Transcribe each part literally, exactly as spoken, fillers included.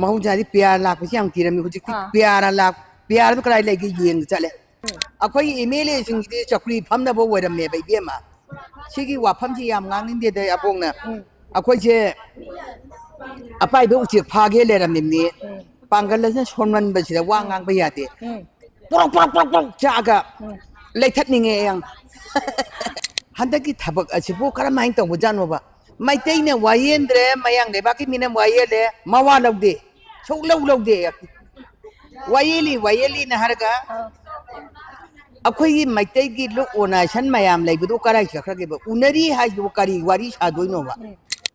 ꯃꯍꯧꯁꯥꯗꯤ ꯄꯤꯌꯥꯔ ꯂꯥꯛꯄꯁꯤ ꯌꯥꯝ ꯀꯤꯔꯝꯃꯤ꯫ ꯍꯧꯖꯤꯛꯇꯤ ꯑꯥ꯫ ꯄꯤꯌꯥꯔ ꯂꯥꯛ-, ꯄꯤꯌꯥꯔꯗꯨ ꯀꯗꯥꯏ ꯂꯩꯒꯦ ꯌꯦꯡꯕ ꯆꯠꯂꯦ꯫ ꯑꯩꯈꯣꯏꯒꯤ ꯑꯦꯝ ꯑꯦꯜ ꯑꯦꯁꯤꯡꯒꯤꯗꯤ ꯆꯧꯀ꯭ꯔꯤ ꯐꯝꯅꯕ ꯑꯣꯏꯔꯝꯃꯦꯕ, ꯏꯕꯦꯝꯃ꯫ ꯁꯤꯒꯤ ꯋꯥꯐꯝꯁꯤ ꯌꯥꯝ ꯉꯥꯡꯅꯤꯡꯗꯦꯗ, ꯑꯕꯣꯛꯅ꯫ ꯎꯝ꯫ ꯑꯩꯈꯣꯏꯁꯦ ꯑꯄꯥꯏꯕ ꯎꯆꯦꯛ ꯐꯥꯒꯦ ꯂꯩꯔꯝꯃꯤꯕꯅꯤ꯫ ꯎꯝ꯫ ꯄꯥꯡꯒꯜ ꯑꯁꯤꯅ ꯁꯣꯟꯃꯟꯕꯁꯤꯗ ꯋꯥ ꯎꯝ꯫ ꯉꯥꯡꯕ ꯌꯥꯗꯦ꯫ ꯎꯝ꯫ ꯄ꯭ꯔꯣꯛ ꯄ꯭ꯔꯣꯛ ꯄ꯭ꯔꯣꯛ ꯄ꯭ꯔꯣꯛ ꯆꯥꯛꯑꯒ ꯎꯝ꯫ ꯂꯩꯊꯠꯅꯤꯡꯉꯦ ꯌꯥꯝ꯫ ꯍꯟꯗꯛꯀꯤ ꯊꯕꯛ ꯑꯁꯤꯕꯨ ꯀꯔꯝꯍꯥꯏꯅ ꯇꯧꯕꯖꯥꯠꯅꯣꯕ? ꯃꯩꯇꯩꯅ ꯋꯥ ꯌꯦꯟꯗ꯭ꯔꯦ, ꯃꯌꯥꯡ ꯂꯩꯕꯥꯛꯀꯤ ꯃꯤꯅ ꯋꯥ ꯌꯦꯜꯂꯦ, ꯃꯋꯥ ꯂꯧꯗꯦ, ꯁꯨꯛꯂꯧ ꯂꯧꯗꯦ꯫ ꯋꯥ ꯌꯦꯜꯂꯤ, ꯋꯥ ꯌꯦꯜꯂꯤꯅ ꯍꯥꯏꯔꯒ ꯑꯩꯈꯣꯏꯒꯤ ꯃꯩꯇꯩꯒꯤ ꯂꯨꯛ ꯑꯣꯅꯥꯏꯁꯟ ꯃꯌꯥꯝ ꯂꯩꯕꯗꯨ ꯀꯔꯥꯏ ꯆꯠꯈ꯭ꯔꯒꯦꯕ? ꯎꯅꯔꯤ ꯍꯥꯏꯁꯤꯕꯨ ꯀꯔꯤ ꯋꯥꯔꯤ ꯁꯥꯗꯣꯏꯅꯣꯕ?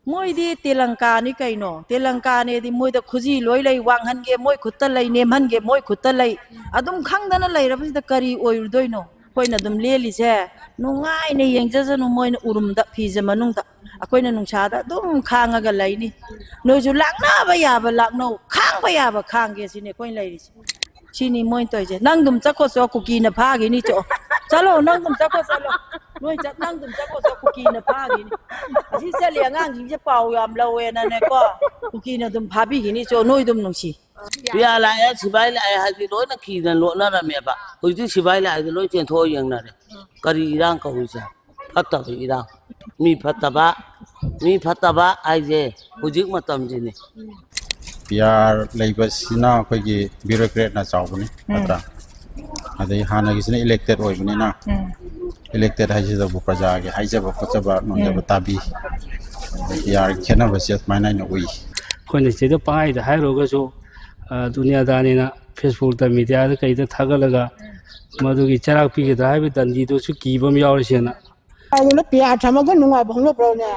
ꯃꯣꯏꯗꯤ ꯇꯦꯂꯪꯀꯥꯅꯤ ꯀꯩꯅꯣ꯫ ꯇꯦꯂꯪꯀꯥꯅꯦꯗꯤ ꯃꯣꯏꯗ ꯈꯨꯖꯤ ꯂꯣꯏ ꯂꯩ, ꯋꯥꯡꯍꯟꯒꯦ ꯃꯣꯏ ꯈꯨꯠꯇ ꯂꯩ, ꯅꯦꯝꯍꯟꯒꯦ ꯃꯣꯏ ꯈꯨꯠꯇ ꯂꯩ꯫ ꯑꯗꯨꯝ ꯈꯪꯗꯅ ꯂꯩꯔꯕꯁꯤꯗ ꯀꯔꯤ ꯑꯣꯏꯔꯨꯗꯣꯏꯅꯣ? ꯑꯩꯈꯣꯏꯅ ꯑꯗꯨꯝ ꯂꯦꯜꯂꯤꯁꯦ ꯅꯨꯡꯉꯥꯏꯅ ꯌꯦꯡꯖꯁꯅꯨ, ꯃꯣꯏꯅ ꯎꯔꯨꯝꯗ ꯐꯤꯁꯦ ꯃꯅꯨꯡꯗ꯫ ꯑꯩꯈꯣꯏꯅ ꯅꯨꯡꯁꯥꯗ ꯑꯗꯨꯝ ꯈꯥꯡꯉꯒ ꯂꯩꯅꯤ꯫ ꯅꯣꯏꯁꯨ ꯂꯥꯛꯅꯕ ꯌꯥꯕ ꯂꯥꯛꯅꯧ, ꯈꯥꯡꯕ ꯌꯥꯕ ꯈꯥꯡꯒꯦ ꯁꯤꯅꯤ ꯑꯩꯈꯣꯏꯅ ꯂꯩꯔꯤꯁꯦ꯫ ꯁꯤꯅꯤ ꯃꯣꯏꯅ ꯇꯧꯔꯤꯁꯦ꯫ ꯅꯪ ꯑꯗꯨꯝ ꯆꯠꯈꯣ ꯆꯣ, ꯀꯨꯀꯤꯅ ꯐꯥꯈꯤꯅꯤ ꯆꯣ꯫ ꯆꯠꯂꯣ, ꯅꯪ ꯑꯗꯨꯝ ꯆꯠꯈꯣ ꯆꯠꯂꯣ꯫ ꯅꯣꯏ ꯆꯠ-, ꯅꯪ ꯑꯗꯨꯝ ꯆꯠꯈꯣ ꯆꯣ, ꯀꯨꯀꯤꯅ ꯐꯥꯈꯤꯅꯤ꯫ ꯑꯁꯤ ꯆꯠꯂꯤ ꯑꯉꯥꯡꯁꯤꯡꯁꯦ ꯄꯥꯎ ꯌꯥꯝ ꯂꯧꯋꯦꯅꯅꯦꯀꯣ, ꯀꯨꯀꯤꯅ ꯑꯗꯨꯝ ꯐꯥꯕꯤꯈꯤꯅꯤ ꯆꯣ, ꯅꯣꯏ ꯑꯗꯨꯝ ꯅꯨꯡꯁꯤ꯫ ꯄꯤꯌꯥ ꯂꯥꯛꯑꯦ, ꯁꯤꯐꯥꯏ ꯂꯥꯛꯑꯦ ꯍꯥꯏꯗꯤ ꯂꯣꯏꯅ ꯀꯤꯗꯅ ꯂꯣꯠꯅꯔꯝꯃꯦꯕ꯫ ꯍꯧꯖꯤꯛꯇꯤ ꯁꯤꯐꯥꯏ ꯂꯥꯛꯑꯦꯗꯤ ꯂꯣꯏ ꯆꯦꯟꯊꯣꯛꯑ ꯌꯦꯡꯅꯔꯦ꯫ ꯀꯔꯤ ꯏꯔꯥꯡ ꯀꯧꯏꯁꯦ? ꯐꯠꯇꯕ ꯏꯔꯥꯡ꯫ ꯃꯤ ꯐꯠꯇꯕ, ꯃꯤ ꯐꯠꯇꯕ ꯍꯥꯏꯁꯦ ꯍꯧꯖꯤꯛ ꯃꯇꯝꯁꯤꯅꯤ꯫ ꯄꯤꯌꯥꯔ ꯂꯩꯕꯁꯤꯅ ꯑꯩꯈꯣꯏꯒꯤ ꯕ꯭ꯌꯨꯔꯣꯀ꯭ꯔꯦꯠꯅ ꯆꯥꯎꯕꯅꯤ, ꯎꯝ꯫ ꯅꯠꯇ꯭ꯔꯥ? ꯑꯗꯩ ꯍꯥꯟꯅꯒꯤꯁꯤꯅ ꯏꯂꯦꯛꯇꯦꯠ ꯑꯣꯏꯕꯅꯤꯅ, ꯎꯝ꯫ ꯏꯂꯦꯛꯇꯦꯠ ꯍꯥꯏꯁꯤꯗꯕꯨ ꯄ꯭ꯔꯖꯥꯒꯤ ꯍꯥꯏꯖꯕ ꯈꯣꯠꯆꯕ, ꯅꯣꯟꯖꯕ ꯎꯝ꯫ ꯇꯥꯕꯤ꯫ ꯑꯗꯩ ꯄꯤꯌꯥꯔꯒꯤ ꯈꯦꯠꯅꯕꯁꯦ ꯑꯗꯨꯃꯥꯏꯅ ꯑꯩꯅ ꯎꯏ꯫ ꯑꯩꯈꯣꯏꯅ ꯁꯤꯗ ꯄꯪꯍꯥꯏꯗ ꯍꯥꯏꯔꯨꯔꯒꯁꯨ, ꯑ, ꯗꯨꯅꯤꯌꯥꯗꯥꯅꯤꯅ ꯐꯦꯁꯕꯨꯛꯇ, ꯃꯤꯗꯤꯌꯥꯗ ꯀꯩꯗ ꯊꯥꯒꯠꯂꯒ ꯃꯗꯨꯒꯤ ꯆꯩꯔꯥꯛ ꯄꯤꯒꯗ꯭ꯔꯥ ꯍꯥꯏꯕꯒꯤ ꯗꯟꯗꯤꯗꯨꯁꯨ ꯀꯤꯕ ꯑꯃ ꯌꯥꯎꯔꯤꯁꯦꯅ꯫ ꯑꯗꯨꯅ ꯄꯤꯌꯥ ꯊꯝꯃꯒ ꯅꯨꯡꯉꯥꯏꯕ ꯍꯧꯅꯕ꯭ꯔꯣꯅꯦ?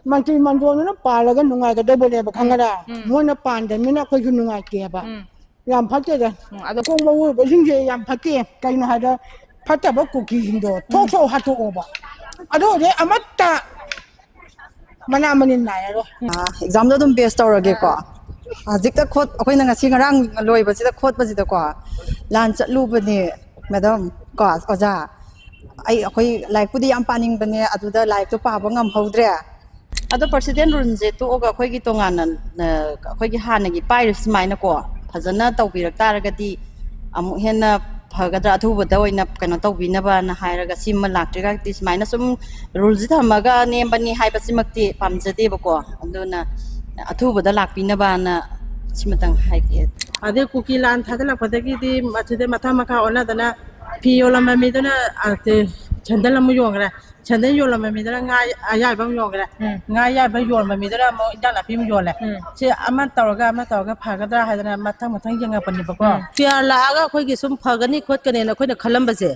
ꯃꯟꯇ꯭ꯔꯤ ꯃꯟꯗꯣꯟꯗꯨꯅ ꯄꯥꯜꯂꯒ ꯅꯨꯡꯉꯥꯏꯒꯗꯧꯕꯅꯦꯕ, ꯈꯪꯉꯔꯥ? ꯎꯝ꯫ ꯃꯣꯏꯅ ꯄꯥꯟꯗꯕꯅꯤꯅ ꯑꯩꯈꯣꯏꯁꯨ ꯅꯨꯡꯉꯥꯏꯇꯦꯕ꯫ ꯎꯝ꯫ ꯌꯥꯝ ꯐꯠꯇꯦꯗ꯫ ꯎꯝ, ꯑꯗꯣ ꯀꯣꯡꯕ ꯑꯣꯏꯕꯁꯤꯡꯁꯦ ꯌꯥꯝ ꯐꯠꯇꯦ꯫ ꯀꯩꯅꯣ ꯍꯥꯏꯗ, ꯐꯠꯇꯕ ꯀꯨꯀꯤꯁꯤꯡꯗꯣ ꯊꯣꯛ ꯎꯝ꯫ ꯊꯣꯛ ꯍꯥꯠꯇꯣꯛꯑꯣꯕ꯫ ꯑꯗꯨ ꯑꯣꯏꯔꯗꯤ ꯑꯃꯠꯇ ꯃꯅꯥ ꯃꯅꯤꯟ ꯅꯥꯏꯔꯔꯣꯏ꯫ ꯑꯦꯛꯖꯥꯝꯗꯣ ꯑꯗꯨꯝ ꯕꯦꯁ ꯇꯧꯔꯒꯦꯀꯣ꯫ ꯍꯧꯖꯤꯛꯇ ꯈꯣꯠ-, ꯑꯩꯈꯣꯏꯅ ꯉꯁꯤ ꯉꯔꯥꯡ ꯂꯣꯏꯕꯁꯤꯗ ꯈꯣꯠꯄꯁꯤꯗꯀꯣ, ꯂꯥꯟ ꯆꯠꯂꯨꯕꯅꯦ ꯃꯦꯗꯥꯝ ꯀꯣ ꯑꯣꯖꯥ꯫ ꯑꯩ, ꯑꯩꯈꯣꯏ ꯂꯥꯏꯔꯤꯛꯄꯨꯗꯤ ꯌꯥꯝ ꯄꯥꯅꯤꯡꯕꯅꯦ, ꯑꯗꯨꯗ ꯂꯥꯏꯔꯤꯛꯇꯣ ꯄꯥꯕ ꯉꯝꯍꯧꯗ꯭ꯔꯦ꯫ ꯑꯗꯣ ꯄ꯭ꯔꯁꯤꯗꯦꯟ ꯔꯨꯜꯁꯦ ꯇꯣꯛꯑꯒ ꯑꯩꯈꯣꯏꯒꯤ ꯇꯣꯉꯥꯟꯅ, ꯑ, ꯑꯩꯈꯣꯏꯒꯤ ꯍꯥꯟꯅꯒꯤ ꯄꯥꯏꯔꯤꯕ ꯁꯨꯃꯥꯏꯅꯀꯣ, ꯐꯖꯅ ꯇꯧꯕꯤꯔꯛ ꯇꯥꯔꯒꯗꯤ ꯑꯃꯨꯛ ꯍꯦꯟꯅ ꯐꯒꯗ꯭ꯔꯥ, ꯑꯊꯨꯕꯗ ꯑꯣꯏꯅ ꯀꯩꯅꯣ ꯇꯧꯕꯤꯅꯕꯅ ꯍꯥꯏꯔꯒ, ꯁꯤꯃ ꯂꯥꯛꯇ꯭ꯔꯤꯒꯗꯤ ꯁꯨꯃꯥꯏꯅ ꯁꯨꯝ ꯔꯨꯜꯁꯦ ꯊꯝꯃꯒ ꯅꯦꯝꯕꯅꯤ ꯍꯥꯏꯕꯁꯤꯃꯛꯇꯤ ꯄꯥꯝꯖꯗꯦꯕꯀꯣ꯫ ꯑꯗꯨꯅ ꯑꯊꯨꯕꯗ ꯂꯥꯛꯄꯤꯅꯕꯅ ꯁꯤꯃꯇꯪ ꯍꯥꯏꯒꯦ꯫ ꯑꯗꯩ ꯀꯨꯀꯤ ꯂꯥꯟ ꯊꯥꯗꯂꯛꯄꯗꯒꯤꯗꯤ ꯃꯁꯤꯗ ꯃꯊꯛ ꯃꯈꯥ ꯑꯣꯟꯅꯗꯅ ꯐꯤ ꯌꯣꯜꯂꯝꯕ ꯃꯤꯗꯨꯅ, ꯑ, ꯇꯦ-, ꯁꯦꯟꯗꯜ ꯑꯃ ꯌꯣꯟꯈ꯭ꯔꯦ, ꯁꯦꯟꯗꯜ ꯌꯣꯜꯂꯝꯕ ꯃꯤꯗꯨꯅ ꯉꯥ ꯑꯌꯥꯏꯕ ꯑꯃ ꯌꯣꯟꯈ꯭ꯔꯦ, ꯎꯝ꯫ ꯉꯥ ꯑꯌꯥꯏꯕ ꯌꯣꯟꯕ ꯃꯤꯗꯨꯅ ꯑꯃꯨꯛ ꯏꯟꯖꯥꯡ ꯅꯥꯄꯤ ꯑꯃ ꯌꯣꯜꯂꯦ꯫ ꯎꯝ꯫ ꯁꯤ ꯑꯃ ꯇꯧꯔꯒ ꯑꯃ ꯇꯧꯔꯒ ꯐꯒꯗ꯭ꯔꯥ ꯍꯥꯏꯗꯅ ꯃꯊꯪ ꯃꯊꯪ ꯌꯦꯡꯉꯛꯄꯅꯦꯕꯀꯣ꯫ ꯎꯝ꯫ ꯄꯤ ꯑꯥꯔ ꯂꯥꯛꯑꯒ ꯑꯩꯈꯣꯏꯒꯤ ꯁꯨꯝ ꯐꯒꯅꯤ ꯈꯣꯠꯀꯅꯤꯅ ꯑꯩꯈꯣꯏꯅ ꯈꯜꯂꯝꯕꯁꯦ,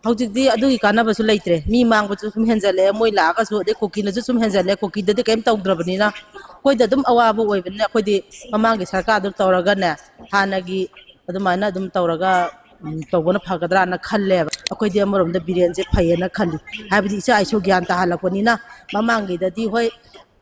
ꯍꯧꯖꯤꯛꯇꯤ ꯑꯗꯨꯒꯤ ꯀꯥꯟꯅꯕꯁꯨ ꯂꯩꯇ꯭ꯔꯦ꯫ ꯃꯤ ꯃꯥꯡꯕꯁꯨ ꯁꯨꯝ ꯍꯦꯟꯖꯜꯂꯛꯑꯦ, ꯃꯣꯏ ꯂꯥꯛꯑꯒꯁꯨ, ꯑꯗꯩ ꯀꯨꯀꯤꯅꯁꯨ ꯁꯨꯝ ꯍꯦꯟꯖꯜꯂꯦ꯫ ꯀꯨꯀꯤꯗꯗꯤ ꯀꯔꯤꯝ ꯇꯧꯗ꯭ꯔꯕꯅꯤꯅ ꯑꯩꯈꯣꯏꯗ ꯑꯗꯨꯝ ꯑꯋꯥꯕ ꯑꯣꯏꯕꯅꯤꯅ ꯑꯩꯈꯣꯏꯗꯤ ꯃꯃꯥꯡꯒꯤ ꯁꯔꯀꯥꯔꯗꯨ ꯇꯧꯔꯒꯅꯦ, ꯍꯥꯟꯅꯒꯤ ꯑꯗꯨꯃꯥꯏꯅ ꯑꯗꯨꯝ ꯇꯧꯔꯒ, ꯎꯝ, ꯇꯧꯕꯅ ꯐꯒꯗ꯭ꯔꯥꯅ ꯈꯜꯂꯦꯕ꯫ ꯑꯩꯈꯣꯏꯗꯤ ꯑꯃꯔꯣꯝꯗ ꯕꯤꯔꯦꯟꯁꯦ ꯐꯩꯌꯦꯅ ꯈꯜꯂꯤ, ꯍꯥꯏꯕꯗꯤ ꯏꯆꯥ ꯏꯁꯨ ꯒ꯭ꯌꯥꯟ ꯇꯥꯍꯜꯂꯛꯄꯅꯤꯅ꯫ ꯃꯃꯥꯡꯒꯤꯗꯗꯤ ꯍꯣꯏ,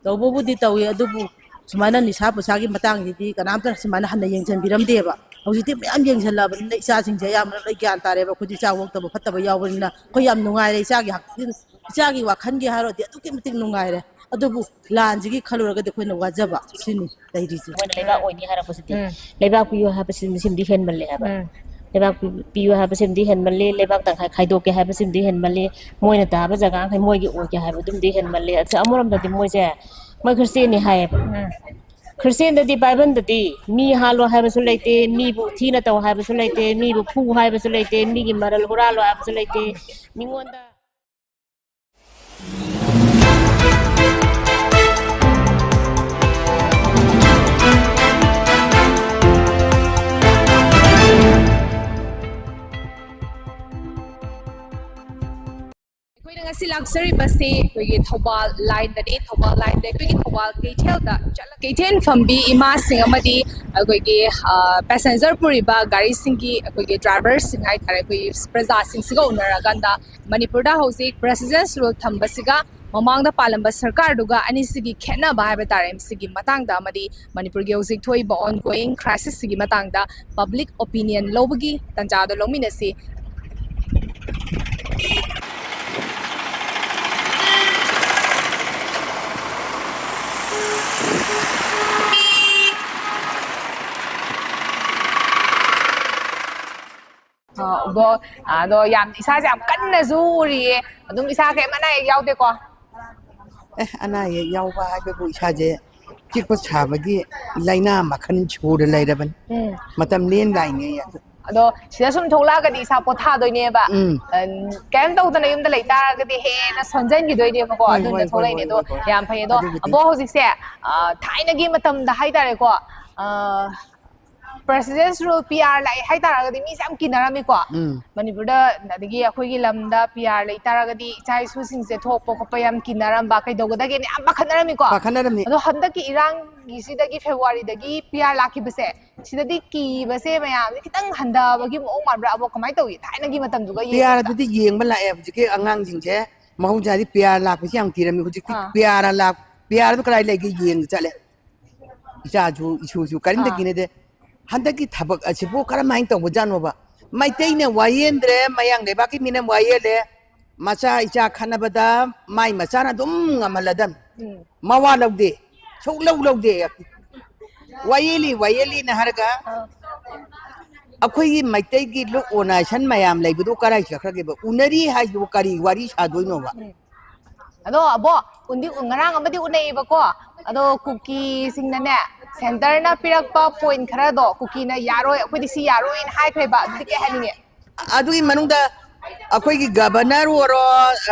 ꯇꯧꯕꯕꯨꯗꯤ ꯇꯧꯏ, ꯑꯗꯨꯕꯨ ꯁꯨꯃꯥꯏꯅ ꯅꯤꯁꯥ ꯄꯨꯁꯥꯒꯤ ꯃꯇꯥꯡꯁꯤꯗꯤ ꯀꯅꯥꯝꯇꯅ ꯁꯨꯃꯥꯏꯅ ꯍꯟꯅ ꯌꯦꯡꯁꯤꯟꯕꯤꯔꯝꯗꯦꯕ꯫ ꯍꯧꯖꯤꯛꯇꯤ ꯃꯌꯥꯝ ꯌꯦꯡꯁꯤꯜꯂꯛꯑꯕꯅꯤꯅ ꯏꯆꯥꯁꯤꯡꯁꯦ ꯑꯌꯥꯝꯕꯅ ꯂꯣꯏ ꯒ꯭ꯌꯥꯟ ꯇꯥꯔꯦꯕ꯫ ꯑꯩꯈꯣꯏꯗꯤ ꯏꯆꯥ ꯑꯣꯛꯇꯕ ꯐꯠꯇꯕ ꯌꯥꯎꯕꯅꯤꯅ ꯑꯩꯈꯣꯏ ꯌꯥꯝ ꯅꯨꯡꯉꯥꯏꯔꯦ꯫ ꯏꯆꯥꯒꯤ ꯍꯛꯆꯤꯟ-, ꯏꯆꯥꯒꯤ ꯋꯥꯈꯜꯒꯤ ꯍꯥꯏꯔꯨꯔꯗꯤ ꯑꯗꯨꯛꯀꯤ ꯃꯇꯤꯛ ꯅꯨꯡꯉꯥꯏꯔꯦ꯫ ꯑꯗꯨꯕꯨ ꯂꯥꯟꯁꯤꯒꯤ ꯈꯜꯂꯨꯔꯒꯗꯤ ꯑꯩꯈꯣꯏꯅ ꯋꯥꯖꯕ ꯁꯤꯅꯤ ꯂꯩꯔꯤꯁꯦ꯫ ꯃꯣꯏꯅ ꯂꯩꯕꯥꯛ ꯑꯣꯏꯅꯤ ꯍꯥꯏꯔꯛꯄꯁꯤꯗꯤ, ꯎꯝ꯫ ꯂꯩꯕꯥꯛ ꯄꯤꯌꯨ ꯍꯥꯏꯕꯁꯤꯃꯗꯤ ꯍꯦꯟꯃꯜꯂꯦ ꯍꯥꯏꯕ꯫ ꯎꯝ꯫ ꯂꯩꯕꯥꯛ ꯄꯤ-, ꯄꯤꯌꯨ ꯍꯥꯏꯕꯁꯤꯃꯗꯤ ꯍꯦꯟꯃꯜꯂꯦ, ꯂꯩꯕꯥꯛ ꯇꯪꯈꯥꯏ ꯈꯥꯏꯗꯣꯛꯀꯦ ꯍꯥꯏꯕꯁꯤꯃꯗꯤ ꯍꯦꯟꯃꯜꯂꯦ, ꯃꯣꯏꯅ ꯇꯥꯕ ꯖꯒꯥꯈꯩ ꯃꯣꯏꯒꯤ ꯑꯣꯏꯒꯦ ꯍꯥꯏꯕꯗꯨꯃꯗꯤ ꯍꯦꯟꯃꯜꯂꯦ꯫ ꯑꯁ, ꯑꯃꯔꯣꯝꯗꯗꯤ ꯃꯣꯏꯁꯦ, ꯃꯣꯏ ꯈ꯭ꯔꯤꯁꯇꯦꯟꯅꯤ ꯍꯥꯏꯌꯦꯕ꯫ ꯎꯝ꯫ ꯈ꯭ꯔꯤꯁꯇꯦꯟꯗꯗꯤ ꯕꯥꯏꯕꯜꯗꯗꯤ ꯃꯤ ꯍꯥꯠꯂꯣ ꯍꯥꯏꯕꯁꯨ ꯂꯩꯇꯦ, ꯃꯤꯕꯨ ꯊꯤꯅ ꯇꯧ ꯍꯥꯏꯕꯁꯨ ꯂꯩꯇꯦ, ꯃꯤꯕꯨ ꯐꯨ ꯍꯥꯏꯕꯁꯨ ꯂꯩꯇꯦ, ꯃꯤꯒꯤ ꯃꯔꯜ ꯍꯨꯔꯥꯜꯂꯣ ꯍꯥꯏꯕꯁꯨ ꯂꯩꯇꯦ, ꯃꯤꯉꯣꯟꯗ ꯑꯩꯈꯣꯏꯅ ꯉꯁꯤ ꯂꯥꯛꯆꯔꯤꯕꯁꯤ ꯑꯩꯈꯣꯏꯒꯤ ꯊꯧꯕꯥꯜ ꯂꯥꯏꯟꯗꯅꯤ꯫ ꯊꯧꯕꯥꯜ ꯂꯥꯏꯟꯗ ꯑꯩꯈꯣꯏꯒꯤ ꯊꯧꯕꯥꯜ ꯀꯩꯊꯦꯜꯗ ꯆꯠꯂ-, ꯀꯩꯊꯦꯜ ꯐꯝꯕꯤ ꯏꯃꯥꯁꯤꯡ ꯑꯃꯗꯤ ꯑꯩꯈꯣꯏꯒꯤ, ꯑ, ꯄꯦꯁꯦꯟꯖꯔ ꯄꯨꯔꯤꯕ ꯒꯥꯔꯤꯁꯤꯡꯒꯤ ꯑꯩꯈꯣꯏꯒꯤ ꯗ꯭ꯔꯥꯏꯚꯔꯁꯤꯡ ꯍꯥꯏꯇꯥꯔꯦ, ꯑꯩꯈꯣꯏꯒꯤ ꯄ꯭ꯔꯖꯥꯁꯤꯡꯁꯤꯒ ꯎꯅꯔꯀꯥꯟꯗ ꯃꯅꯤꯄꯨꯔꯗ ꯍꯧꯖꯤꯛ ꯄ꯭ꯔꯦꯁꯤꯗꯦꯟꯁ ꯔꯨꯜ ꯊꯝꯕꯁꯤꯒ ꯃꯃꯥꯡꯗ ꯄꯥꯜꯂꯝꯕ ꯁꯔꯀꯥꯔꯗꯨꯒ ꯑꯅꯤꯁꯤꯒꯤ ꯈꯦꯠꯅꯕ ꯍꯥꯏꯕ ꯇꯥꯔꯦ, ꯃꯁꯤꯒꯤ ꯃꯇꯥꯡꯗ ꯑꯃꯗꯤ ꯃꯅꯤꯄꯨꯔꯒꯤ ꯍꯧꯖꯤꯛ ꯊꯣꯛꯏꯕ ongoing crisis ꯁꯤꯒꯤ ꯃꯇꯥꯡꯗ public opinion ꯂꯧꯕꯒꯤ ꯇꯥꯟꯖꯥꯗꯣ ꯂꯧꯃꯤꯟꯅꯁꯤ꯫ ꯑꯗꯣ ꯌꯥꯝ, ꯏꯁꯥꯁꯦ ꯌꯥꯝ ꯀꯟꯅꯁꯨ ꯎꯔꯤꯌꯦ꯫ ꯑꯗꯨꯝ ꯏꯁꯥ ꯀꯩꯝ ꯑꯅꯥ ꯑꯌꯦꯛ ꯌꯥꯎꯗꯦꯀꯣ? ꯑꯦ, ꯑꯅꯥ ꯑꯌꯦꯛ ꯌꯥꯎꯕ ꯍꯥꯏꯕꯕꯨ ꯏꯁꯥꯁꯦ ꯆꯤꯛꯄ ꯁꯥꯕꯒꯤ ꯂꯥꯏꯅꯥ ꯃꯈꯜ ꯁꯨꯔ ꯂꯩꯔꯕꯅꯤ꯫ ꯎꯝ꯫ ꯃꯇꯝ ꯂꯦꯟ ꯂꯥꯏꯉꯩ꯫ ꯑꯗꯣ ꯁꯤꯗ ꯁꯨꯝ ꯊꯣꯛꯂꯛꯑꯒꯗꯤ ꯏꯁꯥ ꯄꯣꯊꯥꯗꯣꯏꯅꯦꯕ꯫ ꯎꯝ꯫ ꯑ, ꯀꯩꯝ ꯇꯧꯗꯅ ꯌꯨꯝꯗ ꯂꯩꯇꯥꯔꯒꯗꯤ ꯍꯦꯟꯅ ꯁꯣꯟꯖꯟꯈꯤꯗꯣꯏꯅꯦꯕꯀꯣ꯫ ꯍꯣꯏ, ꯍꯣꯏ, ꯑꯗꯨꯅ ꯍꯣꯏ, ꯊꯣꯛꯂꯛꯏꯅꯦ꯫ ꯍꯣꯏ, ꯑꯗꯣ ꯍꯣꯏ, ꯍꯣꯏ꯫ ꯌꯥꯝ ꯐꯩ꯫ ꯑꯗꯣ ꯑꯗꯨꯕꯨꯗꯤ꯫ ꯑꯕꯣ, ꯍꯧꯖꯤꯛꯁꯦ, ꯑ, ꯊꯥꯏꯅꯒꯤ ꯃꯇꯝꯗ ꯍꯥꯏꯇꯥꯔꯦꯀꯣ, ꯑ, presidential P R ꯂꯥꯛꯑꯦ ꯍꯥꯏꯇꯥꯔꯒꯗꯤ ꯃꯤꯁꯦ ꯌꯥꯝ ꯀꯤꯅꯔꯝꯃꯤꯀꯣ꯫ ꯎꯝ꯫ ꯃꯅꯤꯄꯨꯔꯗ, ꯑꯗꯒꯤ ꯑꯩꯈꯣꯏꯒꯤ ꯂꯝꯗ P R ꯂꯩꯇꯥꯔꯒꯗꯤ ꯏꯆꯥ ꯏꯁꯨꯁꯤꯡꯁꯦ ꯊꯣꯛꯄ ꯈꯣꯠꯄ ꯌꯥꯝ ꯀꯤꯅꯔꯝꯕ, ꯀꯩꯗꯧꯒꯗꯒꯦꯅ ꯌꯥꯝ ꯄꯥꯈꯠꯅꯔꯝꯃꯤꯀꯣ꯫ ꯄꯥꯈꯠꯅꯔꯝꯃꯤ꯫ ꯑꯗꯣ ꯍꯟꯗꯛꯀꯤ ꯏꯔꯥꯡꯒꯤꯁꯤꯗꯒꯤ, ꯐꯦꯕ꯭ꯔꯨꯋꯥꯔꯤꯗꯒꯤ P R ꯂꯥꯛꯈꯤꯕꯁꯦ, ꯁꯤꯗꯗꯤ ꯀꯤꯕꯁꯦ ꯃꯌꯥꯝꯁꯦ ꯈꯤꯇꯪ ꯍꯟꯊꯕꯒꯤ ꯃꯑꯣꯡ ꯃꯥꯟꯕ꯭ꯔꯥ? ꯑꯕꯣ, ꯀꯃꯥꯏꯅ ꯇꯧꯏ ꯊꯥꯏꯅꯒꯤ ꯃꯇꯝꯗꯨꯒ P R ꯌꯦꯡꯕꯗ? ꯑꯗꯨꯗꯤ ꯌꯦꯡꯕ ꯂꯥꯛꯑꯦ꯫ ꯍꯧꯖꯤꯛꯀꯤ ꯑꯉꯥꯡꯁꯤꯡꯁꯦ ꯃꯍꯧꯁꯥꯗꯤ P R ꯂꯥꯛꯄꯁꯤ ꯌꯥꯝ ꯀꯤꯔꯝꯃꯤ꯫ ꯍꯧꯖꯤꯛꯇꯤ ꯑꯥ꯫ P R ꯂꯥꯛ-, P R ꯗꯨ ꯀꯗꯥꯏ ꯂꯩꯒꯦ ꯌꯦꯡ ꯆꯠꯂꯦ꯫ ꯏꯆꯥꯁꯨ ꯏꯁꯨꯁꯨ ꯀꯔꯤꯝꯇ ꯑꯥ꯫ ꯀꯤꯅꯗꯦ꯫ ꯍꯟꯗꯛꯀꯤ ꯊꯕꯛ ꯑꯁꯤꯕꯨ ꯀꯔꯝꯍꯥꯏꯅ ꯇꯧꯕꯖꯥꯠꯅꯣꯕ? ꯃꯩꯇꯩꯅ ꯋꯥ ꯌꯦꯟꯗ꯭ꯔꯦ, ꯃꯌꯥꯡ ꯂꯩꯕꯥꯛꯀꯤ ꯃꯤꯅ ꯋꯥ ꯌꯦꯜꯂꯦ꯫ ꯃꯆꯥ ꯏꯆꯥ ꯈꯠꯅꯕꯗ ꯃꯥꯏ ꯃꯆꯥꯅ ꯑꯗꯨꯝ ꯉꯝꯍꯜꯂꯗꯝ꯫ ꯎꯝ꯫ ꯃꯋꯥ ꯂꯧꯗꯦ, ꯁꯨꯛꯂꯧ ꯂꯧꯗꯦ꯫ ꯋꯥꯌꯦꯜꯂꯤ, ꯋꯥꯌꯦꯜꯂꯤꯅ ꯍꯥꯏꯔꯒ ꯑꯥ꯫ ꯑꯩꯈꯣꯏꯒꯤ ꯃꯩꯇꯩꯒꯤ ꯂꯨꯛ ꯑꯣꯅꯥꯏꯁꯟ ꯃꯌꯥꯝ ꯂꯩꯕꯗꯨ ꯀꯔꯥꯏ ꯆꯠꯈ꯭ꯔꯒꯦꯕ? ꯎꯅꯔꯤ ꯍꯥꯏꯁꯤꯕꯨ ꯀꯔꯤ ꯋꯥꯔꯤ ꯁꯥꯗꯣꯏꯅꯣꯕ? ꯎꯝ꯫ ꯑꯗꯣ ꯑꯕꯣ, ꯎꯟꯗꯤ ꯎ-, ꯉꯔꯥꯡ ꯑꯃꯗꯤ ꯎꯅꯩꯌꯦꯕꯀꯣ꯫ ꯑꯗꯣ ꯀꯨꯀꯤꯁꯤꯡꯅꯅꯦ, centreꯅ ꯄꯤꯔꯛꯄ point ꯈꯔꯗꯣ ꯀꯨꯀꯤꯅ ꯌꯥꯔꯣꯏ, ꯑꯩꯈꯣꯏꯗꯤ ꯁꯤ ꯌꯥꯔꯣꯏꯅ ꯍꯥꯏꯈ꯭ꯔꯦꯕ꯫ ꯑꯗꯨꯗꯤ ꯀꯩ ꯍꯥꯏꯅꯤꯡꯉꯤ? ꯑꯗꯨꯒꯤ ꯃꯅꯨꯡꯗ ꯑꯩꯈꯣꯏꯒꯤ governor ꯑꯣꯏꯔꯣ,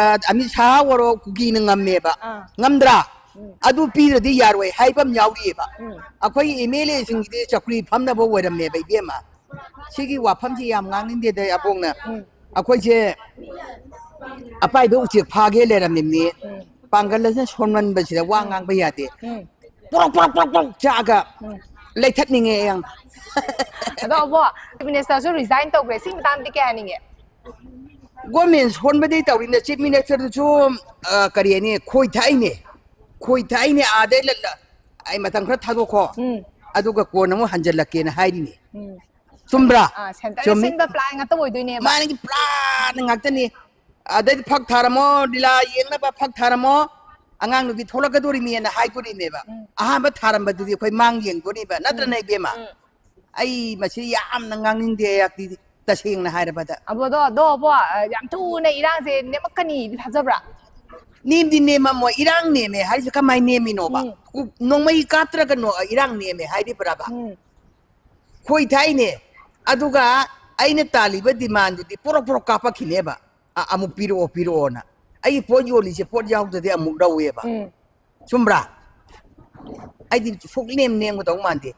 ꯑ, ꯑꯃꯤꯠ ꯁꯥꯍ ꯑꯣꯏꯔꯣ, ꯀꯨꯀꯤꯅ ꯉꯝꯃꯦꯕ꯫ ꯑꯥ꯫ ꯉꯝꯗ꯭ꯔꯥ? ꯎꯝ꯫ ꯑꯗꯨ ꯄꯤꯗ꯭ꯔꯗꯤ ꯌꯥꯔꯣꯏ ꯍꯥꯏꯕ ꯑꯃ ꯌꯥꯎꯔꯤꯑꯕ꯫ ꯎꯝ꯫ ꯑꯩꯈꯣꯏꯒꯤ MLAꯁꯤꯡꯒꯤꯗꯤ ꯆꯧꯀ꯭ꯔꯤ ꯐꯝꯅꯕ ꯑꯣꯏꯔꯝꯃꯦꯕ, ꯏꯕꯦꯝꯃ꯫ ꯁꯤꯒꯤ ꯋꯥꯐꯝꯁꯤ ꯌꯥꯝ ꯉꯥꯡꯅꯤꯡꯗꯦꯗ, ꯑꯕꯣꯛꯅ꯫ ꯎꯝ꯫ ꯑꯩꯈꯣꯏꯁꯦ ꯑꯄꯥꯏꯕ ꯎꯆꯦꯛ ꯐꯥꯒꯦ ꯂꯩꯔꯝꯃꯤꯕꯅꯤ꯫ ꯎꯝ꯫ ꯄꯥꯡꯒꯜ ꯑꯁꯤꯅ ꯁꯣꯟꯃꯟꯕꯁꯤꯗ ꯋꯥ ꯎꯝ꯫ ꯉꯥꯡꯕ ꯌꯥꯗꯦ꯫ ꯎꯝ꯫ ꯄ꯭ꯔꯣꯛ ꯄ꯭ꯔꯣꯛ ꯄ꯭ꯔꯣꯛ ꯄ꯭ꯔꯣꯛ ꯆꯥꯛꯑꯒ ꯎꯝ꯫ ꯂꯩꯊꯠꯅꯤꯡꯉꯦ ꯌꯥꯝ꯫ ꯑꯗꯣ ꯑꯕꯣ, ministerꯁꯨ resign ꯇꯧꯈ꯭ꯔꯦ, ꯁꯤ ꯃꯇꯥꯡꯗꯗꯤ ꯀꯩ ꯍꯥꯏꯅꯤꯡꯉꯤ? Government ꯁꯣꯟꯕꯗꯤ ꯇꯧꯔꯤꯅꯦ, chief ministerꯗꯨꯁꯨ, ꯑ, ꯀꯔꯤ ꯍꯥꯏꯅꯤ, ꯈꯣꯏ ꯊꯥꯛꯏꯅꯦ꯫ ꯈꯣꯏ ꯊꯥꯛꯏꯅꯦ, ꯑꯥꯗꯩ ꯂ-, ꯂ-, ꯑꯩ ꯃꯇꯝ ꯈꯔ ꯊꯥꯗꯣꯛꯈꯣ꯫ ꯎꯝ꯫ ꯑꯗꯨꯒ ꯀꯣꯟꯅ ꯑꯃꯨꯛ ꯍꯟꯖꯜꯂꯛꯀꯦꯅ ꯍꯥꯏꯔꯤꯅꯦ꯫ ꯎꯝ꯫ ꯆꯨꯝꯕ꯭ꯔꯥ? ꯑꯥ, centreꯅ ꯆꯨꯝꯃꯤ꯫ ꯁꯤꯟꯕ plan ꯉꯥꯛꯇ ꯑꯣꯏꯗꯣꯏꯅꯦꯕ꯫ ꯃꯥꯅꯒꯤ planꯅ ꯉꯥꯛꯇꯅꯤ꯫ ꯑꯗꯩꯗꯤ ꯐꯛ ꯊꯥꯔꯝꯃꯣ, ꯂꯤꯂꯥ ꯌꯦꯡꯅꯕ ꯐꯛ ꯊꯥꯔꯝꯃꯣ, ꯑꯉꯥꯡ ꯅꯨꯄꯤ ꯊꯣꯛꯂꯛꯀꯗꯣꯔꯤꯃꯤꯅ ꯍꯥꯏꯗꯣꯔꯤꯃꯦꯕ꯫ ꯎꯝ꯫ ꯑꯍꯥꯟꯕ ꯊꯥꯔꯝꯕꯗꯨꯗꯤ ꯑꯩꯈꯣꯏ ꯃꯥꯡ ꯌꯦꯡꯗꯣꯔꯤꯕ, ꯅꯠꯇ꯭ꯔꯅꯦ, ꯏꯕꯦꯝꯃ? ꯎꯝ꯫ ꯑꯩ ꯃꯁꯤ ꯌꯥꯝꯅ ꯉꯥꯡꯅꯤꯡꯗꯦ, ꯑꯌꯥꯛꯇꯤꯗꯤ꯫ ꯇꯁꯦꯡꯅ ꯍꯥꯏꯔꯕꯗ꯫ ꯑꯕꯣꯗꯣ ꯑꯗꯣ ꯑꯕꯣ, ꯑ, ꯌꯥꯝ ꯊꯨꯅ ꯏꯔꯥꯡꯁꯦ ꯅꯦꯝꯃꯛꯀꯅꯤꯗꯤ ꯊꯥꯖꯕ꯭ꯔꯥ? ꯅꯦꯝꯗꯤ ꯅꯦꯝꯃꯝꯃꯣꯏ, ꯏꯔꯥꯡ ꯅꯦꯝꯃꯦ ꯍꯥꯏꯔꯤꯁꯦ ꯀꯃꯥꯏꯅ ꯅꯦꯝꯃꯤꯅꯣꯕ? ꯎꯝ. ꯀꯨ- ꯅꯣꯡꯃꯩ ꯀꯥꯞꯇ꯭ꯔꯒ ꯅꯣ- ꯏꯔꯥꯡ ꯅꯦꯝꯃꯦ ꯍꯥꯏꯔꯤꯕ꯭ꯔꯕ? ꯎꯝ. ꯈꯣꯏ ꯊꯥꯏꯅꯦ꯫ ꯑꯗꯨꯒ ꯑꯩꯅ ꯇꯥꯜꯂꯤꯕ demandꯗꯨꯗꯤ ꯄꯣꯔꯣꯛ ꯄꯣꯔꯣꯛ ꯀꯥꯞꯄꯛꯈꯤꯅꯦꯕ꯫ "ꯑ- ꯑꯃꯨꯛ ꯄꯤꯔꯛꯑꯣ, ꯄꯤꯔꯛꯑꯣꯅ꯫ ꯑꯩꯒꯤ ꯄꯣꯠ ꯌꯣꯜꯂꯤꯁꯦ ꯄꯣꯠ ꯌꯥꯎꯗ꯭ꯔꯗꯤ ꯑꯃꯨꯛ ꯂꯧꯋꯦꯕ꯫ ꯎꯝ. ꯆꯨꯝꯕ꯭ꯔꯥ? ꯑꯩꯗꯤ ꯁꯨꯛꯂꯦꯝ ꯅꯦꯝꯒꯗꯧ ꯃꯥꯟꯗꯦ꯫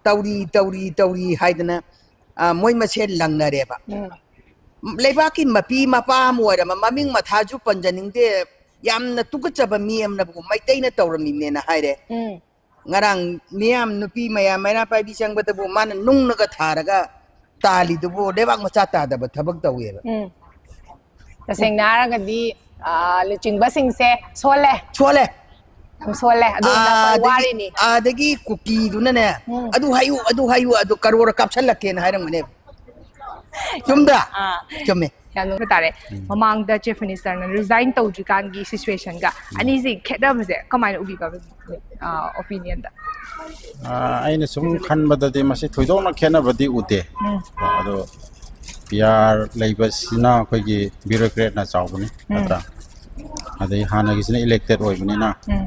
ꯇꯧꯔꯤ, ꯇꯧꯔꯤ, ꯇꯧꯔꯤ ꯍꯥꯏꯗꯅ, ꯑ, ꯃꯣꯏ ꯃꯁꯦꯟ ꯂꯪꯅꯔꯦꯕ꯫ ꯎꯝ. ꯂꯩꯕꯥꯛꯀꯤ ꯃꯄꯤ ꯃꯄꯥ ꯑꯃ ꯑꯣꯏꯔꯕ, ꯃꯃꯤꯡ ꯃꯊꯥꯁꯨ ꯄꯟꯖꯅꯤꯡꯗꯦ, ꯌꯥꯝꯅ ꯇꯨꯀꯠꯆꯕ ꯃꯤ ꯑꯃꯅꯕꯨ ꯃꯩꯇꯩꯅ ꯇꯧꯔꯝꯃꯤꯕꯅꯦꯅ ꯍꯥꯏꯔꯦ꯫ ꯎꯝ. ꯉꯔꯥꯡ ꯃꯤꯌꯥꯝ, ꯅꯨꯄꯤ ꯃꯌꯥꯝ ꯃꯩꯔꯥ ꯄꯥꯏꯕꯤ ꯆꯪꯕꯗꯕꯨ ꯃꯥꯅ ꯅꯨꯡꯅꯒ ꯊꯥꯔꯒ ꯇꯥꯜꯂꯤꯗꯨꯕꯨ ꯂꯩꯕꯥꯛ ꯃꯆꯥ ꯇꯥꯗꯕ ꯊꯕꯛ ꯇꯧꯋꯦꯕ꯫ ꯎꯝ. ꯇꯁꯦꯡꯅ ꯍꯥꯏꯔꯒꯗꯤ, ꯑ, ꯂꯨꯆꯤꯡꯕꯁꯤꯡꯁꯦ ꯁꯣꯜꯂꯦ꯫ ꯁꯣꯜꯂꯦ꯫ ꯌꯥꯝ ꯁꯣꯜꯂꯦ꯫ ꯑꯗꯨꯅ ꯑꯩꯈꯣꯏ ꯑꯥꯗꯒꯤ, ꯋꯥꯔꯤꯅꯤ꯫ ꯑꯥꯗꯒꯤ ꯀꯨꯀꯤꯗꯨꯅꯅꯦ, ꯎꯝ. "ꯑꯗꯨ ꯍꯥꯏꯌꯨ, ꯑꯗꯨ ꯍꯥꯏꯌꯨ, ꯑꯗꯨ ꯀꯔꯣꯔ ꯀꯥꯞꯁꯜꯂꯛꯀꯦꯅ" ꯍꯥꯏꯔꯝꯒꯅꯦꯕ꯫ ꯆꯨꯝꯗ꯭ꯔꯥ? ꯑꯥ. ꯆꯨꯝꯃꯦ꯫ ꯌꯥꯝ ꯅꯨꯡꯉꯥꯏꯕ ꯇꯥꯔꯦ꯫ ꯃꯃꯥꯡꯗ Chief Ministerꯅ resign ꯇꯧꯗ꯭ꯔꯤꯀꯥꯟꯒꯤ situationꯒ ꯑꯅꯤꯁꯤ ꯈꯦꯠꯅꯕꯁꯦ ꯀꯃꯥꯏꯅ ꯎꯕꯤꯕ, ꯑ, opinionꯗ? ꯑ, ꯑꯩꯅ ꯁꯨꯝ ꯈꯟꯕꯗꯗꯤ ꯃꯁꯤ ꯊꯣꯏꯗꯣꯛꯅ ꯈꯦꯠꯅꯕꯗꯤ ꯎꯗꯦ꯫ ꯎꯝ. ꯑꯗꯣ PR ꯂꯩꯕꯁꯤꯅ ꯑꯩꯈꯣꯏꯒꯤ bureaucratꯅ ꯆꯥꯎꯕꯅꯤ, ꯎꯝ. ꯅꯠꯇ꯭ꯔꯥ? ꯑꯗꯩ ꯍꯥꯟꯅꯒꯤꯁꯤꯅ elected ꯑꯣꯏꯕꯅꯤꯅ, ꯎꯝ.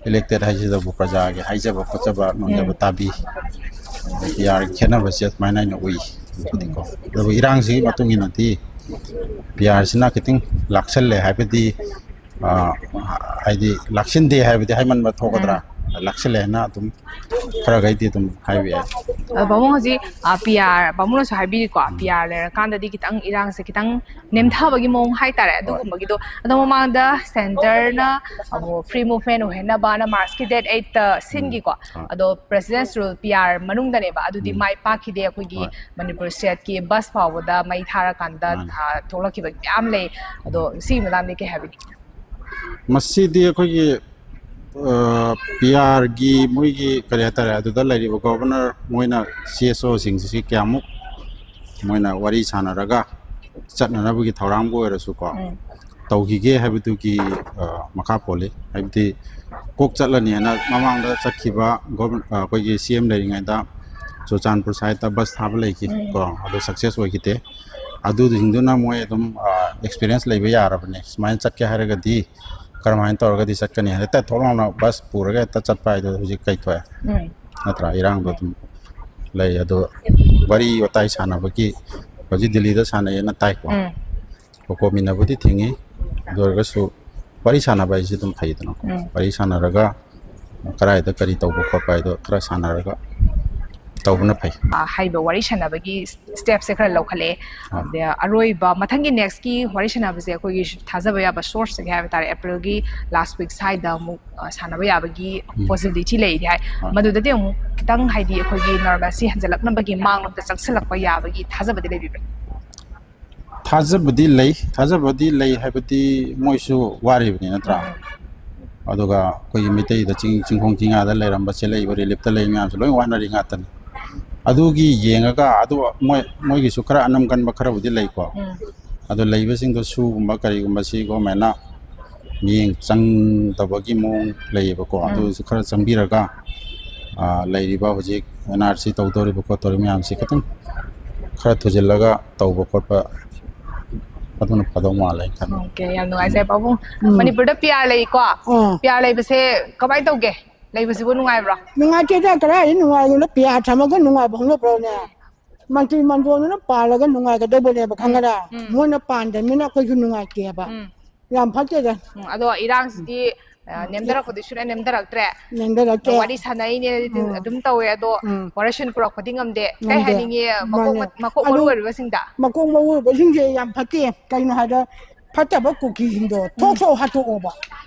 elected ꯍꯥꯏꯁꯤꯗꯕꯨ ꯄ꯭ꯔꯖꯥꯒꯤ ꯍꯥꯏꯖꯕ ꯈꯣꯠꯆꯕ ꯉꯝꯖꯕ ꯎꯝ. ꯇꯥꯕꯤ꯫ PR ꯈꯦꯠꯅꯕꯁꯦ ꯑꯗꯨꯃꯥꯏꯅ ꯑꯩꯅ ꯎꯏ꯫ ꯑꯗꯨꯕꯨꯗꯤꯀꯣ, ꯑꯗꯨꯕꯨ ꯏꯔꯥꯡꯁꯤꯒꯤ ꯃꯇꯨꯡ ꯏꯟꯅꯗꯤ PRꯁꯤꯅ ꯈꯤꯇꯪ ꯂꯥꯛꯁꯜꯂꯦ ꯍꯥꯏꯕꯗꯤ, ꯑ, ꯍꯥꯏꯗꯤ ꯂꯥꯛꯁꯤꯟꯗꯦ ꯍꯥꯏꯕꯗꯤ ꯍꯥꯏꯃꯟꯕ ꯊꯣꯛꯀꯗ꯭ꯔꯥ? ꯂꯥꯛꯁꯤꯜꯂꯦ ꯍꯥꯏꯅ ꯑꯗꯨꯝ ꯈꯔꯈꯩꯗꯤ ꯑꯗꯨꯝ ꯍꯥꯏꯕ ꯌꯥꯏ꯫ ꯑꯗꯣ ꯄꯥꯕꯨꯡ ꯍꯧꯖꯤꯛ, ꯑ, PR, ꯄꯥꯕꯨꯡꯅꯁꯨ ꯍꯥꯏꯕꯤꯔꯤꯀꯣ, PR ꯂꯩꯔꯀꯥꯟꯗꯗꯤ ꯈꯤꯇꯪ ꯏꯔꯥꯡꯁꯦ ꯈꯤꯇꯪ ꯅꯦꯝꯊꯕꯒꯤ ꯃꯑꯣꯡ ꯍꯥꯏꯇꯥꯔꯦ, ꯑꯗꯨꯒꯨꯝꯕꯒꯤꯗꯣ꯫ ꯑꯗꯣ ꯃꯃꯥꯡꯗ centreꯅ ꯑꯃꯨꯛ free movement ꯑꯣꯏꯍꯟꯅꯕꯅ Marchꯀꯤ date eightꯇ ꯁꯤꯟꯈꯤꯀꯣ꯫ ꯍꯣꯏ. ꯑꯗꯣ President's Rule PR ꯃꯅꯨꯡꯗꯅꯦꯕ, ꯑꯗꯨꯗꯤ ꯎꯝ. ꯃꯥꯏ ꯄꯥꯛꯈꯤꯗꯦ꯫ ꯑꯩꯈꯣꯏꯒꯤ ꯍꯣꯏ. ꯃꯅꯤꯄꯨꯔ stateꯀꯤ bus ꯐꯥꯎꯕꯗ ꯃꯩ ꯊꯥꯔꯀꯥꯟꯗ, ꯃꯥꯅꯤ. ꯑ, ꯊꯣꯛꯂꯛꯈꯤꯕ ꯃꯌꯥꯝ ꯂꯩ꯫ ꯑꯗꯣ ꯁꯤꯒꯤ ꯃꯇꯥꯡꯗ ꯀꯩ ꯍꯥꯏꯕꯤꯅꯤꯡꯉꯤ? ꯃꯁꯤꯗꯤ ꯑꯩꯈꯣꯏꯒꯤ, ꯑ, PRꯒꯤ ꯃꯣꯏꯒꯤ ꯀꯔꯤ ꯍꯥꯏꯇꯥꯔꯦ, ꯑꯗꯨꯗ ꯂꯩꯔꯤꯕ Governor ꯃꯣꯏꯅ CSOꯁꯤꯡꯁꯤ ꯀꯌꯥꯃꯨꯛ ꯃꯣꯏꯅ ꯋꯥꯔꯤ ꯁꯥꯟꯅꯔꯒ ꯆꯠꯅꯅꯕꯒꯤ ꯊꯧꯔꯥꯡꯕꯨ ꯑꯣꯏꯔꯁꯨꯀꯣ, ꯎꯝ. ꯇꯧꯈꯤꯒꯦ ꯍꯥꯏꯕꯗꯨꯒꯤ, ꯑ, ꯃꯈꯥ ꯄꯣꯜꯂꯤ꯫ ꯍꯥꯏꯕꯗꯤ ꯀꯣꯛ ꯆꯠꯂꯅꯤ ꯍꯥꯏꯅ ꯃꯃꯥꯡꯗ ꯆꯠꯈꯤꯕ govern-, ꯑ, ꯑꯩꯈꯣꯏꯒꯤ CM ꯂꯩꯔꯤꯉꯩꯗ ꯆꯨꯔꯆꯥꯟꯄꯨꯔ ꯁꯥꯏꯠꯇ ꯕꯁ ꯊꯥꯕ ꯂꯩꯈꯤ ꯀꯣ, ꯑꯗꯨ ꯁꯛꯁꯦꯁ ꯑꯣꯏꯈꯤꯗꯦ꯫ ꯑꯗꯨꯁꯤꯡꯗꯨꯅ ꯃꯣꯏ ꯑꯗꯨꯝ ꯑꯦꯛꯁꯄꯤꯔꯤꯌꯦꯟꯁ ꯂꯩꯕ ꯌꯥꯔꯕꯅꯦ, ꯁꯨꯃꯥꯏꯅ ꯆꯠꯀꯦ ꯍꯥꯏꯔꯒꯗꯤ ꯀꯔꯝꯍꯥꯏꯅ ꯇꯧꯔꯒꯗꯤ ꯆꯠꯀꯅꯤ, ꯍꯦꯛꯇ ꯊꯣꯛ ꯂꯥꯎꯅ ꯕꯁ ꯄꯨꯔꯒ ꯍꯦꯛꯇ ꯆꯠꯄ ꯍꯥꯏꯗꯣ ꯍꯧꯖꯤꯛ ꯀꯩ ꯊꯣꯛꯑꯦ? ꯎꯝ꯫ ꯅꯠꯇ꯭ꯔꯥ? ꯏꯔꯥꯡꯗꯣ ꯑꯗꯨꯝ ꯂꯩ꯫ ꯑꯗꯣ ꯋꯥꯔꯤ ꯋꯥꯇꯥꯏ ꯁꯥꯟꯅꯕꯒꯤ, ꯍꯧꯖꯤꯛ ꯗꯤꯜꯂꯤꯗ ꯁꯥꯟꯅꯩꯌꯦꯅ ꯇꯥꯏꯀꯣ꯫ ꯎꯝ꯫ ꯀꯣꯀꯣꯃꯤꯅꯕꯨꯗꯤ ꯊꯤꯡꯉꯤ, ꯑꯗꯨ ꯑꯣꯏꯔꯒꯁꯨ ꯋꯥꯔꯤ ꯁꯥꯟꯅꯕ ꯍꯥꯏꯁꯤ ꯑꯗꯨꯝ ꯐꯩꯗꯅꯀꯣ꯫ ꯎꯝ꯫ ꯋꯥꯔꯤ ꯁꯥꯟꯅꯔꯒ ꯀꯗꯥꯏꯗ ꯀꯔꯤ ꯇꯧꯕ ꯈꯣꯠꯄ ꯍꯥꯏꯗꯣ ꯈꯔ ꯁꯥꯟꯅꯔꯒ ꯇꯧꯕꯅ ꯐꯩ꯫ ꯑ, ꯍꯥꯏꯔꯤꯕ ꯋꯥꯔꯤ ꯁꯥꯟꯅꯕꯒꯤ ꯁ꯭ꯇꯦꯞꯁꯦ ꯈꯔ ꯂꯧꯈꯠꯂꯛꯑꯦ꯫ ꯑꯥ꯫ ꯑꯗ ꯑꯔꯣꯏꯕ ꯃꯊꯪꯒꯤ ꯅꯦꯛꯁꯀꯤ ꯋꯥꯔꯤ ꯁꯥꯟꯅꯕꯁꯦ ꯑꯩꯈꯣꯏꯒꯤ ꯊꯥꯖꯕ ꯌꯥꯕ ꯁꯣꯔꯁꯇꯒꯤ ꯍꯥꯏꯕ ꯇꯥꯔꯦ, ꯑꯦꯄ꯭ꯔꯤꯜꯒꯤ ꯂꯥꯁ ꯋꯤꯛ ꯁ꯭ꯋꯥꯏꯗ ꯑꯃꯨꯛ, ꯑ, ꯁꯥꯟꯅꯕ ꯌꯥꯕꯒꯤ ꯎꯝ꯫ ꯄꯣꯁꯤꯕꯤꯂꯤꯇꯤ ꯂꯩꯗꯤ ꯍꯥꯏ꯫ ꯑꯥ꯫ ꯃꯗꯨꯗꯗꯤ ꯑꯃꯨꯛ ꯈꯤꯇꯪ, ꯍꯥꯏꯗꯤ, ꯑꯩꯈꯣꯏꯒꯤ ꯅꯔꯃꯦꯜꯁꯤ ꯍꯟꯖꯤꯜꯂꯛꯅꯕꯒꯤ ꯃꯥꯡꯂꯣꯝꯗ ꯆꯪꯁꯤꯜꯂꯛꯄ ꯌꯥꯕꯒꯤ ꯊꯥꯖꯕꯗꯤ ꯂꯩꯕꯤꯕ꯭ꯔꯥ? ꯊꯥꯖꯕꯗꯤ ꯂꯩ, ꯊꯥꯖꯕꯗꯤ ꯂꯩ ꯍꯥꯏꯕꯗꯤ ꯃꯣꯏꯁꯨ ꯋꯥꯔꯤꯕꯅꯤ ꯅꯠꯇ꯭ꯔꯥ? ꯎꯝ꯫ ꯑꯗꯨꯒ ꯑꯩꯈꯣꯏꯒꯤ ꯃꯩꯇꯩꯗ ꯆꯤꯡ-, ꯆꯤꯡꯈꯣꯡ ꯆꯤꯡꯌꯥꯗ ꯂꯩꯔꯝꯕ, ꯆꯦꯜꯂꯛꯏꯕ, ꯔꯤꯂꯤꯞꯇ ꯂꯩ ꯃꯌꯥꯝꯁꯨ ꯂꯣꯏ ꯋꯥꯅꯔꯤ ꯉꯥꯛꯇꯅꯤ꯫ ꯑꯗꯨꯒꯤ ꯌꯦꯡꯉꯒ ꯑꯗꯨ ꯃꯣꯏ, ꯃꯣꯏꯒꯤꯁꯨ ꯈꯔ ꯑꯅꯝ ꯀꯟꯕ ꯈꯔꯕꯨꯗꯤ ꯂꯩꯀꯣ꯫ ꯎꯝ꯫ ꯑꯗꯨ ꯂꯩꯕꯁꯤꯡꯗꯣ ꯁꯨꯒꯨꯝꯕ ꯀꯔꯤꯒꯨꯝꯕꯁꯤ ꯒꯣꯔꯃꯦꯟꯅ ꯃꯤꯠꯌꯦꯡ ꯆꯪꯗꯕꯒꯤ ꯃꯑꯣꯡ ꯂꯩꯌꯦꯕꯀꯣ꯫ ꯎꯝ꯫ ꯑꯗꯨꯁꯨ ꯈꯔ ꯆꯪꯕꯤꯔꯒ, ꯑ, ꯂꯩꯔꯤꯕ ꯍꯧꯖꯤꯛ ꯑꯦꯟ ꯑꯥꯔ ꯁꯤ ꯇꯧꯗꯧꯔꯤꯕ ꯈꯣꯠꯇꯧꯔꯤꯕ ꯃꯌꯥꯝꯁꯤ ꯈꯤꯇꯪ ꯈꯔ ꯊꯨꯖꯤꯜꯂꯒ ꯇꯧꯕ ꯈꯣꯠꯄ ꯑꯗꯨꯅ ꯐꯗꯧ ꯃꯥꯜꯂꯦ ꯍꯥꯏꯅ ꯈꯜꯂꯦ꯫ ꯑꯣꯀꯦ, ꯌꯥꯝ ꯅꯨꯡꯉꯥꯏꯖꯔꯦ ꯄꯥꯕꯨꯡ꯫ ꯎꯝ꯫ ꯃꯅꯤꯄꯨꯔꯗ ꯄꯤ ꯑꯥꯔ ꯂꯩꯀꯣ? ꯑꯥ꯫ ꯄꯤ ꯑꯥꯔ ꯂꯩꯕꯁꯦ ꯀꯃꯥꯏꯅ ꯇꯧꯒꯦ? ꯂꯩꯕꯁꯤꯕꯨ ꯅꯨꯡꯉꯥꯏꯕ꯭ꯔꯣ? ꯅꯨꯡꯉꯥꯏꯇꯦꯗ, ꯀꯗꯥꯏꯗ ꯅꯨꯡꯉꯥꯏꯗꯣꯏꯅꯣ? ꯄꯤ ꯑꯥꯔ ꯊꯝꯃꯒ ꯅꯨꯡꯉꯥꯏꯕ ꯍꯧꯅꯕ꯭ꯔꯣꯅꯦ? ꯃꯟꯇ꯭ꯔꯤ ꯃꯟꯗꯣꯟꯗꯨꯅ ꯄꯥꯜꯂꯒ ꯅꯨꯡꯉꯥꯏꯒꯗꯧꯕꯅꯦꯕ, ꯎꯝ, ꯈꯪꯉꯔꯥ? ꯎꯝ꯫ ꯃꯣꯏꯅ ꯄꯥꯟꯗꯕꯅꯤꯅ ꯑꯩꯈꯣꯏꯁꯨ ꯅꯨꯡꯉꯥꯏꯇꯦꯕ꯫ ꯎꯝ꯫ ꯌꯥꯝ ꯐꯠꯇꯦꯗ꯫ ꯎꯝ, ꯑꯗꯣ ꯏꯔꯥꯡꯁꯤꯗꯤ, ꯑ, ꯎꯝ꯫ ꯅꯦꯝꯊꯔꯛꯄꯗꯤ ꯁꯨꯡꯅꯦꯝ ꯅꯦꯝꯊꯔꯛꯇ꯭ꯔꯦ꯫ ꯅꯦꯝꯊꯔꯛꯇꯦ꯫ ꯋꯥꯔꯤ ꯁꯥꯟꯅꯩꯅꯦ ꯎꯝ꯫ ꯑꯗꯨꯝ ꯇꯧꯋꯦ, ꯑꯗꯣ ꯎꯝ꯫ ꯋꯥꯔꯦꯁꯟ ꯄꯨꯔꯛꯄꯗꯤ ꯉꯝꯗꯦ꯫ ꯀꯩ ꯉꯝꯗꯦ꯫ ꯍꯥꯏꯅꯤꯡꯉꯤ, ꯃꯀꯣꯛ ꯃꯥꯅꯦ꯫ ꯃ-, ꯃꯀꯣꯛ ꯃꯔꯨ ꯑꯗꯨ ꯑꯣꯏꯔꯤꯕꯁꯤꯡꯗ? ꯃꯀꯣꯛ ꯃꯔꯨ ꯑꯣꯏꯕꯁꯤꯡꯁꯦ ꯌꯥꯝ ꯐꯠꯇꯦ꯫ ꯀꯩꯅꯣ ꯍꯥꯏꯗ, ꯐꯠꯇꯕ ꯀꯨꯀꯤꯁꯤꯡꯗꯣ ꯊꯣꯛ ꯎꯝ꯫ ꯊꯣꯛ ꯍꯥꯠꯇꯣꯛꯑꯣꯕ꯫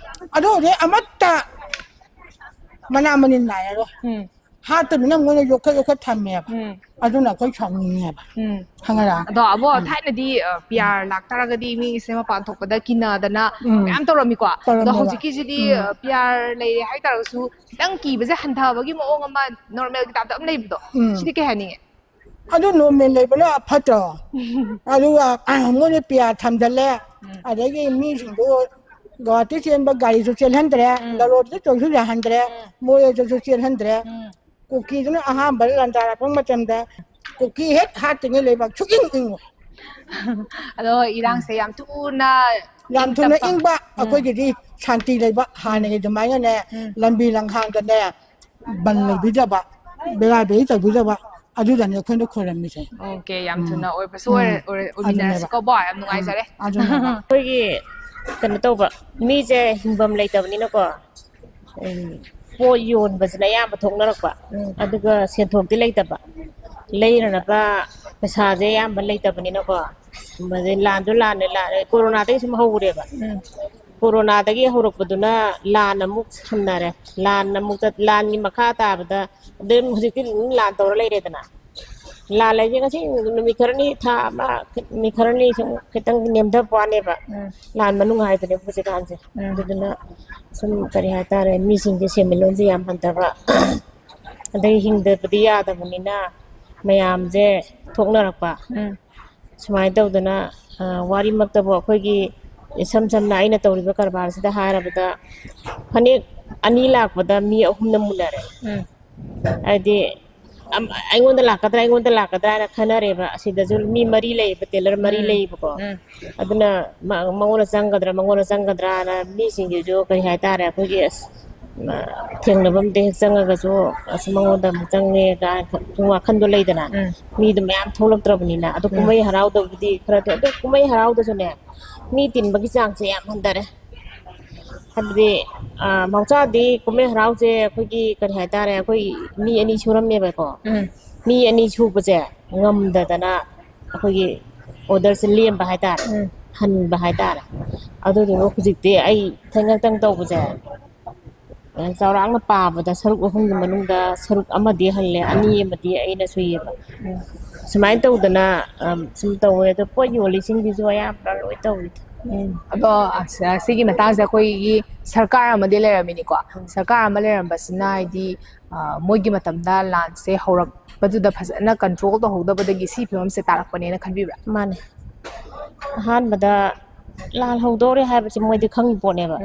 ꯑꯗꯨ ꯑꯣꯏꯔꯗꯤ ꯑꯃꯠꯇ ꯃꯅꯥ ꯃꯅꯤꯟ ꯅꯥꯏꯔꯔꯣꯏ꯫ ꯎꯝ꯫ ꯍꯥꯠꯇꯕꯅꯤꯅ ꯃꯣꯏꯅ ꯌꯣꯛꯈꯠ ꯌꯣꯛꯈꯠ ꯊꯝꯃꯦꯕ꯫ ꯎꯝ꯫ ꯑꯗꯨꯅ ꯑꯩꯈꯣꯏ ꯁꯥꯎꯅꯤꯡꯉꯦꯕ꯫ ꯎꯝ꯫ ꯈꯪꯉꯔꯥ? ꯑꯗꯣ ꯑꯕꯣ, ꯎꯝ꯫ ꯊꯥꯏꯅꯗꯤ, ꯑ, ꯄꯤ ꯑꯥꯔ ꯂꯥꯛꯇꯥꯔꯒꯗꯤ ꯃꯤꯁꯦ ꯃꯄꯥꯟ ꯊꯣꯛꯄꯗ ꯀꯤꯅꯗꯅ ꯎꯝ꯫ ꯃꯌꯥꯝ ꯇꯧꯔꯝꯃꯤꯀꯣ꯫ ꯑꯗꯣ ꯇꯧꯔꯝꯃꯦꯕ꯫ ꯍꯧꯖꯤꯛꯀꯤꯁꯤꯗꯤ, ꯎꯝ꯫ ꯑ, ꯄꯤ ꯑꯥꯔ ꯂꯩꯔꯦ ꯍꯥꯏꯇꯥꯔꯒꯁꯨ ꯈꯤꯇꯪ ꯀꯤꯕꯁꯦ ꯍꯟꯊꯕꯒꯤ ꯃꯑꯣꯡ ꯑꯃ, ꯅꯣꯔꯃꯦꯜꯒꯤ ꯇꯥꯏꯞꯇ ꯑꯃ ꯂꯩꯕꯗꯣ, ꯎꯝ꯫ ꯁꯤꯗꯤ ꯀꯩ ꯍꯥꯏꯅꯤꯡꯉꯤ? ꯑꯗꯨ ꯅꯣꯔꯃꯦꯜ ꯂꯩꯕꯅ ꯐꯠꯇ꯭ꯔꯣ? ꯑꯗꯨꯒ, ꯑ, ꯃꯣꯏꯅ ꯄꯤ ꯑꯥꯔ ꯊꯝꯖꯜꯂꯦ, ꯎꯝ꯫ ꯑꯗꯒꯤ ꯃꯤꯁꯤꯡꯗꯨ ꯒꯨꯍꯥꯇꯤ ꯆꯦꯟꯕ ꯒꯥꯔꯤꯁꯨ ꯆꯦꯜꯍꯟꯗ꯭ꯔꯦ, ꯎꯝ꯫ ꯂꯂꯣꯟꯕꯁꯨ ꯆꯪꯁꯤꯟ ꯌꯥꯍꯟꯗ꯭ꯔꯦ, ꯎꯝ꯫ ꯃꯣꯔꯦꯗꯁꯨ ꯆꯦꯜꯍꯟꯗ꯭ꯔꯦ꯫ ꯎꯝ꯫ ꯀꯨꯀꯤꯗꯨꯅ ꯑꯍꯥꯟꯕ ꯂꯥꯟꯗꯥꯔꯛꯄ ꯃꯇꯝꯗ ꯀꯨꯀꯤ ꯍꯦꯛ ꯍꯥꯠꯇ꯭ꯔꯤꯉꯩ ꯂꯩꯕꯥꯛ ꯁꯨꯛꯏꯪ ꯏꯪꯉꯣꯏ꯫ ꯑꯗꯣ ꯏꯔꯥꯡꯁꯦ ꯌꯥꯝ ꯊꯨꯅ ꯌꯥꯝ ꯊꯨꯅ ꯏꯪꯕ ꯑꯩꯈꯣꯏꯒꯤꯗꯤ ꯁꯥꯟꯇꯤ ꯂꯩꯕ ꯍꯥꯟꯅꯒꯤ ꯑꯗꯨꯃꯥꯏꯅꯅꯦ꯫ ꯂꯝꯕꯤ ꯂꯝꯈꯥꯡꯗꯅꯦ ꯕꯟ ꯂꯩꯕꯤꯗꯕ, ꯕꯦꯔꯥ ꯕꯦꯔꯤ ꯇꯧꯕꯤꯗꯕ, ꯑꯗꯨꯗꯅꯦ ꯑꯩꯈꯣꯏꯅ ꯈꯣꯏꯔꯝꯃꯤꯁꯦ꯫ ꯑꯣꯀꯦ, ꯌꯥꯝ ꯊꯨꯅ ꯑꯣꯏꯕꯁꯨ ꯑꯣꯏꯔ- ꯑꯣꯏꯔ- ꯑꯣꯏꯃꯤꯟꯅꯔꯁꯤꯀꯣ ꯕꯣ, ꯌꯥꯝ ꯅꯨꯡꯉꯥꯏꯖꯔꯦ꯫ ꯑꯗꯨꯅꯦꯕ꯫ ꯑꯩꯈꯣꯏꯒꯤ ꯀꯩꯅꯣ ꯇꯧꯕ ꯃꯤꯁꯦ ꯍꯤꯡꯐꯝ ꯂꯩꯇꯕꯅꯤꯅꯀꯣ, ꯎꯝ, ꯄꯣꯠ ꯌꯣꯟꯕꯁꯤꯅ ꯑꯌꯥꯝꯕ ꯊꯣꯛꯅꯔꯛꯄ, ꯑꯗꯨꯒ ꯁꯦꯟꯊꯣꯛꯇꯤ ꯂꯩꯇꯕ, ꯂꯩꯔꯅꯕ ꯄꯩꯁꯥꯁꯦ ꯑꯌꯥꯝꯕ ꯂꯩꯇꯕꯅꯤꯅꯀꯣ, ꯑꯗꯩ ꯂꯥꯟꯁꯨ ꯂꯥꯟꯅꯦ, ꯂꯥꯟ ꯀꯣꯔꯣꯅꯥꯗꯒꯤ ꯁꯨꯝ ꯍꯧꯔꯦꯕ꯫ ꯀꯣꯔꯣꯅꯥꯗꯒꯤ ꯍꯧꯔꯛꯄꯗꯨꯅ ꯂꯥꯟ ꯑꯃꯨꯛ ꯁꯝꯅꯔꯦ꯫ ꯂꯥꯟ ꯑꯃꯨꯛ ꯆꯠ ꯂꯥꯟꯒꯤ ꯃꯈꯥ ꯇꯥꯕꯗ ꯑꯗꯨꯝ ꯍꯧꯖꯤꯛꯇꯤ ꯑꯗꯨꯝ ꯂꯥꯟ ꯇꯧꯔ ꯂꯩꯔꯦꯗꯅ꯫ ꯂꯥꯟ ꯂꯩꯁꯦ ꯉꯁꯤ ꯅꯨꯃꯤꯠ ꯈꯔꯅꯤ, ꯊꯥ ꯑꯃ, ꯅꯨꯃꯤꯠ ꯈꯔꯅꯤ ꯁꯨꯝ ꯈꯤꯇꯪ ꯅꯦꯝꯊꯕ ꯋꯥꯅꯦꯕ꯫ ꯂꯥꯟ ꯃꯅꯨꯡ ꯍꯥꯏꯗꯨꯅꯦꯕ ꯍꯧꯖꯤꯛꯀꯥꯟꯁꯦ꯫ ꯑꯗꯨꯗꯨꯅ ꯁꯨꯝ ꯀꯔꯤ ꯍꯥꯏꯇꯥꯔꯦ, ꯃꯤꯁꯤꯡꯁꯦ ꯁꯦꯟꯃꯤꯠꯂꯣꯟꯁꯦ ꯌꯥꯝ ꯍꯟꯊꯕ, ꯑꯗꯩ ꯍꯤꯡꯗꯕꯗꯤ ꯌꯥꯗꯕꯅꯤꯅ ꯃꯌꯥꯝꯁꯦ ꯊꯣꯛꯅꯔꯛꯄ꯫ ꯁꯨꯃꯥꯏꯅ ꯇꯧꯗꯅ, ꯑ, ꯋꯥꯔꯤꯃꯛꯇꯕꯨ ꯑꯩꯈꯣꯏꯒꯤ ꯏꯁꯝ ꯁꯝꯅ ꯑꯩꯅ ꯇꯧꯔꯤꯕ ꯀꯔꯕꯥꯔꯁꯤꯗ ꯍꯥꯏꯔꯕꯗ, ꯐꯅꯦꯛ ꯑꯅꯤ ꯂꯥꯛꯄꯗ ꯃꯤ ꯑꯍꯨꯝꯅ ꯃꯨꯟꯅꯔꯦ꯫ ꯍꯥꯏꯗꯤ, ꯑꯩꯉꯣꯟꯗ ꯂꯥꯛꯀꯗ꯭ꯔꯥ, ꯑꯩꯉꯣꯟꯗ ꯂꯥꯛꯀꯗ꯭ꯔꯥ ꯍꯥꯏꯅ ꯈꯟꯅꯔꯦꯕ꯫ ꯑꯁꯤꯗꯁꯨ ꯃꯤ ꯃꯔꯤ ꯂꯩꯌꯦꯕ, ꯇꯦꯂꯔ ꯃꯔꯤ ꯂꯩꯌꯦꯕꯀꯣ꯫ ꯑꯗꯨꯅ ꯃꯉꯣꯟꯗ ꯆꯪꯒꯗ꯭ꯔꯥ, ꯃꯉꯣꯟꯗ ꯆꯪꯒꯗ꯭ꯔꯥꯅ ꯃꯤꯁꯤꯡꯁꯤꯁꯨ, ꯀꯔꯤ ꯍꯥꯏꯇꯥꯔꯦ, ꯑꯩꯈꯣꯏꯒꯤ, ꯑꯁ, ꯊꯦꯡꯅꯕ ꯑꯝꯗ ꯍꯦꯛ ꯆꯪꯉꯒꯁꯨ, ꯑꯁ, ꯃꯉꯣꯟꯗ ꯑꯃꯨꯛ ꯆꯪꯉꯦ ꯀꯥꯏꯅ ꯁꯨꯝ ꯋꯥꯈꯟꯗꯣ ꯂꯩꯗꯅ꯫ ꯃꯤꯗꯣ ꯃꯌꯥꯝ ꯊꯣꯛꯂꯛꯇ꯭ꯔꯕꯅꯤꯅ꯫ ꯑꯗꯣ ꯀꯨꯝꯍꯩ ꯍꯔꯥꯎꯗꯕꯨꯗꯤ ꯈꯔ ꯊꯣꯛꯑꯦ, ꯑꯗꯣ ꯀꯨꯝꯍꯩ ꯍꯔꯥꯎꯗꯁꯨꯅꯦ, ꯃꯤ ꯇꯤꯟꯕꯒꯤ ꯆꯥꯡꯁꯦ ꯌꯥꯝ ꯍꯟꯊꯔꯦ꯫ ꯍꯥꯏꯕꯗꯤ, ꯑ, ꯃꯍꯧꯁꯥꯗꯤ ꯀꯨꯝꯍꯩ ꯍꯔꯥꯎꯁꯦ ꯑꯩꯈꯣꯏꯒꯤ, ꯀꯔꯤ ꯍꯥꯏꯇꯥꯔꯦ, ꯑꯩꯈꯣꯏ ꯃꯤ ꯑꯅꯤ ꯁꯨꯔꯝꯃꯦꯕꯀꯣ꯫ ꯃꯤ ꯑꯅꯤ ꯁꯨꯕꯁꯦ ꯉꯝꯗꯗꯅ ꯑꯩꯈꯣꯏꯒꯤ ꯑꯣꯔꯗꯔꯁꯦ ꯂꯦꯝꯕ ꯍꯥꯏꯇꯥꯔꯦ, ꯍꯟꯕ ꯍꯥꯏꯇꯥꯔꯦ꯫ ꯑꯗꯨꯗꯨꯒ ꯍꯧꯖꯤꯛꯇꯤ ꯑꯩ ꯏꯊꯟ ꯈꯛꯇꯪ ꯇꯧꯕꯁꯦ, ꯑ, ꯆꯥꯎꯔꯥꯛꯅ ꯄꯥꯕꯗ ꯁꯔꯨꯛ ꯑꯍꯨꯝꯒꯤ ꯃꯅꯨꯡꯗ ꯁꯔꯨꯛ ꯑꯃꯗꯤ ꯍꯜꯂꯦ, ꯑꯅꯤ ꯑꯃꯗꯤ ꯑꯩꯅ ꯁꯨꯏꯌꯦꯕ꯫ ꯁꯨꯃꯥꯏꯅ ꯇꯧꯗꯅ, ꯑ, ꯁꯨꯝ ꯇꯧꯋꯦ꯫ ꯑꯗꯣ ꯄꯣꯠ ꯌꯣꯜꯂꯤꯁꯤꯡꯒꯤꯁꯨ ꯑꯌꯥꯝꯕ ꯂꯣꯏ ꯇꯧꯋꯤ꯫ ꯑꯗꯣ, ꯑ, ꯁꯤꯒꯤ ꯃꯇꯥꯡꯁꯦ ꯑꯩꯈꯣꯏꯒꯤ ꯁꯔꯀꯥꯔ ꯑꯃꯗꯤ ꯂꯩꯔꯝꯃꯤꯅꯤꯀꯣ꯫ ꯁꯔꯀꯥꯔ ꯑꯃ ꯂꯩꯔꯝꯕꯁꯤꯅ, ꯍꯥꯏꯗꯤ, ꯑ, ꯃꯣꯏꯒꯤ ꯃꯇꯝꯗ ꯂꯥꯟꯁꯦ ꯍꯧꯔꯛꯄꯗꯨꯗ ꯐꯖꯅ ꯀꯟꯇ꯭ꯔꯣꯜ ꯇꯧꯍꯧꯗꯕꯗꯒꯤ ꯁꯤ ꯐꯤꯕꯝꯁꯦ ꯇꯥꯔꯛꯄꯅꯦꯅ ꯈꯟꯕꯤꯕ꯭ꯔꯥ? ꯃꯥꯅꯦ꯫ ꯑꯍꯥꯟꯕꯗ ꯂꯥꯜꯍꯧꯗꯧꯔꯦ ꯍꯥꯏꯕꯁꯦ ꯃꯣꯏꯗꯤ ꯈꯪꯉꯤ ꯄꯣꯠꯅꯦꯕ꯫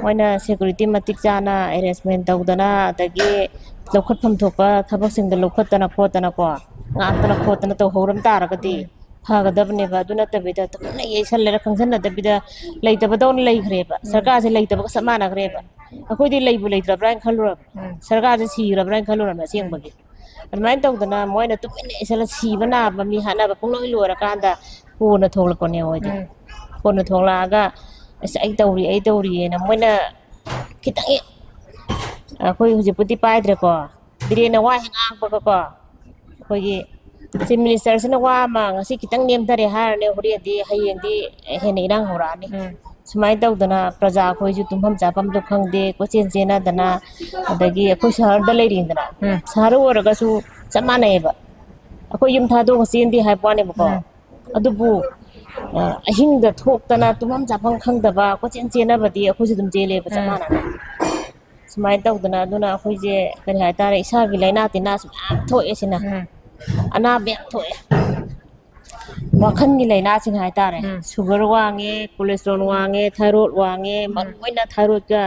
ꯃꯣꯏꯅ ꯁꯦꯀ꯭ꯌꯨꯔꯤꯇꯤ ꯃꯇꯤꯛ ꯆꯥꯅ ꯑꯦꯔꯦꯟꯖꯃꯦꯟ ꯇꯧꯗꯅ, ꯑꯗꯒꯤ ꯂꯧꯈꯠꯐꯝ ꯊꯣꯛꯄ ꯊꯕꯛꯁꯤꯡꯗꯣ ꯂꯧꯈꯠꯇꯅ ꯈꯣꯠꯇꯅꯀꯣ, ꯉꯥꯛꯇꯅ ꯈꯣꯠꯇꯅ ꯇꯧꯍꯧꯔꯝ ꯇꯥꯔꯒꯗꯤ ꯐꯒꯗꯕꯅꯦꯕ꯫ ꯑꯗꯨ ꯅꯠꯇꯕꯤꯗ ꯇꯨꯃꯤꯟꯅ ꯌꯩꯁꯜꯂꯦꯔ ꯈꯪꯖꯟꯅꯗꯕꯤꯗ ꯂꯩꯇꯕꯗꯧꯅ ꯂꯩꯈ꯭ꯔꯦꯕ꯫ ꯁꯔꯀꯥꯔꯁꯦ ꯂꯩꯇꯕꯒ ꯆꯞ ꯃꯥꯟꯅꯈ꯭ꯔꯦꯕ꯫ ꯑꯩꯈꯣꯏꯗꯤ ꯂꯩꯕꯨ ꯂꯩꯇ꯭ꯔꯕ꯭ꯔꯥ ꯍꯥꯏꯅ ꯈꯜꯂꯨꯔꯕ, ꯁꯔꯀꯥꯔꯁꯦ ꯁꯤꯈ꯭ꯔꯕ꯭ꯔꯥ ꯍꯥꯏꯅ ꯈꯜꯂꯨꯔꯕ ꯑꯁꯦꯡꯕꯒꯤ꯫ ꯑꯗꯨꯃꯥꯏꯅ ꯇꯧꯗꯅ ꯃꯣꯏꯅ ꯇꯨꯃꯤꯟꯅ ꯏꯁꯜꯂ ꯁꯤꯕ ꯅꯥꯕ ꯃꯤ ꯍꯥꯠꯅꯕ ꯄꯨꯡꯂꯣꯏ ꯂꯣꯏꯔꯀꯥꯟꯗ ꯀꯣꯟꯅ ꯊꯣꯛꯂꯛꯄꯅꯦ ꯃꯣꯏꯗꯤ꯫ ꯎꯝ꯫ ꯀꯣꯟꯅ ꯊꯣꯛꯂꯛꯑꯒ "ꯑꯁ, ꯑꯩ ꯇꯧꯔꯤ, ꯑꯩ ꯇꯧꯔꯤꯑꯅ" ꯃꯣꯏꯅ ꯈꯤꯇꯪ ꯍꯦꯛ, ꯑꯩꯈꯣꯏ ꯍꯧꯖꯤꯛꯄꯨꯗꯤ ꯄꯥꯏꯗ꯭ꯔꯦꯀꯣ, ꯕꯤꯔꯦꯟꯅ ꯋꯥ ꯍꯦꯛ ꯉꯥꯡꯕꯒꯀꯣ, ꯑꯩꯈꯣꯏꯒꯤ ꯆꯤꯐ ꯃꯤꯅꯤꯁꯇꯔꯁꯤꯅ ꯋꯥ ꯑꯃ ꯉꯁꯤ ꯈꯤꯇꯪ ꯅꯦꯝꯊꯔꯦ ꯍꯥꯏꯔꯅꯦ, ꯍꯣꯔꯦꯟꯗꯤ, ꯍꯌꯦꯡꯗꯤ ꯍꯦꯟꯅ ꯏꯔꯥꯡ ꯍꯧꯔꯛꯑꯅꯤ꯫ ꯎꯝ꯫ ꯁꯨꯃꯥꯏꯅ ꯇꯧꯗꯅ ꯄ꯭ꯔꯖꯥ ꯑꯩꯈꯣꯏꯁꯨ ꯇꯨꯝꯐꯝ ꯆꯥꯐꯝꯗꯣ ꯈꯪꯗꯦ, ꯀꯣꯏꯆꯦꯟ ꯆꯦꯟꯅꯗꯅ, ꯑꯗꯒꯤ ꯑꯩꯈꯣꯏ ꯁꯍꯔꯗ ꯂꯩꯔꯤꯗꯅ, ꯎꯝ꯫ ꯁꯍꯔ ꯑꯣꯏꯔꯒꯁꯨ ꯆꯞ ꯃꯥꯟꯅꯩꯌꯦꯕ꯫ ꯑꯩꯈꯣꯏ ꯌꯨꯝ ꯊꯥꯗꯣꯛꯑꯒ ꯆꯦꯟꯗꯦ ꯍꯥꯏꯕ ꯋꯥꯅꯦꯕꯀꯣ꯫ ꯎꯝ꯫ ꯑꯗꯨꯕꯨ, ꯑ, ꯑꯍꯤꯡꯗ ꯊꯣꯛꯇꯅ ꯇꯨꯝꯐꯝ ꯆꯥꯐꯝ ꯈꯪꯗꯕ ꯀꯣꯏꯆꯦꯟ ꯆꯦꯟꯅꯕꯗꯤ ꯑꯩꯈꯣꯏꯁꯨ ꯑꯗꯨꯝ ꯆꯦꯜꯂꯦꯕ ꯆꯞ ꯎꯝ꯫ ꯃꯥꯟꯅꯅ꯫ ꯁꯨꯃꯥꯏꯅ ꯇꯧꯗꯅ, ꯑꯗꯨꯅ ꯑꯩꯈꯣꯏꯁꯦ, ꯀꯔꯤ ꯍꯥꯏꯇꯥꯔꯦ, ꯏꯁꯥꯒꯤ ꯂꯥꯏꯅꯥ ꯇꯤꯟꯅꯥꯁꯨ ꯃꯌꯥꯝ ꯊꯣꯛꯑꯦ ꯁꯤꯅ꯫ ꯎꯝ꯫ ꯑꯅꯥꯕ ꯌꯥꯝ ꯊꯣꯛꯑꯦ꯫ ꯋꯥꯈꯜꯒꯤ ꯂꯥꯏꯅꯥꯁꯤꯡ ꯍꯥꯏꯇꯥꯔꯦ꯫ ꯎꯝ꯫ ꯁꯨꯒꯔ ꯋꯥꯡꯉꯦ, ꯀꯣꯂꯦꯁꯇ꯭ꯔꯣꯜ ꯋꯥꯡꯉꯦ, ꯊꯥꯏꯔꯣꯏꯗ ꯋꯥꯡꯉꯦ, ꯎꯝ꯫ ꯃꯔꯨ ꯑꯣꯏꯅ ꯊꯥꯏꯔꯣꯏꯗꯀ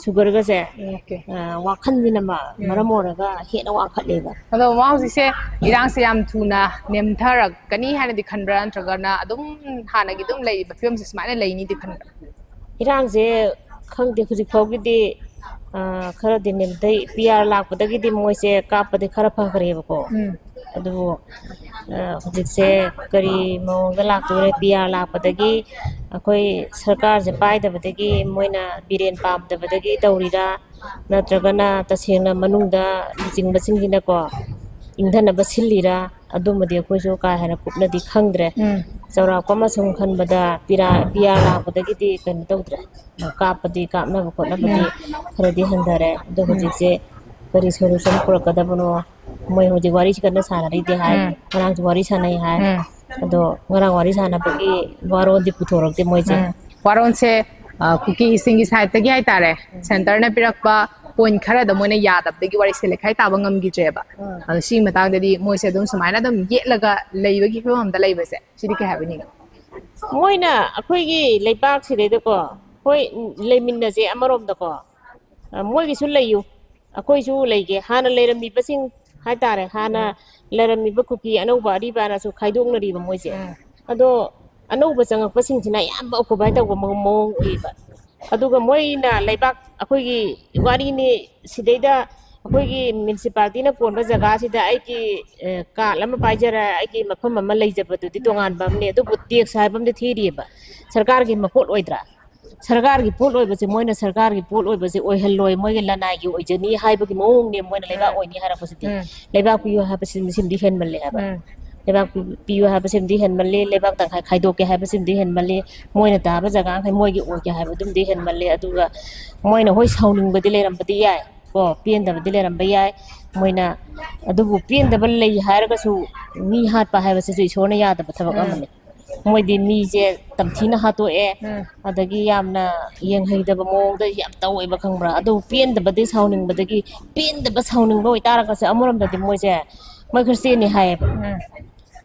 ꯁꯨꯒꯔꯒꯁꯦ, ꯑꯣꯀꯦ꯫ ꯑ, ꯋꯥꯈꯜꯁꯤꯅ ꯃ-, ꯎꯝ꯫ ꯃꯔꯝ ꯑꯣꯏꯔꯒ ꯍꯦꯟꯅ ꯋꯥꯡꯈꯠꯂꯦꯕ꯫ ꯑꯗꯣ ꯃꯃꯥ ꯍꯧꯖꯤꯛꯁꯦ ꯏꯔꯥꯡꯁꯦ ꯌꯥꯝ ꯊꯨꯅ ꯅꯦꯝꯊꯔꯛꯀꯅꯤ ꯍꯥꯏꯅꯗꯤ ꯈꯟꯕ꯭ꯔꯥ, ꯅꯠꯇ꯭ꯔꯒꯅ ꯑꯗꯨꯝ ꯍꯥꯟꯅꯒꯤ ꯑꯗꯨꯝ ꯂꯩꯔꯤꯕ ꯐꯤꯕꯝꯁꯦ ꯁꯨꯃꯥꯏꯅ ꯂꯩꯅꯤꯗꯤ ꯈꯟꯕ꯭ꯔꯥ? ꯏꯔꯥꯡꯁꯦ ꯈꯪꯗꯦ, ꯍꯧꯖꯤꯛ ꯐꯥꯎꯒꯤꯗꯤ, ꯑ, ꯈꯔꯗꯤ ꯅꯦꯝꯊꯩ꯫ ꯄꯤ ꯑꯥꯔ ꯂꯥꯛꯄꯗꯒꯤꯗꯤ ꯃꯣꯏꯁꯦ ꯀꯥꯞꯄꯗꯤ ꯈꯔ ꯐꯈ꯭ꯔꯦꯕꯀꯣ꯫ ꯎꯝ꯫ ꯑꯗꯨꯕꯨ, ꯑ, ꯍꯧꯖꯤꯛꯁꯦ ꯀꯔꯤ ꯃꯑꯣꯡꯗ ꯂꯥꯛꯇꯣꯔꯦ? ꯄꯤ ꯑꯥꯔ ꯂꯥꯛꯄꯗꯒꯤ, ꯑꯩꯈꯣꯏ ꯁꯔꯀꯥꯔꯁꯦ ꯄꯥꯏꯗꯕꯗꯒꯤ, ꯃꯣꯏꯅ ꯕꯤꯔꯦꯟ ꯄꯥꯝꯗꯕꯗꯒꯤ ꯇꯧꯔꯤꯔꯥ, ꯅꯠꯇ꯭ꯔꯒꯅ ꯇꯁꯦꯡꯅ ꯃꯅꯨꯡꯗ ꯂꯨꯆꯤꯡꯕꯁꯤꯡꯁꯤꯅꯀꯣ ꯏꯪꯊꯅꯕ ꯁꯤꯜꯂꯤꯔꯥ, ꯑꯗꯨꯃꯗꯤ ꯑꯩꯈꯣꯏꯁꯨ ꯀꯥ ꯍꯦꯟꯅ ꯀꯨꯞꯅꯗꯤ ꯈꯪꯗ꯭ꯔꯦ꯫ ꯎꯝ꯫ ꯆꯥꯎꯔꯥꯛꯄ ꯑꯃ ꯁꯨꯝ ꯈꯟꯕꯗ ꯄꯤꯔꯥ-, ꯄꯤ ꯑꯥꯔ ꯂꯥꯛꯄꯗꯒꯤꯗꯤ ꯀꯩꯅꯣ ꯇꯧꯗ꯭ꯔꯦ, ꯀꯥꯞꯄꯗꯤ, ꯀꯥꯞꯅꯕ ꯈꯣꯠꯅꯕꯗꯤ ꯎꯝ꯫ ꯈꯔꯗꯤ ꯍꯟꯊꯔꯦ꯫ ꯑꯗꯣ ꯎꯝ꯫ ꯍꯧꯖꯤꯛꯁꯦ ꯀꯔꯤ solution ꯄꯨꯔꯛꯀꯗꯕꯅꯣ? ꯃꯣꯏ ꯍꯧꯖꯤꯛ ꯋꯥꯔꯤꯁꯤ ꯀꯟꯅ ꯁꯥꯟꯅꯔꯤꯗꯤ ꯍꯥꯏ꯫ ꯎꯝ꯫ ꯉꯔꯥꯡꯁꯨ ꯋꯥꯔꯤ ꯁꯥꯟꯅꯩ ꯍꯥꯏ꯫ ꯎꯝ꯫ ꯑꯗꯣ ꯉꯔꯥꯡ ꯋꯥꯔꯤ ꯁꯥꯟꯅꯕꯒꯤ ꯋꯥꯔꯣꯜꯗꯤ ꯄꯨꯊꯣꯔꯛꯇꯦ ꯃꯣꯏꯁꯦ꯫ ꯎꯝ꯫ ꯋꯥꯔꯣꯜꯁꯦ, ꯑ, ꯀꯨꯀꯤꯁꯤꯡꯒꯤ side ꯇꯒꯤ ꯍꯥꯏꯇꯥꯔꯦ, ꯎꯝ꯫ Centre ꯅ ꯄꯤꯔꯛꯄ point ꯈꯔꯗ ꯃꯣꯏꯅ ꯌꯥꯗꯕꯗꯒꯤ ꯋꯥꯔꯤꯁꯦ ꯂꯩꯈꯥꯏ ꯇꯥꯕ ꯉꯝꯈꯤꯗ꯭ꯔꯦꯕ꯫ ꯎꯝ꯫ ꯑꯗꯣ ꯁꯤꯒꯤ ꯃꯇꯥꯡꯗꯗꯤ ꯃꯣꯏꯁꯦ ꯑꯗꯨꯝ ꯁꯨꯃꯥꯏꯅ ꯑꯗꯨꯝ ꯌꯦꯠꯂꯒ ꯂꯩꯕꯒꯤ ꯐꯤꯕꯝ ꯑꯃꯗ ꯂꯩꯕꯁꯦ, ꯁꯤꯗꯤ ꯀꯩ ꯍꯥꯏꯕꯤꯅꯤꯡꯉꯤ? ꯃꯣꯏꯅ ꯑꯩꯈꯣꯏꯒꯤ ꯂꯩꯕꯥꯛꯁꯤꯗꯩꯗꯀꯣ, ꯍꯣꯏ, ꯂꯩꯃꯤꯟꯅꯁꯦ ꯑꯃꯔꯣꯝꯗꯀꯣ꯫ ꯑ, ꯃꯣꯏꯒꯤꯁꯨ ꯂꯩꯌꯨ, ꯑꯩꯈꯣꯏꯁꯨ ꯂꯩꯒꯦ꯫ ꯍꯥꯟꯅ ꯂꯩꯔꯝꯃꯤꯕꯁꯤꯡ ꯍꯥꯏꯇꯥꯔꯦ, ꯍꯥꯟꯅ ꯎꯝ꯫ ꯂꯩꯔꯝꯃꯤꯕ ꯀꯨꯀꯤ ꯑꯅꯧꯕ ꯑꯔꯤꯕꯅꯁꯨ ꯈꯥꯏꯗꯣꯛꯅꯔꯤꯕ ꯃꯣꯏꯁꯦ꯫ ꯎꯝ꯫ ꯑꯗꯣ ꯑꯅꯧꯕ ꯆꯪꯉꯛꯄꯁꯤꯡꯁꯤꯅ ꯑꯌꯥꯝꯕ occupy ꯇꯧꯕ ꯃꯑꯣꯡ, ꯃꯑꯣꯡ ꯎꯏꯌꯦꯕ꯫ ꯑꯗꯨꯒ ꯃꯣꯏꯅ ꯂꯩꯕꯥꯛ, ꯑꯩꯈꯣꯏꯒꯤ ꯋꯥꯔꯤꯅꯤ, ꯁꯤꯗꯩꯗ ꯑꯩꯈꯣꯏꯒꯤ municipalityꯅ ꯀꯣꯟꯕ ꯖꯒꯥꯁꯤꯗ ꯑꯩꯒꯤ, ꯑ, ꯀꯥꯔꯗ ꯑꯃ ꯄꯥꯏꯖꯔ ꯑꯩꯒꯤ ꯃꯐꯝ ꯑꯃ ꯂꯩꯖꯕꯗꯨꯗꯤ ꯎꯝ꯫ ꯇꯣꯉꯥꯟꯕ ꯑꯃꯅꯤ, ꯑꯗꯨꯕꯨ tax ꯍꯥꯏꯕ ꯑꯃꯗꯤ ꯊꯤꯔꯤꯑꯕ꯫ ꯁꯔꯀꯥꯔꯒꯤ ꯃꯄꯣꯠ ꯑꯣꯏꯗ꯭ꯔꯥ? ꯁꯔꯀꯥꯔꯒꯤ ꯄꯣꯠ ꯑꯣꯏꯕꯁꯦ ꯃꯣꯏꯅ ꯁꯔꯀꯥꯔꯒꯤ ꯄꯣꯠ ꯑꯣꯏꯕꯁꯦ ꯑꯣꯏꯍꯜꯂꯣꯏ, ꯃꯣꯏꯒꯤ ꯂꯅꯥꯏꯒꯤ ꯑꯣꯏꯖꯅꯤ ꯍꯥꯏꯕꯒꯤ ꯃꯑꯣꯡꯅꯦ ꯃꯣꯏꯅ ꯂꯩꯕꯥꯛ ꯎꯝ꯫ ꯑꯣꯏꯅꯤ ꯍꯥꯏꯔꯛꯄꯁꯤꯗꯤ꯫ ꯎꯝ꯫ ꯂꯩꯕꯥꯛ ꯄꯤꯌꯨ ꯍꯥꯏꯕꯁꯤ ꯁꯤꯝꯗꯤ ꯍꯦꯟꯃꯜꯂꯦ ꯍꯥꯏꯕ꯫ ꯎꯝ꯫ ꯂꯩꯕꯥꯛ ꯄꯤꯌꯨ ꯍꯥꯏꯕꯁꯤꯝꯗꯤ ꯍꯦꯟꯃꯜꯂꯤ, ꯂꯩꯕꯥꯛ ꯇꯪꯈꯥꯏ ꯈꯥꯏꯗꯣꯛꯀꯦ ꯍꯥꯏꯕꯁꯤꯝꯗꯤ ꯍꯦꯟꯃꯜꯂꯤ, ꯃꯣꯏꯅ ꯇꯥꯕ ꯖꯒꯥꯈꯩ ꯃꯣꯏꯒꯤ ꯑꯣꯏꯒꯦ ꯍꯥꯏꯕꯗꯨꯝꯗꯤ ꯍꯦꯟꯃꯜꯂꯤ꯫ ꯑꯗꯨꯒ ꯃꯣꯏꯅ ꯍꯣꯏ ꯁꯥꯎꯅꯤꯡꯕꯗꯤ ꯂꯩꯔꯝꯕꯗꯤ ꯌꯥꯏ ꯀꯣ, ꯄꯦꯟꯗꯕꯗꯤ ꯂꯩꯔꯝꯕ ꯌꯥꯏ ꯃꯣꯏꯅ, ꯑꯗꯨꯕꯨ ꯄꯦꯟꯗꯕ ꯂꯩ ꯍꯥꯏꯔꯒꯁꯨ ꯃꯤ ꯍꯥꯠꯄ ꯍꯥꯏꯕꯁꯤꯁꯨ ꯏꯁꯣꯔꯅ ꯌꯥꯗꯕ ꯊꯕꯛ ꯎꯝ꯫ ꯑꯃꯅꯤ꯫ ꯃꯣꯏꯗꯤ ꯃꯤꯁꯦ ꯇꯝꯊꯤꯅ ꯍꯥꯠꯇꯣꯛꯑꯦ, ꯎꯝ꯫ ꯑꯗꯒꯤ ꯌꯥꯝꯅ ꯌꯦꯡꯍꯩꯗꯕ ꯃꯑꯣꯡꯗ ꯌꯥꯝ ꯇꯧꯋꯦꯕ, ꯈꯪꯕ꯭ꯔꯥ? ꯑꯗꯨ ꯄꯦꯟꯗꯕꯗꯤ, ꯁꯥꯎꯅꯤꯡꯕꯗꯒꯤ, ꯄꯦꯟꯗꯕ ꯁꯥꯎꯅꯤꯡꯕ ꯑꯣꯏꯇꯥꯔꯒꯁꯨ ꯑꯃꯔꯣꯝꯗꯗꯤ ꯃꯣꯏꯁꯦ, ꯃꯣꯏ ꯈ꯭ꯔꯤꯁꯇꯦꯟꯅꯤ ꯍꯥꯏꯌꯦꯕ꯫ ꯎꯝ꯫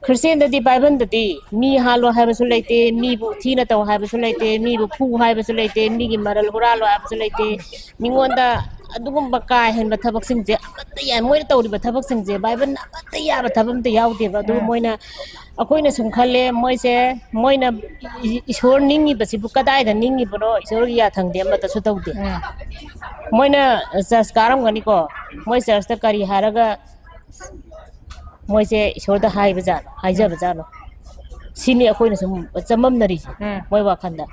ꯈ꯭ꯔꯤꯁꯇꯦꯟꯗꯗꯤ, ꯕꯥꯏꯕꯜꯗꯗꯤ ꯃꯤ ꯍꯥꯠꯂꯣ ꯍꯥꯏꯕꯁꯨ ꯂꯩꯇꯦ, ꯃꯤꯕꯨ ꯊꯤꯅ ꯇꯧ ꯍꯥꯏꯕꯁꯨ ꯂꯩꯇꯦ, ꯃꯤꯕꯨ ꯐꯨ ꯍꯥꯏꯕꯁꯨ ꯂꯩꯇꯦ, ꯃꯤꯒꯤ ꯃꯔꯜ ꯍꯨꯔꯥꯜꯂꯣ ꯍꯥꯏꯕꯁꯨ ꯂꯩꯇꯦ꯫ ꯃꯤꯉꯣꯟꯗ ꯑꯗꯨꯒꯨꯝꯕ ꯀꯥ ꯍꯦꯟꯕ ꯊꯕꯛꯁꯤꯡꯁꯦ ꯑꯃꯠꯇ ꯌꯥꯏ꯫ ꯃꯣꯏꯅ ꯇꯧꯔꯤꯕ ꯊꯕꯛꯁꯤꯡꯁꯦ ꯕꯥꯏꯕꯜꯅ ꯑꯃꯠꯇ ꯌꯥꯕ ꯊꯕꯛ ꯑꯝꯇ ꯌꯥꯎꯗꯦꯕ꯫ ꯑꯗꯨ ꯎꯝ꯫ ꯃꯣꯏꯅ, ꯑꯩꯈꯣꯏꯅ ꯁꯨꯝ ꯈꯜꯂꯦ, ꯃꯣꯏꯁꯦ, ꯃꯣꯏꯅ ꯏ-, ꯏꯁꯣꯔ ꯅꯤꯡꯉꯤꯕꯁꯤꯕꯨ ꯀꯗꯥꯏꯗ ꯅꯤꯡꯉꯤꯕꯅꯣ? ꯏꯁꯣꯔꯒꯤ ꯌꯥꯊꯪꯗꯤ ꯑꯃꯠꯇꯁꯨ ꯇꯧꯗꯦ꯫ ꯎꯝ꯫ ꯃꯣꯏꯅ ꯆꯔꯆ ꯀꯥꯔꯝꯒꯅꯤꯀꯣ, ꯃꯣꯏ ꯆꯔꯆꯇ ꯀꯔꯤ ꯍꯥꯏꯔꯒ ꯃꯣꯏꯁꯦ ꯏꯁꯣꯔꯗ ꯍꯥꯏꯕꯖꯥꯠꯅꯣ, ꯎꯝ꯫ ꯍꯥꯏꯖꯕꯖꯥꯠꯅꯣ? ꯁꯤꯅꯤ ꯑꯩꯈꯣꯏꯅ ꯁꯨꯝ ꯆꯃꯝꯅꯔꯤꯁꯦ, ꯎꯝ꯫ ꯃꯣꯏ ꯋꯥꯈꯜꯗ꯫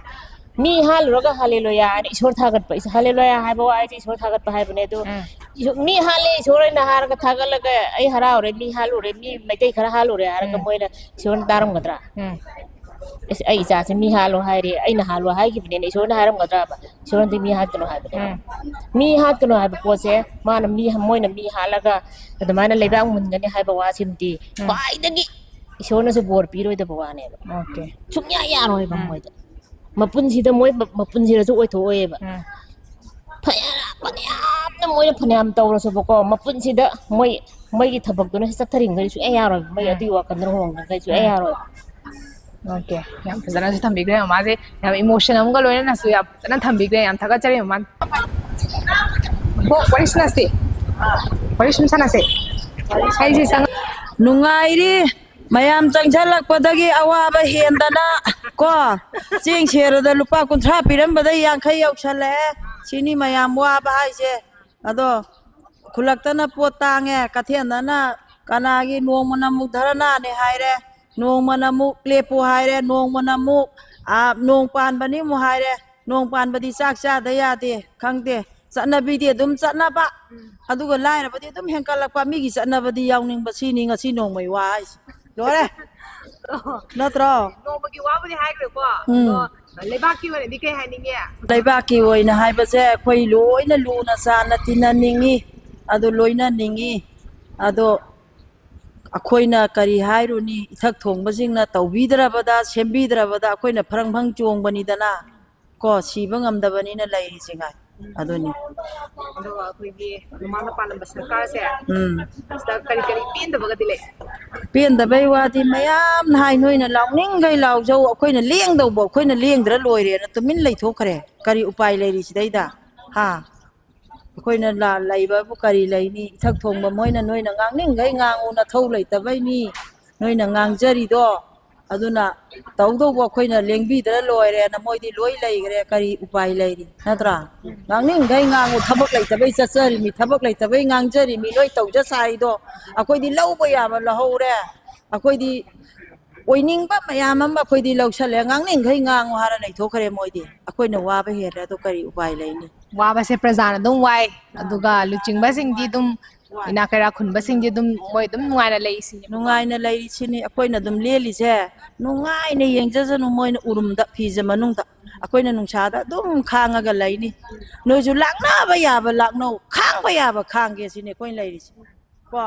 ꯃꯤ ꯍꯥꯠꯂꯨꯔꯒ ꯍꯥꯂꯦꯂꯨꯌꯥ ꯍꯥꯏꯅ ꯏꯁꯣꯔ ꯊꯥꯒꯠꯄ, ꯏꯁ-, ꯍꯥꯂꯦꯂꯨꯌꯥ ꯍꯥꯏꯕ ꯋꯥꯍꯩꯁꯦ ꯏꯁꯣꯔ ꯊꯥꯒꯠꯄ ꯍꯥꯏꯕꯅꯦ꯫ ꯑꯗꯣ ꯎꯝ꯫ ꯏꯁꯣ-, ꯃꯤ ꯍꯥꯠꯂꯦ ꯏꯁꯣꯔ ꯑꯩꯅ ꯍꯥꯏꯔꯒ ꯊꯥꯒꯠꯂꯒ ꯑꯩ ꯍꯔꯥꯎꯔꯦ, ꯃꯤ ꯍꯥꯠꯂꯨꯔꯦ, ꯃꯤ ꯃꯩꯇꯩ ꯈꯔ ꯍꯥꯠꯂꯨꯔꯦ ꯍꯥꯏꯔꯒ ꯎꯝ꯫ ꯃꯣꯏꯅ ꯏꯁꯣꯔꯅ ꯇꯥꯔꯝꯒꯗ꯭ꯔꯥ? ꯎꯝ꯫ "ꯑꯁ, ꯑꯩ ꯏꯆꯥꯁꯦ ꯃꯤ ꯍꯥꯠꯂꯣ ꯍꯥꯏꯔꯦ, ꯑꯩꯅ ꯍꯥꯠꯂꯣ ꯍꯥꯏꯈꯤꯕꯅꯦꯅ ꯏꯁꯣꯔꯅ ꯍꯥꯏꯔꯝꯒꯗ꯭ꯔꯕ?" ꯏꯁꯣꯔꯅꯗꯤ ꯃꯤ ꯍꯥꯠꯀꯅꯣ ꯍꯥꯏꯕꯅꯦꯕ꯫ ꯎꯝ꯫ ꯃꯤ ꯍꯥꯠꯀꯅꯣ ꯍꯥꯏꯕ ꯄꯣꯠꯁꯦ ꯃꯥꯅ ꯃꯤ, ꯃꯣꯏꯅ ꯃꯤ ꯍꯥꯠꯂꯒ ꯑꯗꯨꯃꯥꯏꯅ ꯂꯩꯕꯥꯛ ꯃꯨꯟꯒꯅꯤ ꯍꯥꯏꯕ ꯋꯥꯁꯤꯃꯗꯤ ꯎꯝ꯫ ꯈ꯭ꯋꯥꯏꯗꯒꯤ ꯏꯁꯣꯔꯅꯁꯨ ꯕꯣꯔ ꯄꯤꯔꯣꯏꯗꯕ ꯋꯥꯅꯦꯕ꯫ ꯑꯣꯀꯦ꯫ ꯁꯨꯡꯌꯥ ꯌꯥꯔꯣꯏꯕ ꯎꯝ꯫ ꯃꯣꯏꯗ꯫ ꯃꯄꯨꯟꯁꯤꯗ ꯃꯣꯏ ꯃ-, ꯃꯄꯨꯟꯁꯤꯗꯁꯨ ꯑꯣꯏꯊꯣꯛꯑꯣꯏꯕ꯫ ꯎꯝ꯫ ꯐꯅꯌꯥꯝ, ꯐꯅꯌꯥꯝꯅ ꯃꯣꯏꯅ ꯐꯅꯌꯥꯝ ꯇꯧꯔꯁꯨꯕꯀꯣ, ꯃꯄꯨꯟꯁꯤꯗ ꯃꯣꯏ, ꯃꯣꯏꯒꯤ ꯊꯕꯛꯇꯨꯅ ꯆꯠꯊꯔꯤꯉꯩ ꯁꯨꯡꯌꯥ ꯌꯥꯔꯣꯏꯕ꯫ ꯃꯣꯏ ꯎꯝ꯫ ꯑꯗꯨꯒꯤ ꯋꯥꯈꯜꯗꯨꯅ ꯍꯣꯡꯉꯤꯉꯩ ꯁꯨꯡꯌꯥ ꯎꯝ꯫ ꯌꯥꯔꯣꯏꯕ꯫ ꯑꯣꯀꯦ, ꯌꯥꯝ ꯐꯖꯅꯁꯨ ꯊꯝꯕꯤꯈ꯭ꯔꯦ ꯃꯃꯥꯁꯦ꯫ ꯌꯥꯝ ꯏꯃꯣꯁꯟ ꯑꯃꯒ ꯂꯣꯏꯅꯅꯁꯨ ꯌꯥꯝ ꯐꯖꯅ ꯊꯝꯕꯤꯈ꯭ꯔꯦ꯫ ꯌꯥꯝ ꯊꯥꯒꯠꯆꯔꯤ ꯃꯃꯥ꯫ ꯍꯣ, ꯋꯥꯔꯤ ꯁꯥꯟꯅꯁꯤ꯫ ꯋꯥꯔꯤ ꯁꯨꯝ ꯁꯥꯟꯅꯁꯤ꯫ ꯑꯩꯁꯦ ꯆꯪ- ꯅꯨꯡꯉꯥꯏꯔꯤ꯫ ꯃꯌꯥꯝ ꯆꯪꯁꯜꯂꯛꯄꯗꯒꯤ ꯑꯋꯥꯕ ꯍꯦꯟꯗꯅ ꯀꯣ, ꯆꯦꯡ ꯁꯦꯔꯗ ꯂꯨꯄꯥ ꯀꯨꯟꯊ꯭ꯔꯥ ꯄꯤꯔꯝꯕꯗ ꯌꯥꯡꯈꯩ ꯌꯧꯁꯜꯂꯛꯑꯦ꯫ ꯁꯤꯅꯤ ꯃꯌꯥꯝ ꯋꯥꯕ ꯍꯥꯏꯁꯦ꯫ ꯑꯗꯣ ꯈꯨꯜꯂꯛꯇꯅ ꯄꯣꯠ ꯇꯥꯡꯉꯦ, ꯀꯩꯊꯦꯜꯗꯅ ꯀꯅꯥꯒꯤ ꯅꯣꯡꯃꯅ ꯑꯃꯨꯛ ꯙꯔꯅꯥꯅꯦ ꯍꯥꯏꯔꯦ, ꯅꯣꯡꯃꯅ ꯑꯃꯨꯛ ꯂꯦꯞꯄꯨ ꯍꯥꯏꯔꯦ, ꯅꯣꯡꯃꯅ ꯑꯃꯨꯛ, ꯑꯥ, ꯅꯣꯡ ꯄꯥꯟꯕꯅꯤ ꯑꯃꯨꯛ ꯍꯥꯏꯔꯦ꯫ ꯅꯣꯡ ꯄꯥꯟꯕꯗꯤ ꯆꯥꯛ ꯆꯥꯗ ꯌꯥꯗꯦ, ꯈꯪꯗꯦ, ꯆꯠꯅꯕꯤꯗꯤ ꯑꯗꯨꯝ ꯆꯠꯅꯕ, ꯑꯗꯨꯒ ꯂꯥꯏꯔꯕꯗꯤ ꯑꯗꯨꯝ ꯍꯦꯟꯀꯠꯂꯛꯄ, ꯃꯤꯒꯤ ꯆꯠꯅꯕꯗꯤ ꯌꯥꯎꯅꯤꯡꯕ, ꯁꯤꯅꯤ ꯉꯁꯤ ꯅꯣꯡꯃꯩ ꯋꯥ ꯍꯥꯏꯁꯦ꯫ ꯂꯣꯏꯔꯦ꯫ ꯅꯠꯇ꯭ꯔꯣ? ꯅꯣꯡꯃꯒꯤ ꯋꯥꯕꯨꯗꯤ ꯍꯥꯏꯈ꯭ꯔꯦꯀꯣ꯫ ꯎꯝ꯫ ꯑꯗꯣ ꯂꯩꯕꯥꯛꯀꯤ ꯑꯣꯏꯅꯗꯤ ꯀꯩ ꯍꯥꯏꯅꯤꯡꯉꯦ? ꯂꯩꯕꯥꯛꯀꯤ ꯑꯣꯏꯅ ꯍꯥꯏꯕꯁꯦ ꯑꯩꯈꯣꯏ ꯂꯣꯏꯅ ꯂꯨꯅ ꯆꯥꯟꯅ ꯇꯤꯟꯅꯅꯤꯡꯉꯤ, ꯑꯗꯨ ꯂꯣꯏꯅꯅꯤꯡꯉꯤ꯫ ꯑꯗꯣ ꯑꯩꯈꯣꯏꯅ ꯀꯔꯤ ꯍꯥꯏꯔꯨꯅꯤ? ꯏꯊꯛ ꯊꯣꯡꯕꯁꯤꯡꯅ ꯇꯧꯕꯤꯗ꯭ꯔꯕꯗ, ꯁꯦꯝꯕꯤꯗ꯭ꯔꯕꯗ ꯑꯩꯈꯣꯏꯅ ꯐ꯭ꯔꯪ ꯐ꯭ꯔꯪ ꯆꯣꯡꯕꯅꯤꯗꯅ꯫ ꯀꯣ, ꯁꯤꯕ ꯉꯝꯗꯕꯅꯤꯅ ꯂꯩꯔꯤꯁꯦ ꯉꯥꯏ꯫ ꯑꯗꯨꯅꯤ꯫ ꯑꯗꯨꯒ ꯑꯩꯈꯣꯏꯒꯤ ꯃꯃꯥꯡꯗ ꯄꯥꯜꯂꯝꯕ ꯁꯔꯀꯥꯔꯁꯦ, ꯎꯝ꯫ ꯁꯤꯗ ꯀꯔꯤ ꯀꯔꯤ ꯄꯦꯟꯗꯕꯒꯗꯤ ꯂꯩ? ꯄꯦꯟꯗꯕꯩ ꯋꯥꯗꯤ ꯃꯌꯥꯝ ꯍꯥꯏ, ꯅꯣꯏꯅ ꯂꯥꯎꯅꯤꯡꯈꯩ ꯂꯥꯎꯖꯧ, ꯑꯩꯈꯣꯏꯅ ꯂꯦꯡꯗꯧꯕ, ꯑꯩꯈꯣꯏꯅ ꯂꯦꯡꯗ꯭ꯔ ꯂꯣꯏꯔꯦꯅ ꯇꯨꯃꯤꯟ ꯂꯩꯊꯣꯛꯈ꯭ꯔꯦ꯫ ꯀꯔꯤ ꯎꯄꯥꯏ ꯂꯩꯔꯤ ꯁꯤꯗꯩꯗ? ꯍꯥ? ꯑꯩꯈꯣꯏꯅ ꯂꯥ-, ꯂꯩꯕꯕꯨ ꯀꯔꯤ ꯂꯩꯅꯤ? ꯏꯊꯛ ꯊꯣꯡꯕ ꯃꯣꯏꯅ ꯅꯣꯏꯅ ꯉꯥꯡꯅꯤꯡꯈꯩ ꯉꯥꯡꯉꯨ, ꯅꯊꯧ ꯂꯩꯇꯕꯩꯅꯤ ꯅꯣꯏꯅ ꯉꯥꯡꯖꯔꯤꯗꯣ꯫ ꯑꯗꯨꯅ ꯇꯧꯗꯧꯕ ꯑꯩꯈꯣꯏꯅ ꯂꯦꯡꯕꯤꯗ꯭ꯔ ꯂꯣꯏꯔꯦꯅ ꯃꯣꯏꯗꯤ ꯂꯣꯏ ꯂꯩꯈ꯭ꯔꯦ, ꯀꯔꯤ ꯎꯄꯥꯏ ꯂꯩꯔꯤ? ꯅꯠꯇ꯭ꯔꯥ? ꯉꯥꯡꯅꯤꯡꯈꯩ ꯉꯥꯡꯉꯨ, ꯊꯕꯛ ꯂꯩꯇꯕꯩ ꯆꯠꯆꯔꯤꯃꯤ, ꯊꯕꯛ ꯂꯩꯇꯕꯩ ꯉꯥꯡꯖꯔꯤꯃꯤ, ꯅꯣꯏ ꯇꯧꯖ ꯁꯥꯔꯤꯗꯣ꯫ ꯑꯩꯈꯣꯏꯗꯤ ꯂꯧꯕ ꯌꯥꯕ ꯂꯧꯍꯧꯔꯦ, ꯑꯩꯈꯣꯏꯗꯤ ꯑꯣꯏꯅꯤꯡꯕ ꯃꯌꯥꯝ ꯑꯃ ꯑꯩꯈꯣꯏꯗꯤ ꯂꯧꯁꯜꯂꯦ, ꯉꯥꯡꯅꯤꯡꯈꯩ ꯉꯥꯡꯉꯨ ꯍꯥꯏꯔ ꯂꯩꯊꯣꯛꯈ꯭ꯔꯦ ꯃꯣꯏꯗꯤ꯫ ꯑꯩꯈꯣꯏꯅ ꯋꯥꯕ ꯍꯦꯜꯂꯦ, ꯑꯗꯣ ꯀꯔꯤ ꯎꯄꯥꯏ ꯂꯩꯅꯤ? ꯋꯥꯕꯁꯦ ꯄ꯭ꯔꯖꯥꯅ ꯑꯗꯨꯝ ꯋꯥꯏ, ꯑꯗꯨꯒ ꯂꯨꯆꯤꯡꯕꯁꯤꯡꯗꯤ ꯑꯗꯨꯝ, ꯏꯅꯥꯛ ꯀꯩꯔꯥꯛ ꯈꯨꯟꯕꯁꯤꯡꯗꯤ ꯑꯗꯨꯝ ꯃꯣꯏ ꯑꯗꯨꯝ ꯅꯨꯡꯉꯥꯏꯅ ꯂꯩꯔꯤꯁꯤꯅꯦꯕꯀꯣ꯫ ꯅꯨꯡꯉꯥꯏꯅ ꯂꯩꯔꯤꯁꯤꯅꯤ ꯑꯩꯈꯣꯏꯅ ꯑꯗꯨꯝ ꯂꯦꯜꯂꯤꯁꯦ꯫ ꯅꯨꯡꯉꯥꯏꯅ ꯌꯦꯡꯖꯁꯅꯨ ꯃꯣꯏꯅ ꯎꯔꯨꯝꯗ, ꯐꯤꯁꯦ ꯃꯅꯨꯡꯗ꯫ ꯑꯩꯈꯣꯏꯅ ꯅꯨꯡꯁꯥꯗ ꯑꯗꯨꯝ ꯈꯥꯡꯉꯒ ꯂꯩꯅꯤ꯫ ꯅꯣꯏꯁꯨ ꯂꯥꯛꯅꯕ ꯌꯥꯕ ꯂꯥꯛꯅꯧ, ꯈꯥꯡꯕ ꯌꯥꯕ ꯈꯥꯡꯒꯦ ꯁꯤꯅꯤ ꯑꯩꯈꯣꯏꯅ ꯂꯩꯔꯤꯁꯦ꯫ ꯀꯣ?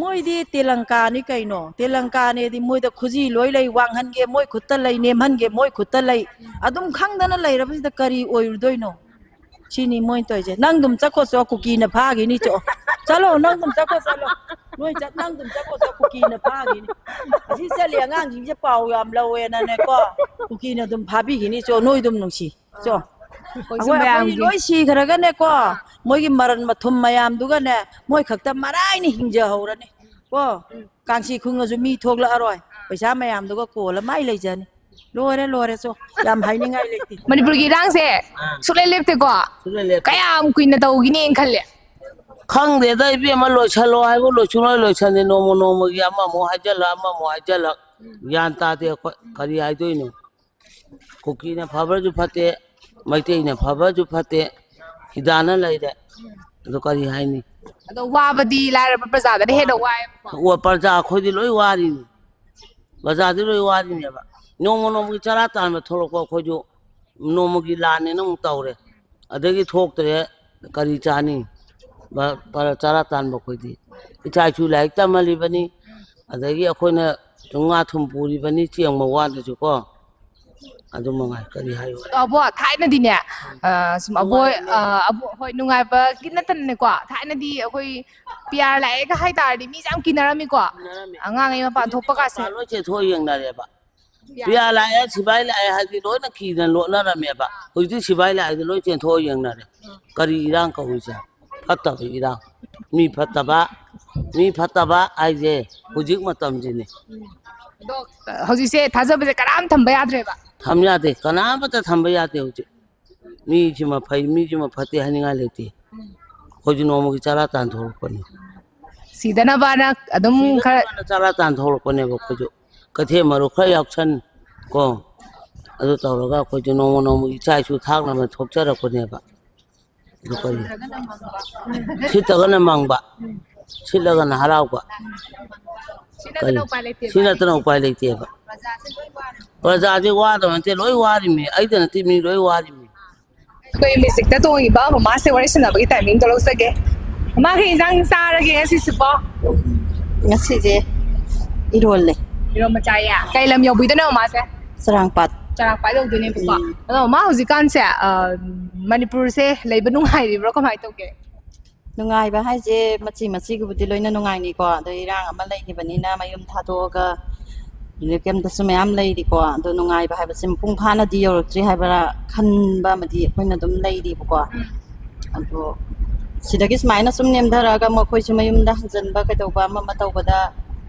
ꯃꯣꯏꯗꯤ ꯇꯦꯂꯪꯀꯥꯅꯤ ꯀꯩꯅꯣ꯫ ꯇꯦꯂꯪꯀꯥꯅꯦꯗꯤ ꯃꯣꯏꯗ ꯈꯨꯖꯤ ꯂꯣꯏ ꯂꯩ, ꯋꯥꯡꯍꯟꯒꯦ ꯃꯣꯏ ꯈꯨꯠꯇ ꯂꯩ, ꯅꯦꯝꯍꯟꯒꯦ ꯃꯣꯏ ꯈꯨꯠꯇ ꯂꯩ꯫ ꯑꯗꯨꯝ ꯈꯪꯗꯅ ꯂꯩꯔꯕꯁꯤꯗ ꯀꯔꯤ ꯑꯣꯏꯔꯨꯗꯣꯏꯅꯣ? ꯁꯤꯅꯤ ꯃꯣꯏꯅ ꯇꯧꯔꯤꯁꯦ꯫ ꯅꯪ ꯑꯗꯨꯝ ꯆꯠꯈꯣ ꯆꯣ, ꯀꯨꯀꯤꯅ ꯐꯥꯈꯤꯅꯤ ꯆꯣ꯫ ꯆꯠꯂꯣ, ꯅꯪ ꯑꯗꯨꯝ ꯆꯠꯈꯣ, ꯆꯠꯂꯣ꯫ ꯅꯣꯏ ꯆꯠ-, ꯅꯪ ꯑꯗꯨꯝ ꯆꯠꯈꯣ, ꯆꯠ, ꯀꯨꯀꯤꯅ ꯐꯥꯈꯤꯅꯤ꯫ ꯑꯁꯤ ꯆꯠꯂꯤ ꯑꯉꯥꯡꯁꯤꯡꯁꯦ ꯄꯥꯎ ꯌꯥꯝ ꯂꯧꯋꯦꯅꯅꯦꯀꯣ, ꯀꯨꯀꯤꯅ ꯑꯗꯨꯝ ꯐꯥꯕꯤꯈꯤꯅꯤ꯫ ꯆꯣ, ꯅꯣꯏ ꯑꯗꯨꯝ ꯅꯨꯡꯁꯤ꯫ ꯆꯣ꯫ ꯑꯩꯈꯣꯏꯁꯨ ꯑꯩꯈꯣꯏ, ꯑꯩꯈꯣꯏ ꯃꯌꯥꯝꯒꯤ ꯂꯣꯏ ꯁꯤꯈ꯭ꯔꯒꯅꯦꯀꯣ, ꯃꯣꯏꯒꯤ ꯃꯔꯟ ꯃꯊꯨꯝ ꯃꯌꯥꯝꯗꯨꯒꯅꯦ, ꯃꯣꯏ ꯈꯛꯇ ꯃꯔꯥꯏꯅ ꯍꯤꯡꯖꯍꯧꯔꯅꯤ꯫ ꯀꯣ, ꯀꯥꯡꯁꯤ ꯈꯨꯡꯉꯁꯨ ꯃꯤ ꯊꯣꯛꯂꯛꯑꯔꯣꯏ꯫ ꯄꯩꯁꯥ ꯃꯌꯥꯝꯗꯨꯒ ꯀꯣꯜꯂ ꯃꯥꯏ ꯂꯩꯖꯅꯤ꯫ ꯂꯣꯏꯔꯦ, ꯂꯣꯏꯔꯦ, ꯆꯣ꯫ ꯌꯥꯝ ꯍꯥꯏꯅꯤꯡꯉꯥꯏ ꯂꯩꯇꯦ꯫ ꯃꯅꯤꯄꯨꯔꯒꯤ ꯏꯔꯥꯡꯁꯦ ꯁꯨꯛꯂꯦꯞ ꯂꯦꯞꯇꯦꯀꯣ? ꯁꯨꯛꯂꯦꯞ ꯂꯦꯞꯇꯦ꯫ ꯀꯌꯥꯝ ꯀꯨꯏꯅ ꯇꯧꯈꯤꯅꯦꯅ ꯈꯜꯂꯦ? ꯈꯪꯗꯦꯗ, ꯏꯕꯦꯝꯃ, ꯂꯣꯏꯁꯜꯂꯣ ꯍꯥꯏꯕꯨ ꯂꯣꯏꯁꯨꯡꯂꯣꯏ ꯂꯣꯏꯁꯟꯗꯦ꯫ ꯅꯣꯡꯃ ꯅꯣꯡꯃꯒꯤ ꯑꯃꯃꯨꯛ ꯍꯥꯏꯖꯜꯂꯛ, ꯑꯃꯃꯨꯛ ꯍꯥꯏꯖꯜꯂꯛ꯫ ꯒ꯭ꯌꯥꯟ ꯇꯥꯗꯦ ꯑꯩꯈꯣꯏ꯫ ꯀꯔꯤ ꯍꯥꯏꯗꯣꯏꯅꯣ? ꯀꯨꯀꯤꯅ ꯐꯕ꯭ꯔꯁꯨ ꯐꯠꯇꯦ, ꯃꯩꯇꯩꯅ ꯐꯕ꯭ꯔꯁꯨ ꯐꯠꯇꯦ, ꯍꯤꯗꯥꯅ ꯂꯩꯔꯦ꯫ ꯑꯗꯨ ꯀꯔꯤ ꯍꯥꯏꯅꯤ? ꯑꯗꯣ ꯋꯥꯕꯗꯤ ꯂꯥꯏꯔꯕ ꯄ꯭ꯔꯖꯥꯗꯅ ꯍꯦꯟꯅ ꯋꯥꯏꯌꯦꯕꯀꯣ꯫ ꯋꯥ-, ꯄ꯭ꯔꯖꯥ ꯑꯩꯈꯣꯏꯗꯤ ꯂꯣꯏ ꯋꯥꯔꯤꯅꯤ꯫ ꯄ꯭ꯔꯖꯥꯗꯤ ꯂꯣꯏ ꯋꯥꯔꯤꯅꯦꯕ꯫ ꯅꯣꯡꯃ ꯅꯣꯡꯃꯒꯤ ꯆꯔꯥ ꯇꯥꯟꯕ ꯊꯣꯛꯂꯛꯄ ꯑꯩꯈꯣꯏꯁꯨ ꯅꯣꯡꯃꯒꯤ ꯂꯥꯟꯅꯦꯅ ꯑꯃꯨꯛ ꯇꯧꯔꯦ꯫ ꯑꯗꯒꯤ ꯊꯣꯛꯇ꯭ꯔꯦ, ꯀꯔꯤ ꯆꯥꯅꯤ? ꯕ-, ꯄꯔ-, ꯆꯔꯥ ꯇꯥꯟꯕ ꯑꯩꯈꯣꯏꯗꯤ꯫ ꯏꯆꯥ ꯏꯁꯨ ꯂꯥꯏꯔꯤꯛ ꯇꯝꯍꯜꯂꯤꯕꯅꯤ, ꯑꯗꯒꯤ ꯑꯩꯈꯣꯏꯅ ꯁꯨꯝ ꯉꯥ ꯊꯨꯝ ꯄꯨꯔꯤꯕꯅꯤ, ꯆꯦꯡ ꯃꯋꯥꯗꯁꯨꯀꯣ꯫ ꯑꯗꯨ ꯃꯉꯥꯏ, ꯀꯔꯤ ꯍꯥꯏꯌꯨ? ꯑꯗꯣ ꯑꯕꯣꯛ, ꯊꯥꯏꯅꯗꯤꯅꯦ, ꯑ, ꯁꯨꯝ ꯑꯕꯣꯏ, ꯅꯨꯡꯉꯥꯏꯔꯝꯃꯦ꯫ ꯑ, ꯑꯕꯣꯛ, ꯍꯣꯏ, ꯅꯨꯡꯉꯥꯏꯕꯒꯤ ꯅꯠꯇꯅꯅꯦꯀꯣ, ꯊꯥꯏꯅꯗꯤ ꯑꯩꯈꯣꯏ ꯄꯤ ꯑꯥꯔ ꯂꯥꯛꯑꯦꯒ ꯍꯥꯏ ꯇꯥꯔꯗꯤ ꯃꯤꯁꯦ ꯌꯥꯝ ꯀꯤꯅꯔꯝꯃꯤꯀꯣ꯫ ꯀꯤꯅꯔꯝꯃꯦ꯫ ꯑꯉꯥꯡꯉꯩ ꯃꯄꯥꯟ ꯊꯣꯛꯄ ꯀꯥꯁꯦ꯫ ꯂꯣꯏ ꯆꯦꯟꯊꯣꯛꯑ ꯌꯦꯡꯅꯔꯦꯕ꯫ ꯄꯤꯌꯥ ꯂꯥꯛꯑꯦ, ꯁꯤꯐꯥꯏ ꯂꯥꯛꯑꯦ ꯍꯥꯏꯗꯤ ꯂꯣꯏꯅ ꯀꯤꯅ ꯂꯣꯠꯅꯔꯝꯃꯦꯕ꯫ ꯍꯧꯖꯤꯛꯇꯤ ꯁꯤꯐꯥꯏ ꯂꯥꯛꯑꯦꯗꯤ ꯂꯣꯏ ꯆꯦꯟꯊꯣꯛꯑ ꯌꯦꯡꯅꯔꯦ꯫ ꯀꯔꯤ ꯏꯔꯥꯡ ꯀꯧꯔꯤꯁꯦ? ꯐꯠꯇꯕ ꯏꯔꯥꯡ꯫ ꯃꯤ ꯐꯠꯇꯕ, ꯃꯤ ꯐꯠꯇꯕ ꯍꯥꯏꯁꯦ ꯍꯧꯖꯤꯛ ꯃꯇꯝꯁꯤꯅꯤ꯫ ꯑꯗꯣ ꯍꯧꯖꯤꯛꯁꯦ ꯊꯥꯖꯕꯁꯦ ꯀꯅꯥꯝ ꯊꯝꯕ ꯌꯥꯗ꯭ꯔꯦꯕ꯫ ꯊꯝ ꯌꯥꯗꯦ, ꯀꯅꯥꯃꯠꯇ ꯊꯝꯕ ꯌꯥꯗꯦ ꯍꯧꯖꯤꯛ꯫ ꯃꯤꯁꯤꯃ ꯐꯩ, ꯃꯤꯁꯤꯃ ꯐꯠꯇꯦ ꯍꯥꯏꯅꯤꯡꯉꯥꯏ ꯂꯩꯇꯦ꯫ ꯑꯩꯈꯣꯏꯁꯨ ꯅꯣꯡꯃꯒꯤ ꯆꯔꯥ ꯇꯥꯟꯊꯣꯔꯛꯄꯅꯤ꯫ ꯁꯤꯗꯅꯕꯅ ꯑꯗꯨꯝ ꯈꯔ ꯁꯤꯗꯅꯕꯅ ꯆꯔꯥ ꯇꯥꯟꯊꯣꯛꯂꯛꯄꯅꯦꯕ ꯑꯩꯈꯣꯏꯁꯨ꯫ ꯀꯩꯊꯦꯜ ꯃꯔꯨꯞ ꯈꯔ ꯌꯥꯎꯁꯟ ꯀꯣ, ꯑꯗꯨ ꯇꯧꯔꯒ ꯑꯩꯈꯣꯏꯁꯨ ꯅꯣꯡꯃ ꯅꯣꯡꯃꯒꯤ ꯏꯆꯥ ꯏꯁꯨ ꯊꯥꯛꯅꯕ ꯊꯣꯛꯆꯔꯛꯄꯅꯦꯕ꯫ ꯑꯗꯨ ꯀꯔꯤ? ꯁꯤꯠꯇ꯭ꯔꯒꯅ ꯃꯪꯕ, ꯁꯤꯠꯂꯒꯅ ꯍꯔꯥꯎꯕ꯫ ꯁꯤ ꯀꯔꯤ? ꯅꯠꯇꯅ ꯎꯄꯥꯏ ꯂꯩꯇꯦꯕ꯫ ꯁꯤ ꯅꯠꯇꯅ ꯎꯄꯥꯏ ꯂꯩꯇꯦꯕ꯫ ꯄ꯭ꯔꯖꯥꯁꯦ ꯂꯣꯏ ꯋꯥꯔꯦ꯫ ꯄ꯭ꯔꯖꯥꯁꯦ ꯋꯥꯗꯕ ꯅꯠꯇꯦ, ꯂꯣꯏ ꯋꯥꯔꯤꯃꯤ꯫ ꯑꯩꯗ ꯅꯠꯇꯦ, ꯃꯤ ꯂꯣꯏ ꯋꯥꯔꯤꯃꯤ꯫ ꯑꯩꯈꯣꯏ ꯃ꯭ꯌꯨꯖꯤꯛꯇ ꯇꯣꯡꯉꯤꯕ ꯃꯃꯥꯁꯦ ꯋꯥꯔꯤ ꯁꯥꯟꯅꯕꯒꯤ ꯇꯥꯏꯃꯤꯡꯗꯣ ꯂꯧꯖꯒꯦ꯫ ꯃꯃꯥ, ꯀꯩ ꯏꯟꯖꯥꯡ ꯆꯥꯔꯒꯦ ꯉꯁꯤꯁꯤꯕꯣ? ꯉꯁꯤꯁꯦ ꯏꯔꯣꯜꯂꯦ꯫ ꯏꯔꯣꯝꯕ ꯆꯥꯏꯌꯦ꯫ ꯀꯩ ꯂꯝ ꯌꯧꯕꯤꯗꯣꯏꯅꯣ ꯃꯃꯥꯁꯦ? ꯆꯔꯥꯡꯄꯥꯠ꯫ ꯆꯔꯥꯡꯄꯥꯠ ꯌꯧꯗꯣꯏꯅꯦꯕꯀꯣ꯫ ꯎꯝ꯫ ꯑꯗꯣ ꯃꯃꯥ, ꯍꯧꯖꯤꯛꯀꯥꯟꯁꯦ, ꯑ, ꯃꯅꯤꯄꯨꯔꯁꯦ ꯂꯩꯕ ꯅꯨꯡꯉꯥꯏꯔꯤꯕ꯭ꯔꯣ, ꯀꯃꯥꯏꯅ ꯇꯧꯒꯦ? ꯅꯨꯡꯉꯥꯏꯕ ꯍꯥꯏꯁꯦ ꯃꯆꯤ ꯃꯆꯤꯒꯤꯕꯨꯗꯤ ꯂꯣꯏꯅ ꯅꯨꯡꯉꯥꯏꯅꯤꯀꯣ, ꯑꯗꯣ ꯏꯔꯥꯡ ꯑꯃ ꯂꯩꯈꯤꯕꯅꯤꯅ ꯃꯌꯨꯝ ꯊꯥꯗꯣꯛꯑꯒ ꯔꯤꯂꯤꯐ ꯀꯦꯝꯞꯇꯁꯨ ꯃꯌꯥꯝ ꯂꯩꯔꯤꯀꯣ꯫ ꯑꯗꯣ ꯅꯨꯡꯉꯥꯏꯕ ꯍꯥꯏꯕꯁꯤ ꯃꯄꯨꯡ ꯐꯥꯅꯗꯤ ꯌꯧꯔꯛꯇ꯭ꯔꯤ ꯍꯥꯏꯕ꯭ꯔꯥ ꯈꯟꯕ ꯑꯃꯗꯤ ꯑꯩꯈꯣꯏꯅ ꯑꯗꯨꯝ ꯂꯩꯔꯤꯕꯀꯣ꯫ ꯑꯗꯣ ꯁꯤꯗꯒꯤ ꯁꯨꯃꯥꯏꯅ ꯁꯨꯝ ꯅꯦꯝꯊꯔꯛꯑꯒ ꯃꯈꯣꯏꯁꯨ ꯃꯌꯨꯝꯗ ꯍꯟꯖꯟꯕ ꯀꯩꯗꯧꯕ ꯑꯃ ꯑꯃ ꯇꯧꯕꯗ,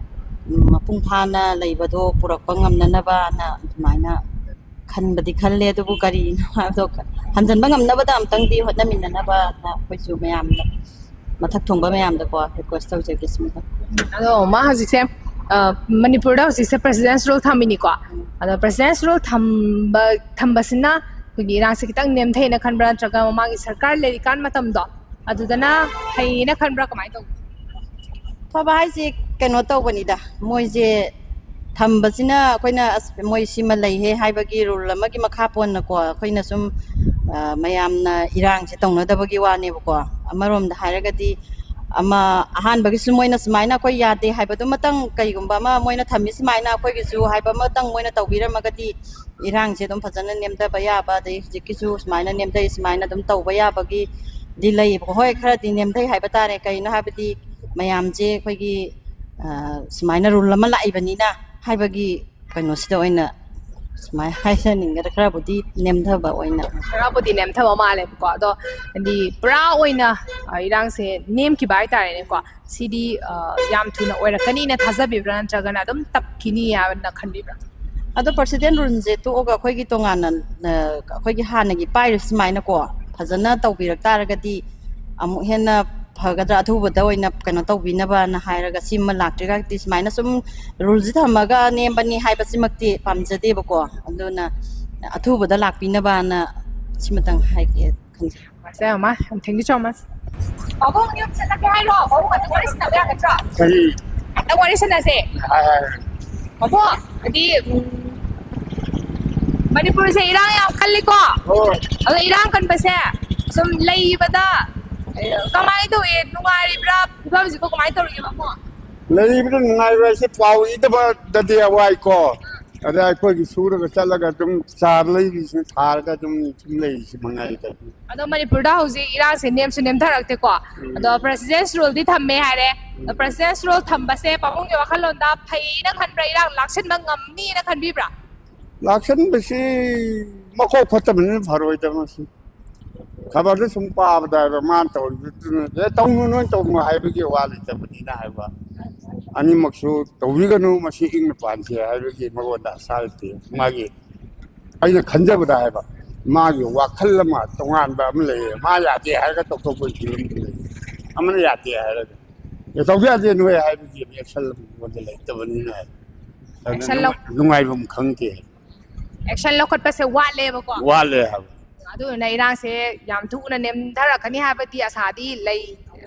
ꯎꯝ, ꯃꯄꯨꯡ ꯐꯥꯅ ꯂꯩꯕꯗꯣ ꯄꯨꯔꯛꯄ ꯉꯝꯅꯅꯕꯅ ꯑꯗꯨꯃꯥꯏꯅ ꯈꯟꯕꯗꯤ ꯈꯜꯂꯦ, ꯑꯗꯨꯕꯨ ꯀꯔꯤꯅꯣ ꯍꯥꯏꯕꯗꯣ ꯍꯟꯖꯟꯕ ꯉꯝꯅꯕꯗ ꯑꯝꯇꯪꯗꯤ ꯍꯣꯠꯅꯃꯤꯟꯅꯅꯕꯅ ꯑꯩꯈꯣꯏꯁꯨ ꯃꯌꯥꯝꯗ, ꯃꯊꯛ ꯊꯣꯡꯕ ꯃꯌꯥꯝꯗꯀꯣ, ꯔꯤꯀ꯭ꯋꯦꯁ ꯇꯧꯖꯒꯦ ꯁꯤꯃꯇꯪ꯫ ꯑꯗꯣ ꯃꯥ ꯍꯧꯖꯤꯛꯁꯦ, ꯑ, ꯃꯅꯤꯄꯨꯔꯗ ꯍꯧꯖꯤꯛꯁꯦ ꯄ꯭ꯔꯦꯁꯤꯗꯦꯟꯁ ꯔꯨꯜ ꯊꯝꯃꯤꯅꯤꯀꯣ꯫ ꯑꯗꯣ ꯄ꯭ꯔꯦꯁꯤꯗꯦꯟꯁ ꯔꯨꯜ ꯊꯝꯕ, ꯊꯝꯕꯁꯤꯅ ꯑꯩꯈꯣꯏꯒꯤ ꯏꯔꯥꯡꯁꯦ ꯈꯤꯇꯪ ꯅꯦꯝꯊꯩꯅ ꯈꯟꯕ꯭ꯔꯥ, ꯅꯠꯇ꯭ꯔꯒ ꯃꯃꯥꯡꯒꯤ ꯁꯔꯀꯥꯔ ꯂꯩꯔꯤꯀꯥꯟ ꯃꯇꯝꯗꯣ ꯑꯗꯨꯗꯅ ꯐꯩꯌꯦꯅ ꯈꯟꯕ꯭ꯔꯥ, ꯀꯃꯥꯏꯅ ꯇꯧꯕ? ꯐꯕ ꯍꯥꯏꯁꯦ ꯀꯩꯅꯣ ꯇꯧꯕꯅꯤꯗ, ꯃꯣꯏꯁꯦ ꯊꯝꯕꯁꯤꯅ ꯑꯩꯈꯣꯏꯅ ꯑꯁ ꯃꯣꯏ ꯁꯤꯃ ꯂꯩꯍꯦ ꯍꯥꯏꯕꯒꯤ ꯔꯨꯜ ꯑꯃꯒꯤ ꯃꯈꯥ ꯄꯣꯟꯅꯀꯣ, ꯑꯩꯈꯣꯏꯅ ꯁꯨꯝ, ꯑ, ꯃꯌꯥꯝꯅ ꯏꯔꯥꯡꯁꯦ ꯇꯧꯅꯗꯕꯒꯤ ꯋꯥꯅꯦꯕꯀꯣ꯫ ꯑꯃꯔꯣꯝꯗ ꯍꯥꯏꯔꯒꯗꯤ ꯑꯃ ꯑꯍꯥꯟꯕꯒꯤꯁꯨ ꯃꯣꯏꯅ ꯁꯨꯃꯥꯏꯅ ꯑꯩꯈꯣꯏ ꯌꯥꯗꯦ ꯍꯥꯏꯕꯗꯨꯃꯇꯪ, ꯀꯩꯒꯨꯝꯕ ꯑꯃ ꯃꯣꯏꯅ ꯊꯝꯃꯤ ꯁꯨꯃꯥꯏꯅ ꯑꯩꯈꯣꯏꯒꯤꯁꯨ ꯍꯥꯏꯕ ꯑꯃꯇꯪ ꯃꯣꯏꯅ ꯇꯧꯕꯤꯔꯝꯃꯒꯗꯤ ꯏꯔꯥꯡꯁꯦ ꯑꯗꯨꯝ ꯐꯖꯅ ꯅꯦꯝꯊꯕ ꯌꯥꯕ, ꯑꯗꯩ ꯍꯧꯖꯤꯛꯀꯤꯁꯨ ꯁꯨꯃꯥꯏꯅ ꯅꯦꯝꯊꯩ ꯁꯨꯃꯥꯏꯅ ꯑꯗꯨꯝ ꯇꯧꯕ ꯌꯥꯕꯒꯤꯗꯤ ꯂꯩꯌꯦꯕꯀꯣ꯫ ꯍꯣꯏ, ꯈꯔꯗꯤ ꯅꯦꯝꯊꯩ ꯍꯥꯏꯕ ꯇꯥꯔꯦ꯫ ꯀꯩꯅꯣ ꯍꯥꯏꯕꯗꯤ ꯃꯌꯥꯝꯁꯦ ꯑꯩꯈꯣꯏꯒꯤ, ꯑ, ꯁꯨꯃꯥꯏꯅ ꯔꯨꯜ ꯑꯃ ꯂꯥꯛꯏꯕꯅꯤꯅ ꯍꯥꯏꯕꯒꯤ ꯀꯩꯅꯣꯁꯤꯗ ꯑꯣꯏꯅ ꯁꯨꯃꯥꯏꯅ ꯍꯥꯏꯖꯅꯤꯡꯒꯗ꯭ꯔꯥ, ꯈꯔꯕꯨꯗꯤ ꯅꯦꯝꯊꯕ ꯑꯣꯏꯅ꯫ ꯈꯔꯕꯨꯗꯤ ꯅꯦꯝꯊꯕ ꯃꯥꯜꯂꯦꯕꯀꯣ, ꯑꯗꯣ ꯍꯥꯏꯗꯤ ꯄꯨꯔꯥ ꯑꯣꯏꯅ, ꯑ, ꯏꯔꯥꯡꯁꯦ ꯅꯦꯝꯈꯤꯕ ꯍꯥꯏꯇꯥꯔꯦꯅꯦꯀꯣ꯫ ꯁꯤꯗꯤ, ꯑ, ꯌꯥꯝ ꯊꯨꯅ ꯑꯣꯏꯔꯛꯀꯅꯤꯅ ꯊꯥꯖꯕꯤꯕ꯭ꯔꯥ, ꯅꯠꯇ꯭ꯔꯒꯅ ꯑꯗꯨꯝ ꯇꯞꯈꯤꯅꯤ ꯍꯥꯏꯅ ꯈꯟꯕꯤꯕ꯭ꯔꯥ? ꯑꯗꯣ ꯄ꯭ꯔꯦꯁꯤꯗꯦꯟ ꯔꯨꯜꯁꯦ ꯇꯣꯛꯑꯒ ꯑꯩꯈꯣꯏꯒꯤ ꯇꯣꯉꯥꯟꯅ, ꯑ, ꯑꯩꯈꯣꯏꯒꯤ ꯍꯥꯟꯅꯒꯤ ꯄꯥꯏꯔꯤꯕ ꯁꯨꯃꯥꯏꯅꯀꯣ ꯐꯖꯅ ꯇꯧꯕꯤꯔꯛ ꯇꯥꯔꯒꯗꯤ ꯑꯃꯨꯛ ꯍꯦꯟꯅ ꯐꯒꯗ꯭ꯔꯥ, ꯑꯊꯨꯕꯗ ꯑꯣꯏꯅ ꯀꯩꯅꯣ ꯇꯧꯕꯤꯅꯕꯅ ꯍꯥꯏꯔꯒ, ꯁꯤꯃ ꯂꯥꯛꯇ꯭ꯔꯤꯉꯩꯗꯤ ꯁꯨꯃꯥꯏꯅ ꯁꯨꯝ ꯔꯨꯜꯁꯦ ꯊꯝꯃꯒ ꯅꯦꯝꯕꯅꯤ ꯍꯥꯏꯕꯁꯤꯃꯛꯇꯤ ꯄꯥꯝꯖꯗꯦꯕꯀꯣ꯫ ꯑꯗꯨꯅ ꯑꯊꯨꯕꯗ ꯂꯥꯛꯄꯤꯅꯕꯅ ꯁꯤꯃꯇꯪ ꯍꯥꯏꯒꯦ ꯈꯟꯖꯩ꯫ ꯃꯁꯦ ꯃꯃꯥ, ꯌꯥꯝ thank you so much꯫ ꯄꯥꯕꯨꯡ, ꯌꯨꯝ ꯆꯠꯂꯒꯦ ꯍꯥꯏꯔꯣ? ꯄꯥꯕꯨꯡ, ꯑꯗꯨꯝ ꯋꯥꯔꯤ ꯁꯥꯟꯅꯕ ꯌꯥꯒꯗ꯭ꯔꯣ? ꯀꯔꯤ? ꯉꯥꯛꯇꯪ ꯋꯥꯔꯤ ꯁꯥꯟꯅꯁꯦ꯫ ꯍꯥꯏ, ꯍꯥꯏ, ꯍꯥꯏ꯫ ꯄꯥꯕꯨꯡ, ꯍꯥꯏꯗꯤ, ꯎꯝ, ꯃꯅꯤꯄꯨꯔꯁꯦ ꯏꯔꯥꯡ ꯌꯥꯝ ꯀꯜꯂꯤꯀꯣ? ꯍꯣꯏ꯫ ꯑꯗꯣ ꯏꯔꯥꯡ ꯀꯟꯕꯁꯦ ꯁꯨꯝ ꯂꯩꯕꯗ, ꯑꯦ, ꯀꯃꯥꯏꯅ ꯇꯧꯏ? ꯅꯨꯡꯉꯥꯏꯔꯤꯕ꯭ꯔꯥ? ꯐꯤꯕꯝꯁꯤꯕꯨ ꯀꯃꯥꯏꯅ ꯇꯧꯔꯤꯒꯦ, ꯄꯥꯕꯨꯡ? ꯂꯩꯕꯗ ꯅꯨꯡꯉꯥꯏꯕ ꯍꯥꯏꯁꯦ ꯄꯥꯎ ꯏꯗꯕꯗꯗꯤ ꯑꯋꯥꯏꯀꯣ꯫ ꯑꯗ ꯑꯩꯈꯣꯏꯒꯤ ꯁꯨꯔꯒ ꯆꯠꯂꯒ ꯑꯗꯨꯝ ꯆꯥꯔ ꯂꯩꯔꯤꯁꯤꯅ ꯊꯥꯔꯒ ꯑꯗꯨꯝ ꯁꯨꯝ ꯂꯩꯔꯤꯁꯤ ꯃꯉꯥꯏ ꯀꯩꯅꯣ꯫ ꯑꯗꯣ ꯃꯅꯤꯄꯨꯔꯗ ꯍꯧꯖꯤꯛ ꯏꯔꯥꯡꯁꯦ ꯅꯦꯝꯁꯨ ꯅꯦꯝꯊꯔꯛꯇꯦꯀꯣ꯫ ꯑꯗꯣ president's ruleꯗꯤ ꯊꯝꯃꯦ ꯍꯥꯏꯔꯦ꯫ ꯑꯗꯣ president's rule ꯊꯝꯕꯁꯦ ꯄꯥꯕꯨꯡꯒꯤ ꯋꯥꯈꯜꯂꯣꯟꯗ ꯐꯩꯅ ꯈꯟꯕ꯭ꯔꯥ, ꯏꯔꯥꯡ ꯂꯥꯛꯁꯤꯟꯕ ꯉꯝꯅꯤꯅ ꯈꯟꯕꯤꯕ꯭ꯔꯥ? ꯂꯥꯛꯁꯟꯕꯁꯤ ꯃꯀꯣꯛ ꯐꯠꯇꯕꯅꯤꯅ ꯐꯔꯣꯏꯗ ꯃꯁꯤ꯫ ꯈꯕꯔꯗ ꯁꯨꯝ ꯄꯥꯕꯗ ꯍꯥꯏꯕ ꯃꯥꯅ ꯇꯧꯔꯤꯗꯨꯅ, "ꯑꯦ, ꯇꯧꯅꯨ, ꯅꯣꯏ ꯇꯧꯅꯨ" ꯍꯥꯏꯕꯒꯤ ꯋꯥ ꯂꯩꯇꯕꯅꯤꯅ ꯍꯥꯏꯕ꯫ ꯑꯅꯤꯃꯛꯁꯨ ꯇꯧꯕꯤꯒꯅꯨ, ꯃꯁꯤ ꯏꯪꯅ ꯄꯥꯟꯁꯦ ꯍꯥꯏꯕꯒꯤ ꯃꯉꯣꯟꯗ ꯑꯁꯥ ꯂꯩꯇꯦ꯫ ꯃꯥꯒꯤ, ꯑꯩꯅ ꯈꯟꯖꯕꯗ ꯍꯥꯏꯕ, ꯃꯥꯒꯤ ꯋꯥꯈꯜ ꯑꯃ ꯇꯣꯉꯥꯟꯕ ꯑꯃ ꯂꯩꯌꯦ꯫ ꯃꯥ ꯌꯥꯗꯦ ꯍꯥꯏꯔꯒ ꯇꯧꯊꯣꯛꯄꯒꯤ ꯐꯤꯕꯝꯗꯨ ꯂꯩ꯫ ꯑꯃꯅ ꯌꯥꯗꯦ ꯍꯥꯏꯔꯒ, "ꯑꯦ, ꯇꯧꯕ ꯌꯥꯗꯦ ꯅꯣꯏ" ꯍꯥꯏꯕꯒꯤ ꯑꯦꯛꯁꯟ ꯑꯃ ꯃꯉꯣꯟꯗ ꯂꯩꯇꯕꯅꯤꯅ ꯍꯥꯏꯕ꯫ ꯑꯗꯨꯅ Action ꯂꯧ- ꯅꯨꯡꯉꯥꯏ-, ꯅꯨꯡꯉꯥꯏꯐꯝ ꯈꯪꯗꯦ꯫ Action ꯂꯧꯈꯠꯄꯁꯦ ꯋꯥꯠꯂꯦꯕꯀꯣ꯫ ꯋꯥꯠꯂꯦ ꯍꯥꯏꯕ꯫ ꯑꯗꯨꯗꯨꯅ ꯏꯔꯥꯡꯁꯦ ꯌꯥꯝ ꯊꯨꯅ ꯅꯦꯝꯊꯔꯛꯀꯅꯤ ꯍꯥꯏꯕꯗꯤ ꯑꯁꯥꯗꯤ ꯂꯩ,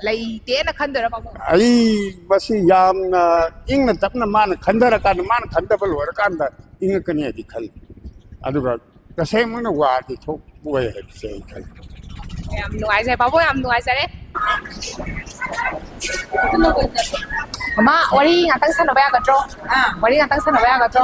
ꯂꯩꯇꯦꯅ ꯈꯟꯗꯣꯏꯔꯥ ꯄꯥꯕꯨꯡ? ꯑꯩ ꯃꯁꯤ ꯌꯥꯝꯅ ꯏꯪꯅ ꯇꯞꯅ ꯃꯥꯅ ꯈꯟꯊꯔꯀꯥꯟꯗ, ꯃꯥꯅ ꯈꯟꯊꯕ ꯂꯣꯏꯔꯀꯥꯟꯗ ꯏꯪꯉꯛꯀꯅꯤ ꯍꯥꯏꯗꯤ ꯈꯜꯂꯤ꯫ ꯑꯗꯨꯒ ꯇꯁꯦꯡꯃꯛꯅ ꯋꯥꯔꯗꯤ ꯊꯣꯛꯄ ꯑꯣꯏ ꯍꯥꯏꯕꯁꯦ ꯑꯩ ꯈꯜꯂꯤ꯫ ꯌꯥꯝ ꯅꯨꯡꯉꯥꯏꯖꯔꯦ ꯄꯥꯕꯨꯡ, ꯌꯥꯝ ꯅꯨꯡꯉꯥꯏꯖꯔꯦ꯫ ꯃꯃꯥ, ꯋꯥꯔꯤ ꯉꯥꯛꯇꯪ ꯁꯥꯟꯅꯕ ꯌꯥꯒꯗ꯭ꯔꯣ? ꯋꯥꯔꯤ ꯉꯥꯛꯇꯪ ꯁꯥꯟꯅꯕ ꯌꯥꯒꯗ꯭ꯔꯣ?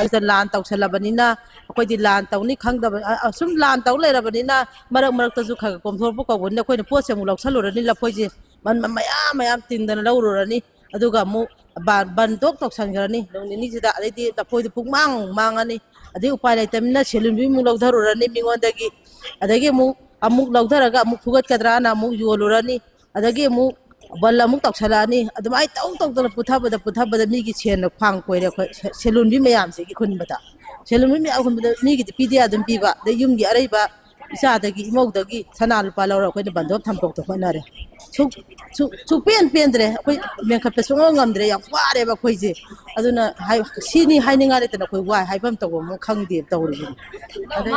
ꯁꯤꯗ ꯂꯥꯟ ꯇꯧꯁꯜꯂꯕꯅꯤꯅ ꯑꯩꯈꯣꯏꯗꯤ ꯂꯥꯟ ꯇꯧꯅꯤ ꯈꯪꯗꯕ, ꯑ, ꯑ, ꯁꯨꯝ ꯂꯥꯟ ꯇꯧ ꯂꯩꯔꯕꯅꯤꯅ ꯃꯔꯛ ꯃꯔꯛꯇꯁꯨ ꯈꯔ ꯈꯔ ꯀꯣꯝꯊꯣꯔꯛꯄ ꯀꯧꯕꯅꯤꯅ ꯑꯩꯈꯣꯏꯅ ꯄꯣꯠꯁꯦ ꯑꯃꯨꯛ ꯂꯧꯁꯜꯂꯨꯔꯅꯤ, ꯂꯐꯣꯏꯁꯦ ꯃꯟ-, ꯃꯌꯥꯝ ꯃꯌꯥꯝ ꯇꯤꯡꯗꯅ ꯂꯧꯔꯨꯔꯅꯤ, ꯑꯗꯨꯒ ꯑꯃꯨꯛ ꯕꯥꯟ, ꯕꯟ ꯇꯣꯛ ꯇꯧꯁꯟꯈ꯭ꯔꯅꯤ ꯅꯨꯃꯤꯠ ꯅꯤꯅꯤꯁꯤꯗ꯫ ꯑꯗꯩꯗꯤ ꯂꯐꯣꯏꯗꯨ ꯄꯨꯡꯃꯥꯡ ꯃꯥꯡꯉꯅꯤ꯫ ꯑꯗꯩ ꯎꯄꯥꯏ ꯂꯩꯇꯕꯅꯤꯅ ꯁꯦꯜ ꯍꯨꯟꯕꯤ ꯑꯃꯨꯛ ꯂꯧꯊꯔꯨꯔꯅꯤ ꯃꯤꯉꯣꯟꯗꯒꯤ, ꯑꯗꯒꯤ ꯑꯃꯨꯛ, ꯑꯃꯨꯛ ꯂꯧꯊꯔꯒ ꯑꯃꯨꯛ ꯐꯨꯒꯠꯀꯗ꯭ꯔꯥꯅ ꯑꯃꯨꯛ ꯌꯣꯜꯂꯨꯔꯅꯤ, ꯑꯗꯒꯤ ꯑꯃꯨꯛ ꯕꯟ ꯑꯃꯨꯛ ꯇꯧꯁꯜꯂꯛꯑꯅꯤ꯫ ꯑꯗꯨꯃꯥꯏꯅ ꯇꯧ ꯇꯧꯗꯅ ꯄꯨꯊꯕꯗ ꯄꯨꯊꯕꯗ ꯃꯤꯒꯤ ꯁꯦꯟꯅ ꯈ꯭ꯋꯥꯡ ꯀꯣꯏꯔꯦ ꯑꯩꯈꯣꯏ ꯁꯦ-, ꯁꯦꯜ ꯍꯨꯟꯕꯤ ꯃꯌꯥꯝꯁꯤꯒꯤ ꯈꯨꯟꯕꯗ꯫ ꯁꯦꯜ ꯍꯨꯟꯕꯤ ꯃꯌꯥꯝ ꯈꯨꯟꯕꯗ ꯃꯤꯒꯤꯗꯤ ꯄꯤꯗ ꯌꯥꯗ ꯑꯗꯨꯝ ꯄꯤꯕ, ꯑꯗꯩ ꯌꯨꯝꯒꯤ ꯑꯔꯩꯕ ꯏꯆꯥꯗꯒꯤ ꯏꯃꯧꯗꯒꯤ ꯁꯅꯥ ꯂꯨꯄꯥ ꯂꯧꯔ ꯑꯩꯈꯣꯏꯅ ꯕꯟꯗꯣꯞ ꯊꯝꯗꯣꯛꯇ ꯍꯣꯠꯅꯔꯦ꯫ ꯁꯨꯛ-, ꯁꯨꯛ-, ꯁꯨꯛꯄꯦꯟ ꯄꯦꯟꯗ꯭ꯔꯦ꯫ ꯑꯩꯈꯣꯏ ꯃꯦꯟꯈꯠꯄ ꯁꯨꯡꯉꯝ ꯉꯝꯗ꯭ꯔꯦ꯫ ꯌꯥꯝ ꯋꯥꯔꯦꯕ ꯑꯩꯈꯣꯏꯁꯦ꯫ ꯑꯗꯨꯅ ꯍꯥꯏ-, ꯁꯤꯅꯤ ꯍꯥꯏꯅꯤꯡꯉꯥꯏ ꯂꯩꯇꯅ ꯑꯩꯈꯣꯏ ꯋꯥꯏ ꯍꯥꯏꯐꯝ ꯇꯧꯕ ꯑꯃ ꯈꯪꯗꯦ ꯇꯧꯔꯤꯁꯦ꯫ ꯑꯗꯩ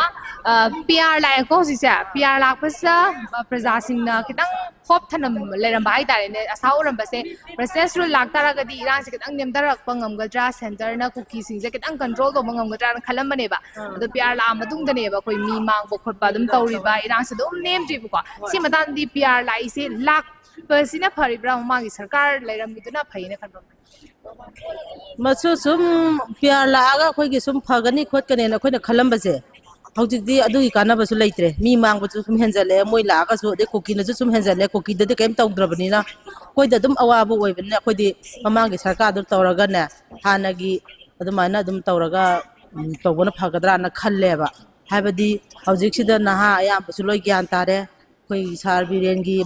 ꯄꯤ ꯑꯥꯔ ꯂꯥꯛꯑꯦꯀꯣ ꯍꯧꯖꯤꯛꯁꯦ꯫ ꯄꯤ ꯑꯥꯔ ꯂꯥꯛꯄꯁꯤꯗ, ꯑ, ꯄ꯭ꯔꯖꯥꯁꯤꯡꯅ ꯈꯤꯇꯪ ꯍꯣꯞ ꯊꯅꯝ ꯂꯩꯔꯝꯕ ꯍꯥꯏꯇꯥꯔꯦꯅꯦ, ꯑꯁꯥ ꯎꯔꯝꯕꯁꯦ꯫ President's rule ꯂꯥꯛꯇꯥꯔꯒꯗꯤ ꯏꯔꯥꯡꯁꯦ ꯈꯤꯇꯪ ꯅꯦꯝꯊꯔꯛꯄ ꯉꯝꯒꯗ꯭ꯔꯥ, ꯁꯦꯟꯇꯔꯅ ꯀꯨꯀꯤꯁꯤꯡꯁꯦ ꯈꯤꯇꯪ ꯀꯟꯇ꯭ꯔꯣꯜ ꯇꯧꯕ ꯉꯝꯒꯗ꯭ꯔꯥꯅ ꯈꯜꯂꯝꯕꯅꯦꯕ꯫ ꯑꯗꯣ ꯄꯤ ꯑꯥꯔ ꯂꯥꯛꯑ ꯃꯇꯨꯡꯗꯅꯦꯕ ꯑꯩꯈꯣꯏ ꯃꯤ ꯃꯥꯡꯕ ꯈꯣꯠꯄ ꯑꯗꯨꯝ ꯇꯧꯔꯤꯕ, ꯏꯔꯥꯡꯁꯦ ꯑꯗꯨꯝ ꯅꯦꯝꯗ꯭ꯔꯤꯕꯀꯣ꯫ ꯁꯤ ꯃꯇꯥꯡꯗꯗꯤ ꯄꯤ ꯑꯥꯔ ꯂꯥꯛꯏꯁꯦ, ꯂꯥꯛꯄꯁꯤꯅ ꯐꯔꯤꯕ꯭ꯔꯥ, ꯃꯃꯥꯡꯒꯤ ꯁꯔꯀꯥꯔ ꯂꯩꯔꯝꯃꯤꯗꯨꯅ ꯐꯩꯅ ꯈꯟꯕ꯭ꯔꯥ? ꯃꯁꯨ ꯁꯨꯝ ꯄꯤ ꯑꯥꯔ ꯂꯥꯛꯑꯒ ꯑꯩꯈꯣꯏꯒꯤ ꯁꯨꯝ ꯐꯒꯅꯤ ꯈꯣꯠꯀꯅꯤꯅ ꯑꯩꯈꯣꯏꯅ ꯈꯜꯂꯝꯕꯁꯦ, ꯍꯧꯖꯤꯛꯇꯤ ꯑꯗꯨꯒꯤ ꯀꯥꯟꯅꯕꯁꯨ ꯂꯩꯇ꯭ꯔꯦ꯫ ꯃꯤ ꯃꯥꯡꯕꯁꯨ ꯁꯨꯝ ꯍꯦꯟꯖꯜꯂꯛꯑꯦ, ꯃꯣꯏ ꯂꯥꯛꯑꯒꯁꯨ, ꯑꯗꯩ ꯀꯨꯀꯤꯅꯁꯨ ꯁꯨꯝ ꯍꯦꯟꯖꯜꯂꯛꯑꯦ꯫ ꯀꯨꯀꯤꯗꯗꯤ ꯀꯔꯤꯝ ꯇꯧꯗ꯭ꯔꯕꯅꯤꯅ ꯑꯩꯈꯣꯏꯗ ꯑꯗꯨꯝ ꯑꯋꯥꯕ ꯑꯣꯏꯕꯅꯤꯅ ꯑꯩꯈꯣꯏꯗꯤ ꯃꯃꯥꯡꯒꯤ ꯁꯔꯀꯥꯔꯗꯨ ꯇꯧꯔꯒꯅꯦ, ꯍꯥꯟꯅꯒꯤ ꯑꯗꯨꯃꯥꯏꯅ ꯑꯗꯨꯝ ꯇꯧꯔꯒ, ꯎꯝ, ꯇꯧꯕꯅ ꯐꯒꯗ꯭ꯔꯥꯅ ꯈꯜꯂꯦꯕ꯫ ꯍꯥꯏꯕꯗꯤ ꯍꯧꯖꯤꯛꯁꯤꯗ ꯅꯍꯥ ꯑꯌꯥꯝꯕꯁꯨ ꯂꯣꯏ ꯒ꯭ꯌꯥꯟ ꯇꯥꯔꯦ꯫ ꯑꯩꯈꯣꯏꯒꯤ ꯁꯥꯔ ꯕꯤꯔꯦꯟꯒꯤ,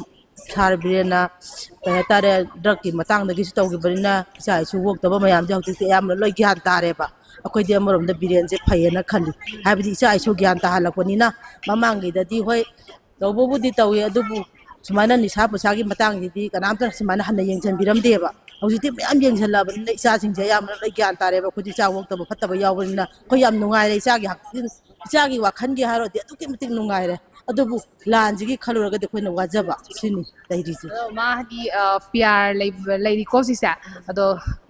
ꯁꯥꯔ ꯕꯤꯔꯦꯟꯅ, ꯀꯩ ꯍꯥꯏꯇꯥꯔꯦ, ꯗ꯭ꯔꯛꯀꯤ ꯃꯇꯥꯡꯗꯒꯤꯁꯨ ꯇꯧꯈꯤꯕꯅꯤꯅ ꯏꯆꯥ ꯏꯁꯨ ꯑꯣꯛꯇꯕ ꯃꯌꯥꯝꯁꯦ ꯍꯧꯖꯤꯛꯇꯤ ꯑꯌꯥꯝꯕꯅ ꯂꯣꯏ ꯒ꯭ꯌꯥꯟ ꯇꯥꯔꯦꯕ꯫ ꯑꯩꯈꯣꯏꯗꯤ ꯑꯃꯔꯣꯝꯗ ꯕꯤꯔꯦꯟꯁꯦ ꯐꯩꯌꯦꯅ ꯈꯜꯂꯤ꯫ ꯍꯥꯏꯕꯗꯤ ꯏꯆꯥ ꯏꯁꯨ ꯒ꯭ꯌꯥꯟ ꯇꯥꯍꯜꯂꯛꯄꯅꯤꯅ꯫ ꯃꯃꯥꯡꯒꯤꯗꯗꯤ ꯍꯣꯏ, ꯇꯧꯕꯕꯨꯗꯤ ꯇꯧꯏ, ꯑꯗꯨꯕꯨ ꯁꯨꯃꯥꯏꯅ ꯅꯤꯁꯥ ꯄꯨꯁꯥꯒꯤ ꯃꯇꯥꯡꯁꯤꯗꯤ ꯀꯅꯥꯝꯇꯅ ꯁꯨꯃꯥꯏꯅ ꯍꯟꯅ ꯌꯦꯡꯁꯤꯟꯕꯤꯔꯝꯗꯦꯕ꯫ ꯍꯧꯖꯤꯛꯇꯤ ꯃꯌꯥꯝ ꯌꯦꯡꯁꯤꯜꯂꯛꯑꯕꯅꯤꯅ ꯏꯆꯥꯁꯤꯡꯁꯦ ꯑꯌꯥꯝꯕꯅ ꯂꯣꯏ ꯒ꯭ꯌꯥꯟ ꯇꯥꯔꯦꯕ꯫ ꯑꯩꯈꯣꯏꯗꯤ ꯏꯆꯥ ꯑꯣꯛꯇꯕ ꯈꯣꯠꯇꯕ ꯌꯥꯎꯕꯅꯤꯅ ꯑꯩꯈꯣꯏ ꯌꯥꯝ ꯅꯨꯡꯉꯥꯏꯔꯦ꯫ ꯏꯆꯥꯒꯤ ꯍꯛꯆꯤꯟ-, ꯏꯆꯥꯒꯤ ꯋꯥꯈꯜꯒꯤ ꯍꯥꯏꯔꯨꯔꯗꯤ ꯑꯗꯨꯛꯀꯤ ꯃꯇꯤꯛ ꯅꯨꯡꯉꯥꯏꯔꯦ꯫ ꯑꯗꯨꯕꯨ ꯂꯥꯟꯁꯤꯒꯤ ꯈꯜꯂꯨꯔꯒꯗꯤ ꯑꯩꯈꯣꯏꯅ ꯋꯥꯖꯕ ꯁꯤꯅꯤ ꯂꯩꯔꯤꯁꯦ꯫ ꯑꯗꯣ ꯃꯥ ꯍꯥꯏꯗꯤ, ꯑ, ꯄꯤ ꯑꯥꯔ ꯂꯩꯕ, ꯂꯩꯔꯤꯀꯣ ꯁꯤꯁꯦ꯫ ꯑꯗꯣ,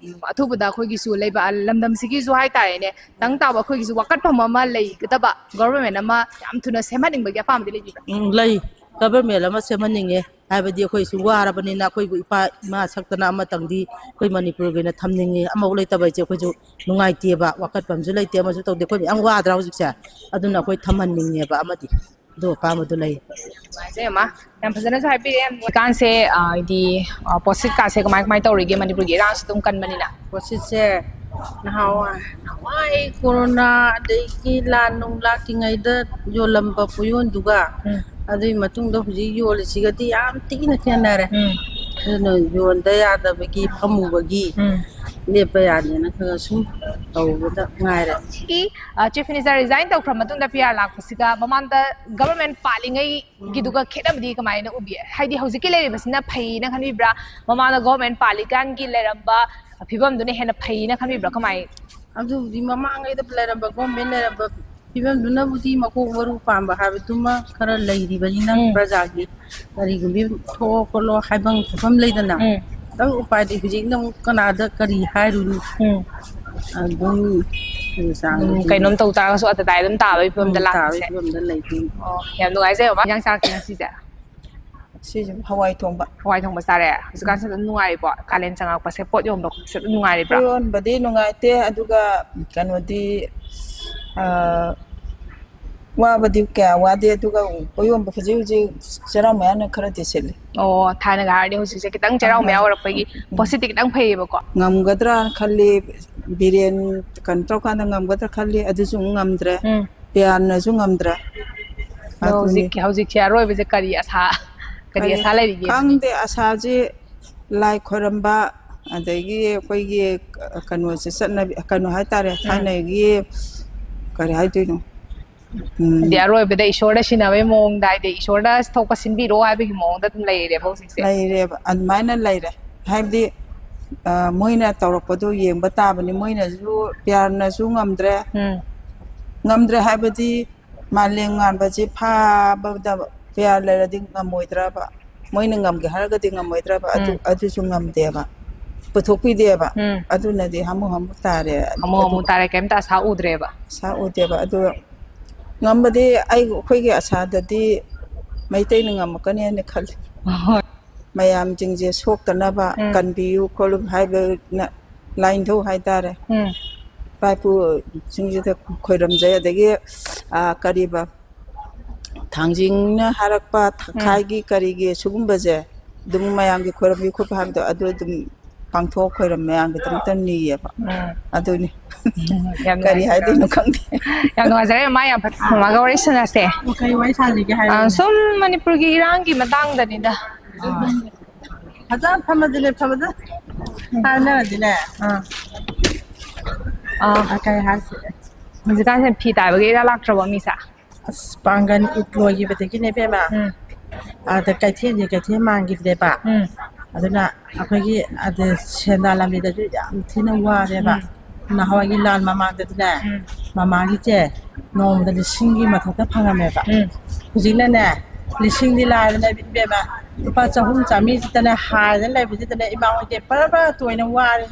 ꯎꯝ, ꯑꯊꯨꯕꯗ ꯑꯩꯈꯣꯏꯒꯤꯁꯨ ꯂꯩꯕ, ꯂꯝꯗꯝꯁꯤꯒꯤꯁꯨ ꯍꯥꯏꯇꯥꯔꯦꯅꯦ, ꯇꯪ ꯇꯥꯕ ꯑꯩꯈꯣꯏꯒꯤꯁꯨ ꯋꯥꯀꯠꯐꯝ ꯑꯃ ꯂꯩꯒꯗꯕ, ꯒꯣꯚꯔꯟꯃꯦꯟ ꯑꯃ ꯌꯥꯝ ꯊꯨꯅ ꯁꯦꯝꯍꯟꯅꯤꯡꯕꯒꯤ ꯑꯄꯥꯝꯕꯗꯤ ꯂꯩꯕꯤꯕ꯭ꯔꯥ? ꯎꯝ, ꯂꯩ꯫ ꯒꯚꯔꯟꯃꯦꯟ ꯑꯃ ꯁꯦꯝꯍꯟꯅꯤꯡꯉꯦ꯫ ꯍꯥꯏꯕꯗꯤ ꯑꯩꯈꯣꯏꯁꯨ ꯋꯥꯔꯕꯅꯤꯅ ꯑꯩꯈꯣꯏꯕꯨ ꯏꯄꯥ ꯏꯃꯥ ꯁꯛꯇꯅ ꯑꯃꯇꯪꯗꯤ ꯑꯩꯈꯣꯏ ꯃꯅꯤꯄꯨꯔꯒꯤ ꯑꯣꯏꯅ ꯊꯝꯅꯤꯡꯉꯤ꯫ ꯑꯃꯐꯥꯎ ꯂꯩꯇꯕ ꯍꯥꯏꯁꯦ ꯑꯩꯈꯣꯏꯁꯨ ꯅꯨꯡꯉꯥꯏꯇꯦꯕ꯫ ꯋꯥꯀꯠꯐꯝꯁꯨ ꯂꯩꯇꯦ, ꯑꯃꯁꯨ ꯇꯧꯗꯦ꯫ ꯑꯩꯈꯣꯏ ꯃꯌꯥꯝ ꯋꯥꯗ꯭ꯔꯥ ꯍꯧꯖꯤꯛꯁꯦ? ꯑꯗꯨꯅ ꯑꯩꯈꯣꯏ ꯊꯝꯍꯟꯅꯤꯡꯉꯦꯕ ꯑꯃꯗꯤ꯫ ꯑꯗꯨ ꯑꯄꯥꯝꯕꯗꯨ ꯂꯩ꯫ ꯅꯨꯡꯉꯥꯏꯖꯩ, ꯑꯃ ꯌꯥꯝ ꯐꯖꯅꯁꯨ ꯍꯥꯏꯕꯤꯔꯛꯑꯦ꯫ ꯍꯧꯖꯤꯛꯀꯥꯟꯁꯦ, ꯑ, ꯍꯥꯏꯗꯤ, ꯑ, ꯄꯣꯠꯁꯤꯠꯀꯥꯁꯦ ꯀꯃꯥꯏ ꯀꯃꯥꯏ ꯇꯧꯔꯤꯒꯦ? ꯃꯅꯤꯄꯨꯔꯒꯤ ꯏꯔꯥꯡꯁꯨ ꯑꯗꯨꯝ ꯀꯟꯕꯅꯤꯅ꯫ ꯄꯣꯠꯁꯤꯠꯁꯦ ꯅꯍꯥꯟꯋꯥꯏ, ꯅꯍꯥꯟꯋꯥꯏ ꯀꯣꯔꯣꯅꯥ ꯑꯗꯒꯤ ꯂꯥꯟ ꯅꯨꯡ ꯂꯥꯛꯇ꯭ꯔꯤꯉꯩꯗ ꯌꯣꯜꯂꯝꯕ ꯄꯣꯌꯣꯟꯗꯨꯒ ꯎꯝ꯫ ꯑꯗꯨꯒꯤ ꯃꯇꯨꯡꯗ ꯍꯧꯖꯤꯛ ꯌꯣꯜꯂꯤꯁꯤꯒꯗꯤ ꯌꯥꯝ ꯊꯤꯅ ꯈꯦꯠꯅꯔꯦ꯫ ꯎꯝ꯫ ꯑꯗꯨꯅ ꯌꯣꯟꯗ ꯌꯥꯗꯕꯒꯤ ꯐꯝꯃꯨꯕꯒꯤ ꯎꯝ꯫ ꯂꯦꯞꯄ ꯌꯥꯗꯦꯅ ꯈꯔ ꯈꯔ ꯁꯨꯝ ꯇꯧꯕꯗ ꯉꯥꯏꯔꯦ꯫ ꯁꯤ, ꯑ, ꯆꯤꯐ ꯃꯤꯅꯤꯁꯇꯔ ꯔꯤꯖꯥꯏꯟ ꯇꯧꯈ꯭ꯔ ꯃꯇꯨꯡꯗ ꯄꯤ ꯑꯥꯔ ꯂꯥꯛꯄꯁꯤꯒ ꯃꯃꯥꯡꯗ ꯒꯚꯔꯟꯃꯦꯟ ꯄꯥꯜꯂꯤꯉꯩꯒꯤꯗꯨꯒ ꯈꯦꯠꯅꯕꯗꯤ ꯀꯃꯥꯏꯅ ꯎꯕꯤ? ꯍꯥꯏꯗꯤ ꯍꯧꯖꯤꯛꯀꯤ ꯂꯩꯔꯤꯕꯁꯤꯅ ꯐꯩꯅ ꯈꯟꯕꯤꯕ꯭ꯔꯥ? ꯃꯃꯥꯡꯗ ꯒꯚꯔꯟꯃꯦꯟ ꯄꯥꯜꯂꯤꯀꯥꯟꯒꯤ ꯂꯩꯔꯝꯕ ꯐꯤꯕꯝꯗꯨꯅ ꯍꯦꯟꯅ ꯐꯩꯅ ꯈꯟꯕꯤꯕ꯭ꯔꯥ? ꯀꯃꯥꯏ? ꯑꯗꯨꯕꯨꯗꯤ ꯃꯃꯥꯡꯉꯩꯗ ꯂꯩꯔꯝꯕ, ꯒꯣꯔꯃꯦꯟ ꯂꯩꯔꯝꯕ ꯐꯤꯕꯝꯗꯨꯅꯕꯨꯗꯤ ꯃꯀꯣꯛ ꯃꯔꯨ ꯄꯥꯟꯕ ꯍꯥꯏꯕꯗꯨꯃ ꯈꯔ ꯂꯩꯔꯤꯕꯅꯤꯅ ꯎꯝ꯫ ꯄ꯭ꯔꯖꯥꯒꯤ ꯀꯔꯤꯒꯨꯝꯕꯤ ꯊꯣꯛꯑꯣ ꯈꯣꯠꯂꯣ ꯍꯥꯏꯐꯝ ꯈꯣꯠꯐꯝ ꯂꯩꯗꯅ꯫ ꯎꯝ꯫ ꯑꯗꯨ ꯎꯄꯥꯏꯗꯤ ꯍꯧꯖꯤꯛꯅ ꯑꯃꯨꯛ ꯀꯅꯥꯗ ꯀꯔꯤ ꯍꯥꯏꯔꯨꯅꯤ? ꯎꯝ꯫ ꯑꯗꯨꯝ ꯆꯥꯡꯗ ꯎꯝ, ꯑꯗꯨꯝ ꯀꯩꯅꯣꯝ ꯇꯧ ꯇꯥꯔꯒꯁꯨ ꯑꯇꯗꯥꯏ ꯑꯗꯨꯝ ꯇꯥꯕꯒꯤ ꯎꯝ, ꯐꯤꯕꯝꯗ ꯇꯥꯕꯒꯤ ꯂꯥꯛꯄꯁꯦ꯫ ꯐꯤꯕꯝꯗ ꯂꯩꯗꯣꯏꯅꯤ꯫ ꯑꯣ, ꯌꯥꯝ ꯅꯨꯡꯉꯥꯏꯖꯩ, ꯃꯃꯥ꯫ ꯏꯟꯖꯥꯡ ꯆꯥꯔꯛꯀꯦ ꯉꯁꯤꯁꯦ? ꯁꯤꯁꯦ ꯍꯋꯥꯏ ꯊꯣꯡꯕ꯫ ꯍꯋꯥꯏ ꯊꯣꯡꯕ ꯆꯥꯔꯦ꯫ ꯍꯧꯖꯤꯛꯀꯥꯟꯁꯤ ꯑꯗꯨꯝ ꯅꯨꯡꯉꯥꯏꯔꯤꯕꯣ? ꯀꯥꯂꯦꯟ ꯆꯪꯉꯛꯄꯁꯦ ꯄꯣꯠ ꯌꯣꯟꯕ ꯈꯣꯠꯄꯁꯦ ꯑꯗꯨꯝ ꯅꯨꯡꯉꯥꯏꯔꯤꯕ꯭ꯔꯥ? ꯄꯣꯠ ꯌꯣꯟꯕꯗꯤ ꯅꯨꯡꯉꯥꯏꯇꯦ, ꯑꯗꯨꯒ ꯀꯩꯅꯣꯗꯤ, ꯑ, ꯋꯥꯕꯗꯤ ꯀꯌꯥ ꯋꯥꯗꯦ, ꯑꯗꯨꯒ ꯄꯣꯠ ꯌꯣꯟꯕ ꯍꯧꯖꯤꯛ ꯍꯧꯖꯤꯛ ꯆꯩꯔꯥꯎ ꯃꯌꯥꯅ ꯈꯔꯗꯤ ꯁꯤꯠꯂꯤ꯫ ꯑꯣ, ꯊꯥꯏꯅꯒ ꯍꯥꯏꯔꯗꯤ ꯍꯧꯖꯤꯛꯁꯦ ꯈꯤꯇꯪ ꯆꯩꯔꯥꯎ ꯃꯌꯥ ꯑꯣꯏꯔꯛꯄꯒꯤ ꯄꯣꯠꯁꯤꯠꯇꯤ ꯈꯤꯇꯪ ꯐꯩꯌꯦꯕꯀꯣ꯫ ꯉꯝꯒꯗ꯭ꯔꯥ ꯈꯜꯂꯤ, ꯕꯤꯔꯦꯟ ꯀꯩꯅꯣ ꯇꯧꯔꯀꯥꯟꯗ ꯉꯝꯒꯗ꯭ꯔꯥ ꯈꯜꯂꯤ, ꯑꯗꯨꯁꯨ ꯑꯃꯨꯛ ꯉꯝꯗ꯭ꯔꯦ, ꯎꯝ꯫ ꯄꯤꯌꯥꯔꯅꯁꯨ ꯉꯝꯗ꯭ꯔꯦ꯫ ꯑꯗꯣ ꯑꯗꯨꯅꯤ꯫ ꯍꯧꯖꯤꯛ, ꯍꯧꯖꯤꯛꯁꯦ ꯑꯔꯣꯏꯕꯁꯦ ꯀꯔꯤ ꯑꯁꯥ, ꯀꯔꯤ ꯀꯔꯤ ꯑꯁꯥ ꯂꯩꯔꯤꯒꯦ? ꯈꯪꯗꯦ, ꯑꯁꯥꯁꯤ ꯂꯥꯏ ꯈꯣꯏꯔꯝꯕ, ꯑꯗꯒꯤ ꯑꯩꯈꯣꯏꯒꯤ ꯀꯩꯅꯣꯁꯦ ꯆꯠꯅꯕꯤ, ꯀꯩꯅꯣ ꯍꯥꯏꯇꯥꯔꯦ, ꯊꯥꯏꯅꯒꯤ ꯀꯔꯤ ꯍꯥꯏꯗꯣꯏꯅꯣ? ꯎꯝ, ꯍꯥꯏꯗꯤ ꯑꯔꯣꯏꯕꯗ ꯏꯁꯣꯔꯗ ꯁꯤꯟꯅꯕꯒꯤ ꯃꯑꯣꯡꯗ, ꯍꯥꯏꯗꯤ ꯏꯁꯣꯔꯗ ꯊꯣꯛꯄ ꯁꯤꯟꯕꯤꯔꯣ ꯍꯥꯏꯕꯒꯤ ꯃꯑꯣꯡꯗ ꯑꯗꯨꯝ ꯂꯩꯔꯦꯕ ꯍꯧꯖꯤꯛꯁꯦ꯫ ꯂꯩꯔꯦꯕ, ꯑꯗꯨꯃꯥꯏꯅ ꯂꯩꯔꯦ꯫ ꯍꯥꯏꯕꯗꯤ, ꯑ, ꯃꯣꯏꯅ ꯇꯧꯔꯛꯄꯗꯣ ꯌꯦꯡꯕ ꯇꯥꯕꯅꯤ꯫ ꯃꯣꯏꯅꯁꯨ, ꯄꯤꯌꯥꯔꯅꯁꯨ ꯉꯝꯗ꯭ꯔꯦ꯫ ꯎꯝ꯫ ꯉꯝꯗ꯭ꯔꯦ ꯍꯥꯏꯕꯗꯤ ꯃꯥꯂꯦꯝ ꯉꯥꯟꯕꯁꯦ ꯐꯥꯕꯗ ꯄꯤꯌꯥꯔ ꯂꯩꯔꯗꯤ ꯉꯝꯃꯣꯏꯗ꯭ꯔꯕ? ꯃꯣꯏꯅ ꯉꯝꯒꯦ ꯍꯥꯏꯔꯒꯗꯤ ꯉꯝꯃꯣꯏꯗ꯭ꯔꯕ? ꯑꯗꯨ, ꯎꯝ꯫ ꯑꯗꯨꯁꯨ ꯉꯝꯗꯦꯕ, ꯄꯨꯊꯣꯛꯄꯤꯗꯦꯕ꯫ ꯎꯝ꯫ ꯑꯗꯨꯅꯗꯤ ꯍꯥꯃꯨ ꯍꯥꯃꯨ ꯇꯥꯔꯦ꯫ ꯍꯥꯃꯨ ꯑꯗꯨ ꯍꯥꯃꯨ ꯇꯥꯔꯦ, ꯀꯩꯝꯇ ꯑꯁꯥ ꯎꯗ꯭ꯔꯦꯕ꯫ ꯑꯁꯥ ꯎꯗꯦꯕ꯫ ꯑꯗꯨꯒ ꯉꯝꯕꯗꯤ ꯑꯩ, ꯑꯩꯈꯣꯏꯒꯤ ꯑꯁꯥꯗꯗꯤ ꯃꯩꯇꯩꯅ ꯉꯝꯃꯛꯀꯅꯦꯅ ꯈꯜꯂꯤ꯫ ꯍꯣꯏ꯫ ꯃꯌꯥꯝꯁꯤꯡꯁꯦ ꯁꯣꯛꯇꯅꯕ ꯎꯝ꯫ ꯀꯟꯕꯤꯌꯨ ꯈꯣꯠꯂꯨ ꯍꯥꯏꯕꯅ ꯂꯥꯏꯅꯤꯡꯊꯧ ꯍꯥꯏꯇꯥꯔꯦ꯫ ꯎꯝ꯫ ꯏꯄꯥ ꯏꯄꯨꯁꯤꯡꯁꯤꯗ ꯈꯣꯏꯔꯝꯖꯩ꯫ ꯑꯗꯒꯤ, ꯑ, ꯀꯔꯤꯕ, ꯊꯥꯡꯖꯤꯡꯅ ꯍꯥꯏꯔꯛꯄ ꯊꯈꯥꯏꯒꯤ ꯀꯔꯤꯒꯤ ꯁꯤꯒꯨꯝꯕꯁꯦ ꯑꯗꯨꯝ ꯃꯌꯥꯝꯒꯤ ꯈꯣꯏꯔꯝꯕꯤ ꯈꯣꯠꯄ ꯍꯥꯏꯕꯗꯣ ꯑꯗꯨ ꯑꯗꯨꯝ ꯄꯥꯡꯊꯣꯛ ꯈꯣꯏꯔꯝ ꯃꯌꯥꯝꯒꯤꯗꯃꯛꯇ ꯅꯤꯌꯦꯕ꯫ ꯎꯝ꯫ ꯑꯗꯨꯅꯤ꯫ ꯌꯥꯝ ꯀꯔꯤ ꯅꯨꯡꯉꯥꯏꯖꯔꯦ꯫ ꯍꯥꯏꯗꯣꯏꯅꯣ ꯈꯪꯗꯦ꯫ ꯌꯥꯝ ꯅꯨꯡꯉꯥꯏꯖꯔꯦ, ꯃꯥ ꯌꯥꯝ ꯐ-, ꯃꯃꯥꯒ ꯋꯥꯔꯤ ꯁꯥꯟꯅꯁꯦ꯫ ꯑꯣ, ꯀꯔꯤ ꯋꯥꯔꯤ ꯁꯥꯁꯤꯒꯦ ꯑ, ꯍꯥꯏꯔꯣꯅꯦ? ꯁꯨꯝ ꯃꯅꯤꯄꯨꯔꯒꯤ ꯏꯔꯥꯡꯒꯤ ꯃꯇꯥꯡꯗꯅꯤꯗ꯫ ꯐꯖꯅ ꯐꯝꯃꯗꯤꯅꯦ, ꯐꯝꯃꯗ ꯇꯥꯟꯅꯔꯗꯤꯅꯦ꯫ ꯑꯥ꯫ ꯑꯥ꯫ ꯑ, ꯀꯩ ꯍꯥꯏꯁꯤꯒꯦ? ꯍꯧꯖꯤꯛꯀꯥꯟꯁꯦ ꯐꯤ ꯇꯥꯏꯕꯒ ꯏꯔꯥꯛ ꯂꯥꯛꯇ꯭ꯔꯕꯣ ꯃꯤꯁꯦ? ꯑꯁ, ꯄꯥꯡꯒꯜ ꯏꯠ ꯂꯣꯏꯈꯤꯕꯗꯒꯤꯅꯦ ꯏꯕꯦꯝꯃ꯫ ꯎꯝ꯫ ꯑꯗ ꯀꯩꯊꯦꯜꯁꯦ ꯀꯩꯊꯦꯜ ꯃꯥꯟꯈꯤꯗ꯭ꯔꯦꯕ꯫ ꯎꯝ꯫ ꯑꯗꯨꯅ ꯑꯩꯈꯣꯏꯒꯤ ꯑꯗ ꯁꯦꯟꯗꯥ ꯂꯝꯕꯤꯗꯁꯨ ꯌꯥꯝ ꯊꯤꯅ ꯋꯥꯔꯦꯕ꯫ ꯎꯝ꯫ ꯅꯍꯥꯟꯋꯥꯏꯒꯤ ꯂꯥꯟ ꯃꯃꯥꯡꯗꯗꯤꯅꯦ, ꯎꯝ꯫ ꯃꯃꯥꯒꯤꯁꯦ ꯅꯣꯡꯃꯗ ꯂꯤꯁꯤꯡꯒꯤ ꯃꯊꯛꯇ ꯐꯪꯉꯝꯃꯦꯕ꯫ ꯎꯝ꯫ ꯍꯧꯖꯤꯛꯅꯅꯦ, ꯂꯤꯁꯤꯡꯗꯤ ꯂꯥꯏꯔꯗꯅ ꯏꯕꯦꯝꯃ, ꯂꯨꯄꯥ ꯆꯍꯨꯝ ꯆꯥꯝꯃꯔꯤꯁꯤꯗꯅꯦ ꯍꯥꯏꯗꯅ ꯂꯩꯕꯁꯤꯗꯅꯦ ꯏꯃꯥ ꯍꯣꯏꯁꯦ ꯕꯔ ꯕꯔ ꯇꯣꯏꯅ ꯋꯥꯔꯦ꯫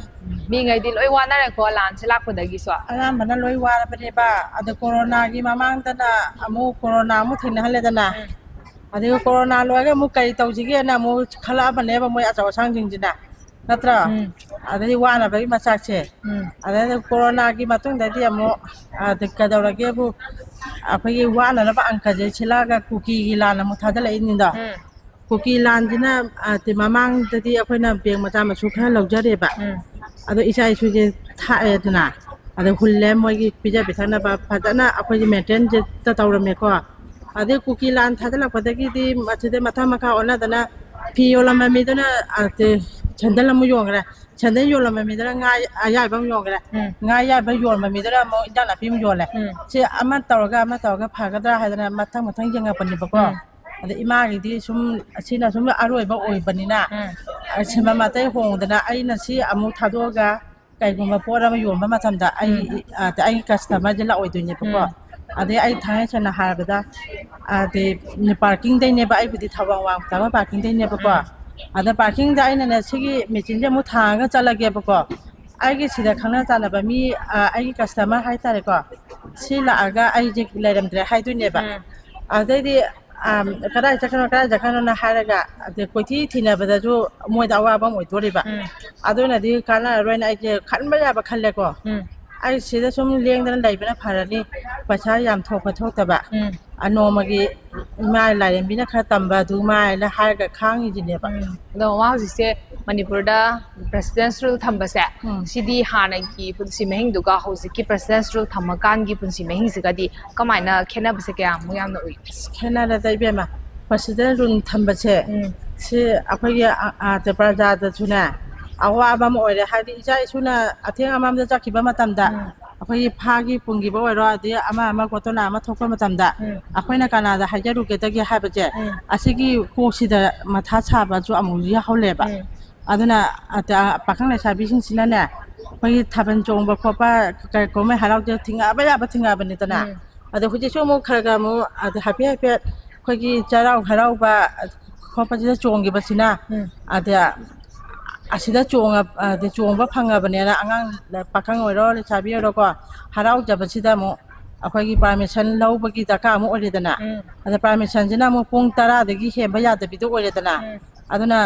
ꯃꯤꯉꯩꯗꯤ ꯂꯣꯏ ꯋꯥꯅꯔꯦꯀꯣ ꯂꯥꯟꯁꯦ ꯂꯥꯛꯄꯗꯒꯤꯁꯨ꯫ ꯑꯌꯥꯝꯕꯅ ꯂꯣꯏ ꯋꯥꯔꯕꯅꯦꯕ꯫ ꯑꯗ ꯀꯣꯔꯣꯅꯥꯒꯤ ꯃꯃꯥꯡꯗꯅ ꯑꯃꯨꯛ ꯀꯣꯔꯣꯅꯥ ꯑꯃꯨꯛ ꯊꯦꯡꯅꯍꯜꯂꯦꯗꯅ꯫ ꯎꯝ꯫ ꯑꯗꯒꯤ ꯀꯣꯔꯣꯅꯥ ꯂꯣꯏꯔꯒ ꯑꯃꯨꯛ ꯀꯔꯤ ꯇꯧꯁꯤꯒꯦꯅ ꯑꯃꯨꯛ ꯈꯜꯂꯛꯑꯕꯅꯦꯕ ꯃꯣꯏ ꯑꯆꯧ ꯑꯁꯥꯡꯁꯤꯡꯁꯤꯅ, ꯅꯠꯇ꯭ꯔꯣ? ꯎꯝ꯫ ꯑꯗꯩꯗꯤ ꯋꯥꯅꯕꯒꯤ ꯃꯆꯥꯛꯁꯦ꯫ ꯎꯝ꯫ ꯑꯗꯩꯗꯤ ꯀꯣꯔꯣꯅꯥꯒꯤ ꯃꯇꯨꯡꯗꯗꯤ ꯑꯃꯨꯛ, ꯑ, ꯀꯩꯗꯧꯔꯒꯦꯕꯨ, ꯑꯩꯈꯣꯏꯒꯤ ꯋꯥꯅꯅꯕ ꯑꯪꯀꯁꯦ ꯁꯤꯜꯂꯛꯑꯒ ꯀꯨꯀꯤꯒꯤ ꯂꯥꯟ ꯑꯃꯨꯛ ꯊꯥꯗꯂꯛꯏꯅꯤꯗꯣ꯫ ꯎꯝ꯫ ꯀꯨꯀꯤ ꯂꯥꯟꯁꯤꯅ, ꯑ, ꯇꯤ-, ꯃꯃꯥꯡꯗꯗꯤ ꯑꯩꯈꯣꯏꯅ ꯕꯦꯡ ꯃꯆꯥ ꯃꯁꯨ ꯈꯔ ꯂꯧꯖꯔꯦꯕ꯫ ꯎꯝ꯫ ꯑꯗꯣ ꯏꯆꯥ ꯏꯁꯨꯁꯦ ꯊꯥꯛꯑꯦꯗꯅ, ꯑꯗ ꯍꯨꯜꯂꯦ, ꯃꯣꯏꯒꯤ ꯄꯤꯖ ꯄꯤꯊꯛꯅꯕ ꯐꯖꯅ ꯑꯩꯈꯣꯏꯁꯦ ꯃꯦꯟꯇꯦꯟꯁꯦ ꯇꯧꯔꯝꯃꯦꯀꯣ꯫ ꯑꯗꯩ ꯀꯨꯀꯤ ꯂꯥꯟ ꯊꯥꯗꯂꯛꯄꯗꯒꯤꯗꯤ ꯃꯁꯤꯗ ꯃꯊꯛ ꯃꯈꯥ ꯑꯣꯟꯅꯗꯅ ꯐꯤ ꯌꯣꯜꯂꯝꯕ ꯃꯤꯗꯨꯅ, ꯑ, ꯇꯦ-, ꯁꯦꯟꯗꯜ ꯑꯃꯨꯛ ꯌꯣꯟꯈ꯭ꯔꯦ, ꯁꯦꯟꯗꯜ ꯌꯣꯜꯂꯝꯕ ꯃꯤꯗꯨꯅ ꯉꯥ ꯑꯌꯥꯏꯕ ꯑꯃꯨꯛ ꯌꯣꯟꯈ꯭ꯔꯦ, ꯎꯝ꯫ ꯉꯥ ꯑꯌꯥꯏꯕ ꯌꯣꯟꯕ ꯃꯤꯗꯨꯅ ꯑꯃꯨꯛ ꯏꯟꯖꯥꯡ ꯅꯥꯄꯤ ꯑꯃꯨꯛ ꯌꯣꯜꯂꯦ꯫ ꯎꯝ꯫ ꯁꯤ ꯑꯃ ꯇꯧꯔꯒ ꯑꯃ ꯇꯧꯔꯒ ꯐꯒꯗ꯭ꯔꯥ ꯍꯥꯏꯗꯅ ꯃꯊꯪ ꯃꯊꯪ ꯌꯦꯡꯉꯛꯄꯅꯦꯕꯀꯣ꯫ ꯎꯝ꯫ ꯑꯗ ꯏꯃꯥꯒꯤꯗꯤ ꯁꯨꯝ ꯑꯁꯤꯅ ꯁꯨꯝ ꯑꯔꯣꯏꯕ ꯑꯣꯏꯕꯅꯤꯅ, ꯎꯝ꯫ ꯑ, ꯁꯤꯟꯐꯝ ꯑꯇꯩ ꯍꯣꯡꯗꯅ ꯑꯩꯅ ꯁꯤ ꯑꯃꯨꯛ ꯊꯥꯗꯣꯛꯑꯒ ꯀꯩꯒꯨꯝꯕ ꯄꯣꯠ ꯑꯃ ꯌꯣꯟꯕ ꯃꯇꯝꯗ ꯑꯩ, ꯎꯝ꯫ ꯑ, ꯑꯩꯒꯤ customerꯁꯦ ꯂꯥꯛꯑꯣꯏꯗꯣꯏꯅꯦꯕꯀꯣ꯫ ꯎꯝ꯫ ꯑꯗꯩ ꯑꯩ ꯊꯥꯡꯉꯩ ꯁꯦꯡꯅ ꯍꯥꯏꯔꯕꯗ, ꯑꯗꯩ parkingꯗꯩꯅꯦꯕ, ꯑꯩꯕꯨꯗꯤ ꯊꯧꯕꯥꯜ ꯋꯥꯡꯃ ꯇꯥꯕ parkingꯗꯩꯅꯦꯕꯀꯣ꯫ ꯎꯝ꯫ ꯑꯗ parkingꯗ ꯑꯩꯅꯅꯦ ꯁꯤꯒꯤ machineꯁꯦ ꯑꯃꯨꯛ ꯊꯥꯡꯉꯒ ꯆꯠꯂꯒꯦꯕꯀꯣ꯫ ꯑꯩꯒꯤ ꯁꯤꯗ ꯈꯪꯅ ꯆꯥꯟꯅꯕ ꯃꯤ, ꯑ, ꯑꯩꯒꯤ customer ꯍꯥꯏꯇꯥꯔꯦꯀꯣ, ꯁꯤ ꯂꯥꯛꯑꯒ ꯑꯩꯁꯦ ꯂꯩꯔꯝꯗ꯭ꯔꯦ ꯍꯥꯏꯗꯣꯏꯅꯦꯕ꯫ ꯎꯝ꯫ ꯑꯗꯩꯗꯤ, ꯑ, ꯀꯗꯥꯏ ꯆꯠꯈ꯭ꯔꯤꯅꯣ, ꯀꯗꯥꯏ ꯆꯠꯈ꯭ꯔꯤꯅꯣꯅ ꯍꯥꯏꯔꯒ, ꯑꯗꯩ ꯀꯣꯏꯊꯤ ꯊꯤꯅꯕꯗꯁꯨ ꯃꯣꯏꯗ ꯑꯋꯥꯕ ꯑꯃ ꯑꯣꯏꯗꯣꯔꯤꯕ꯫ ꯎꯝ꯫ ꯑꯗꯨꯅꯗꯤ ꯀꯥꯟꯅꯔꯔꯣꯏꯅ ꯑꯩꯁꯦ ꯈꯟꯕ ꯌꯥꯕ ꯈꯜꯂꯦꯀꯣ꯫ ꯎꯝ꯫ ꯑꯩ ꯁꯤꯗ ꯁꯨꯝ ꯂꯦꯡꯗꯅ ꯂꯩꯕꯅ ꯐꯔꯅꯤ, ꯄꯩꯁꯥ ꯌꯥꯝ ꯊꯣꯛꯄ ꯊꯣꯛꯇꯕ꯫ ꯎꯝ꯫ ꯑ, ꯅꯣꯡꯃꯒꯤ ꯏꯃꯥ ꯂꯥꯏꯔꯦꯝꯕꯤꯅ ꯈꯔ ꯇꯝꯕ ꯑꯗꯨ ꯃꯥꯏꯅ ꯍꯥꯏꯔꯒ ꯈꯥꯡꯉꯤꯁꯤꯅꯦꯕ꯫ ꯎꯝ꯫ ꯑꯗꯣ ꯃꯃꯥ ꯍꯧꯖꯤꯛꯁꯦ ꯃꯅꯤꯄꯨꯔꯗ president's rule ꯊꯝꯕꯁꯦ, ꯎꯝ꯫ ꯁꯤꯗꯤ ꯍꯥꯟꯅꯒꯤ ꯄꯨꯟꯁꯤ ꯃꯍꯤꯡꯗꯨꯒ ꯍꯧꯖꯤꯛꯀꯤ president's rule ꯊꯝꯃꯀꯥꯟꯒꯤ ꯄꯨꯟꯁꯤ ꯃꯍꯤꯡꯁꯤꯒꯗꯤ ꯀꯃꯥꯏꯅ ꯈꯦꯠꯅꯕꯁꯦ ꯀꯌꯥꯃꯨꯛ ꯌꯥꯝꯅ ꯎꯏ? ꯑꯁ, ꯈꯦꯠꯅꯔꯦꯗ ꯏꯕꯦꯝꯃ꯫ President's rule ꯊꯝꯕꯁꯦ, ꯎꯝ꯫ ꯁꯤ ꯑꯩꯈꯣꯏꯒꯤ, ꯑ, ꯑ, ꯄ꯭ꯔꯖꯥꯗꯁꯨꯅꯦ ꯑꯋꯥꯕ ꯑꯃ ꯑꯣꯏꯔꯦ꯫ ꯍꯥꯏꯗꯤ ꯏꯆꯥ ꯏꯁꯨꯅ ꯑꯊꯦꯡ ꯑꯃꯝꯗ ꯆꯠꯈꯤꯕ ꯃꯇꯝꯗ, ꯎꯝ꯫ ꯑꯩꯈꯣꯏꯒꯤ ꯐꯥꯒꯤ ꯄꯨꯡꯈꯤꯕ ꯑꯣꯏꯔꯣ, ꯑꯗꯩ ꯑꯃ ꯑꯃ ꯒꯣꯇꯣꯅ ꯑꯃ ꯊꯣꯛꯄ ꯃꯇꯝꯗ, ꯎꯝ꯫ ꯑꯩꯈꯣꯏꯅ ꯀꯅꯥꯗ ꯍꯥꯏꯖꯔꯨꯒꯗꯒꯦ ꯍꯥꯏꯕꯁꯦ, ꯎꯝ꯫ ꯑꯁꯤꯒꯤ ꯀꯣꯛꯁꯤꯗ ꯃꯊꯥ ꯁꯥꯕꯁꯨ ꯑꯃꯨꯛ ꯌꯥꯎꯍꯜꯂꯦꯕ꯫ ꯎꯝ꯫ ꯑꯗꯨꯅ, ꯑ, ꯄꯥꯈꯪ ꯂꯩꯁꯥꯕꯤꯁꯤꯡꯁꯤꯅꯅꯦ, ꯑꯩꯈꯣꯏꯒꯤ ꯊꯥꯕꯜ ꯆꯣꯡꯕ ꯈꯣꯠꯄ, ꯀ-, ꯀꯨꯝꯍꯩ ꯍꯔꯥꯎꯁꯦ ꯊꯤꯡꯉꯛꯑꯕ ꯌꯥꯕ ꯊꯤꯡꯉꯛꯑꯕꯅꯤꯗꯅ꯫ ꯎꯝ꯫ ꯑꯗꯣ ꯍꯧꯖꯤꯛꯁꯨ ꯑꯃꯨꯛ ꯈꯔ ꯈꯔ ꯑꯃꯨꯛ, ꯑꯗ ꯍꯥꯏꯐꯦꯠ ꯍꯥꯏꯐꯦꯠ ꯑꯩꯈꯣꯏꯒꯤ ꯆꯩꯔꯥꯎ ꯍꯔꯥꯎꯕ ꯈꯣꯠꯄꯁꯤꯗ ꯆꯣꯡꯈꯤꯕꯁꯤꯅ, ꯎꯝ꯫ ꯑꯗ ꯑꯁꯤꯗ ꯆꯣꯡꯉ-, ꯑꯗ ꯆꯣꯡꯕ ꯐꯪꯉꯕꯅꯦꯅ ꯑꯉꯥꯡ ꯄꯥꯈꯪ ꯑꯣꯏꯔꯣ, ꯂꯩꯁꯥꯕꯤ ꯑꯣꯏꯔꯣꯀꯣ, ꯍꯔꯥꯎꯖꯕꯁꯤꯗ ꯑꯃꯨꯛ ꯑꯩꯈꯣꯏꯒꯤ ꯄꯥꯔꯃꯤꯁꯟ ꯂꯧꯕꯒꯤ ꯗꯔꯀꯥꯔ ꯑꯃ ꯑꯣꯏꯔꯦꯗꯅ꯫ ꯎꯝ꯫ ꯑꯗ ꯄꯥꯔꯃꯤꯁꯟꯁꯤꯅ ꯑꯃꯨꯛ ꯄꯨꯡ ꯇꯔꯥꯗꯒꯤ ꯍꯦꯟꯕ ꯌꯥꯗꯕꯤꯗꯣ ꯑꯣꯏꯔꯦꯗꯅ꯫ ꯎꯝ꯫ ꯑꯗꯨꯅ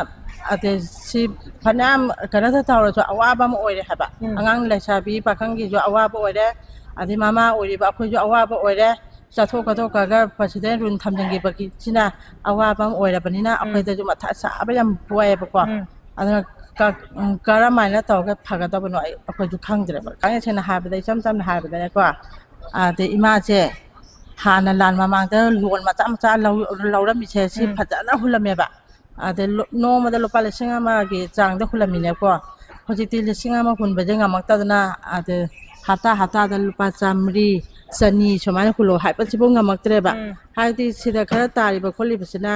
ꯑꯗꯩ ꯁꯤ ꯐꯅꯌꯥꯝ ꯀꯩꯅꯣꯗ ꯇꯧꯔꯁꯨ ꯑꯋꯥꯕ ꯑꯃ ꯑꯣꯏꯔꯦ ꯍꯥꯏꯕ꯫ ꯎꯝ꯫ ꯑꯉꯥꯡ ꯂꯩꯁꯥꯕꯤ ꯄꯥꯈꯪꯒꯤꯁꯨ ꯑꯋꯥꯕ ꯑꯣꯏꯔꯦ, ꯑꯗꯩ ꯃꯃꯥ ꯑꯣꯏꯔꯤꯕ ꯑꯩꯈꯣꯏꯁꯨ ꯑꯋꯥꯕ ꯑꯣꯏꯔꯦ꯫ ꯆꯠꯊꯣꯛ ꯈꯣꯠꯇꯣꯛꯈ꯭ꯔꯒ ꯄ꯭ꯔꯁꯤꯗꯦꯟ ꯔꯨꯜ ꯊꯝꯖꯤꯟꯈꯤꯕꯒꯤꯁꯤꯅ ꯑꯋꯥꯕ ꯑꯃ ꯑꯣꯏꯔꯕꯅꯤꯅ ꯎꯝ꯫ ꯑꯩꯈꯣꯏꯗꯁꯨ ꯃꯊꯥ ꯁꯥꯕ ꯌꯥꯝ ꯄꯣꯛꯑꯦꯕꯀꯣ꯫ ꯎꯝ꯫ ꯑꯗꯨꯅ ꯀ-, ꯎꯝ, ꯀꯔꯝ ꯍꯥꯏꯅ ꯇꯧꯔꯒ ꯐꯒꯗꯕꯅꯣ ꯑꯩ, ꯑꯩꯈꯣꯏꯁꯨ ꯈꯪꯗ꯭ꯔꯦꯕ꯫ ꯈꯪꯉꯦ ꯁꯦꯡꯅ ꯍꯥꯏꯕꯗ, ꯏꯆꯝ ꯆꯝꯅ ꯍꯥꯏꯔꯕꯗꯅꯦꯀꯣ, ꯑꯗꯩ ꯏꯃꯥꯁꯦ ꯍꯥꯟꯅ ꯂꯥꯟ ꯃꯃꯥꯡꯗ ꯂꯣꯟ ꯃꯆꯥ ꯃꯆꯥ ꯂꯧ-, ꯂꯧꯔꯝꯃꯤꯁꯦ ꯁꯤ ꯎꯝ꯫ ꯐꯖꯅ ꯍꯨꯜꯂꯝꯃꯦꯕ꯫ ꯑꯗꯩ ꯂꯨ-, ꯅꯣꯡꯃꯗ ꯂꯨꯄꯥ ꯂꯤꯁꯤꯡ ꯑꯃꯒꯤ ꯆꯥꯡꯗ ꯍꯨꯜꯂꯝꯃꯤꯅꯦꯀꯣ꯫ ꯍꯧꯖꯤꯛꯇꯤ ꯂꯤꯁꯤꯡ ꯑꯃ ꯍꯨꯟꯕꯁꯦ ꯉꯝꯃꯛꯇꯗꯅ, ꯑꯗꯩ ꯍꯞꯇꯥ ꯍꯞꯇꯥꯗ ꯂꯨꯄꯥ ꯆꯥꯝꯃꯔꯤ, ꯆꯅꯤ ꯁꯨꯃꯥꯏꯅ ꯍꯨꯜꯂꯣ ꯍꯥꯏꯕꯁꯤꯐꯥꯎ ꯉꯝꯃꯛꯇ꯭ꯔꯦꯕ꯫ ꯎꯝ꯫ ꯍꯥꯏꯕꯗꯤ ꯁꯤꯗ ꯈꯔ ꯇꯥꯔꯤꯕ ꯈꯣꯠꯂꯤꯕꯁꯤꯅ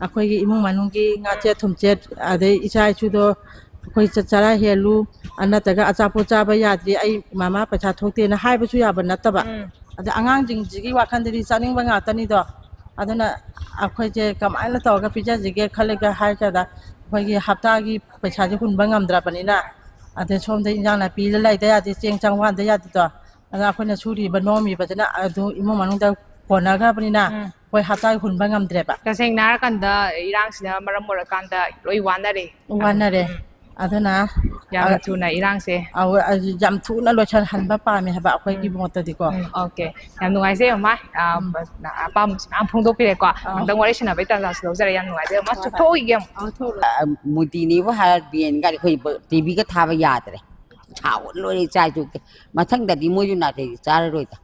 ꯑꯩꯈꯣꯏꯒꯤ ꯏꯃꯨꯡ ꯃꯅꯨꯡꯒꯤ ꯉꯥꯆꯦꯠ ꯊꯨꯝꯆꯦꯠ, ꯑꯗꯩ ꯏꯆꯥ ꯏꯁꯨꯗꯣ ꯑꯩꯈꯣꯏ ꯆ-, ꯆꯔꯥ ꯍꯦꯜꯂꯨ, ꯑ, ꯅꯠꯇ꯭ꯔꯒ ꯑꯆꯥꯄꯣꯠ ꯆꯥꯕ ꯌꯥꯗ꯭ꯔꯤ, ꯑꯩ ꯃꯃꯥ ꯄꯩꯁꯥ ꯊꯣꯛꯇꯦꯅ ꯍꯥꯏꯕꯁꯨ ꯌꯥꯕ ꯅꯠꯇꯕ꯫ ꯎꯝ꯫ ꯑꯗ ꯑꯉꯥꯡꯁꯤꯡꯁꯤꯒꯤ ꯋꯥꯈꯜꯗꯗꯤ ꯆꯥꯅꯤꯡꯕ ꯉꯥꯛꯇꯅꯤꯗꯣ꯫ ꯑꯗꯨꯅ ꯑꯩꯈꯣꯏꯁꯦ ꯀꯃꯥꯏꯅ ꯇꯧꯔꯒ ꯄꯤꯖꯁꯤꯒꯦ ꯈꯜꯂꯒ ꯍꯥꯏꯔ ꯀꯥꯟꯗ ꯑꯩꯈꯣꯏꯒꯤ ꯍꯞꯇꯥꯒꯤ ꯄꯩꯁꯥꯁꯦ ꯍꯨꯟꯕ ꯉꯝꯗ꯭ꯔꯕꯅꯤꯅ, ꯑꯗꯩ ꯁꯣꯝꯗ ꯏꯟꯖꯥꯡ ꯅꯥꯄꯤ ꯂꯩꯗ ꯌꯥꯗꯦ, ꯆꯦꯡ ꯆꯥꯡ ꯋꯥꯟꯗ ꯌꯥꯗꯦꯗꯣ꯫ ꯑꯗ ꯑꯩꯈꯣꯏꯅ ꯁꯨꯔꯤꯕ ꯅꯣꯝꯃꯤꯕꯁꯤꯅ ꯑꯗꯨ ꯏꯃꯨꯡ ꯃꯅꯨꯡꯗ ꯀꯣꯟꯅꯈ꯭ꯔꯕꯅꯤꯅ ꯎꯝ꯫ ꯑꯩꯈꯣꯏ ꯍꯞꯇꯥꯒꯤ ꯍꯨꯟꯕ ꯉꯝꯗ꯭ꯔꯦꯕ꯫ ꯇꯁꯦꯡꯅ ꯍꯥꯏꯔꯀꯥꯟꯗ ꯏꯔꯥꯡꯁꯤꯅ ꯃꯔꯝ ꯑꯣꯏꯔꯀꯥꯟꯗ ꯂꯣꯏ ꯋꯥꯅꯔꯦ꯫ ꯋꯥꯅꯔꯦ꯫ ꯎꯝ꯫ ꯑꯗꯨꯅ ꯌꯥꯝꯅ ꯑ-, ꯊꯨꯅ ꯏꯔꯥꯡꯁꯦ꯫ ꯑꯧ, ꯑ-, ꯌꯥꯝ ꯊꯨꯅ ꯂꯣꯏꯁꯤꯜꯍꯟꯕ ꯄꯥꯝꯃꯦ ꯍꯥꯏꯕ ꯑꯩꯈꯣꯏꯒꯤ ꯎꯝ꯫ ꯃꯣꯠꯇꯗꯤꯀꯣ꯫ ꯎꯝ, okay꯫ ꯌꯥꯝ ꯅꯨꯡꯉꯥꯏꯖꯩ, ꯃꯃꯥ꯫ ꯑ, ꯎꯝ꯫ ꯑꯄꯥꯝꯕꯁꯨ ꯃꯌꯥꯝ ꯐꯣꯡꯗꯣꯛꯄꯤꯔꯦꯀꯣ꯫ ꯑꯥ꯫ ꯉꯥꯛꯇꯪ ꯋꯥꯔꯤ ꯁꯥꯟꯅꯕꯩ ꯇꯥꯟꯖꯥꯁꯨ ꯂꯧꯖꯔꯦ꯫ ꯌꯥꯝ ꯅꯨꯡꯉꯥꯏꯖꯩ, ꯃꯃꯥ꯫ ꯍꯣꯏ, ꯍꯣꯏ꯫ ꯆꯨꯞꯊꯣꯛꯈꯤꯒꯦ ꯑꯃꯨꯛ꯫ ꯑꯥ, ꯊꯣꯛꯎꯔꯣ꯫ ꯑ, ꯃꯣꯗꯤꯅꯤꯕꯨ ꯍꯥꯏꯔ ꯕꯦꯟꯒꯗꯤ ꯑꯩꯈꯣꯏ ꯕ-, ꯇꯤꯚꯤꯒ ꯊꯥꯕ ꯌꯥꯗ꯭ꯔꯦ꯫ ꯁꯥꯎꯕꯅ ꯂꯣꯏꯔꯦ ꯏꯆꯥ ꯏꯁꯨ꯫ ꯃꯊꯪꯗꯗꯤ ꯃꯣꯏꯁꯨ ꯅꯥꯇꯩꯗꯤ ꯆꯥꯔꯔꯣꯏꯗ꯫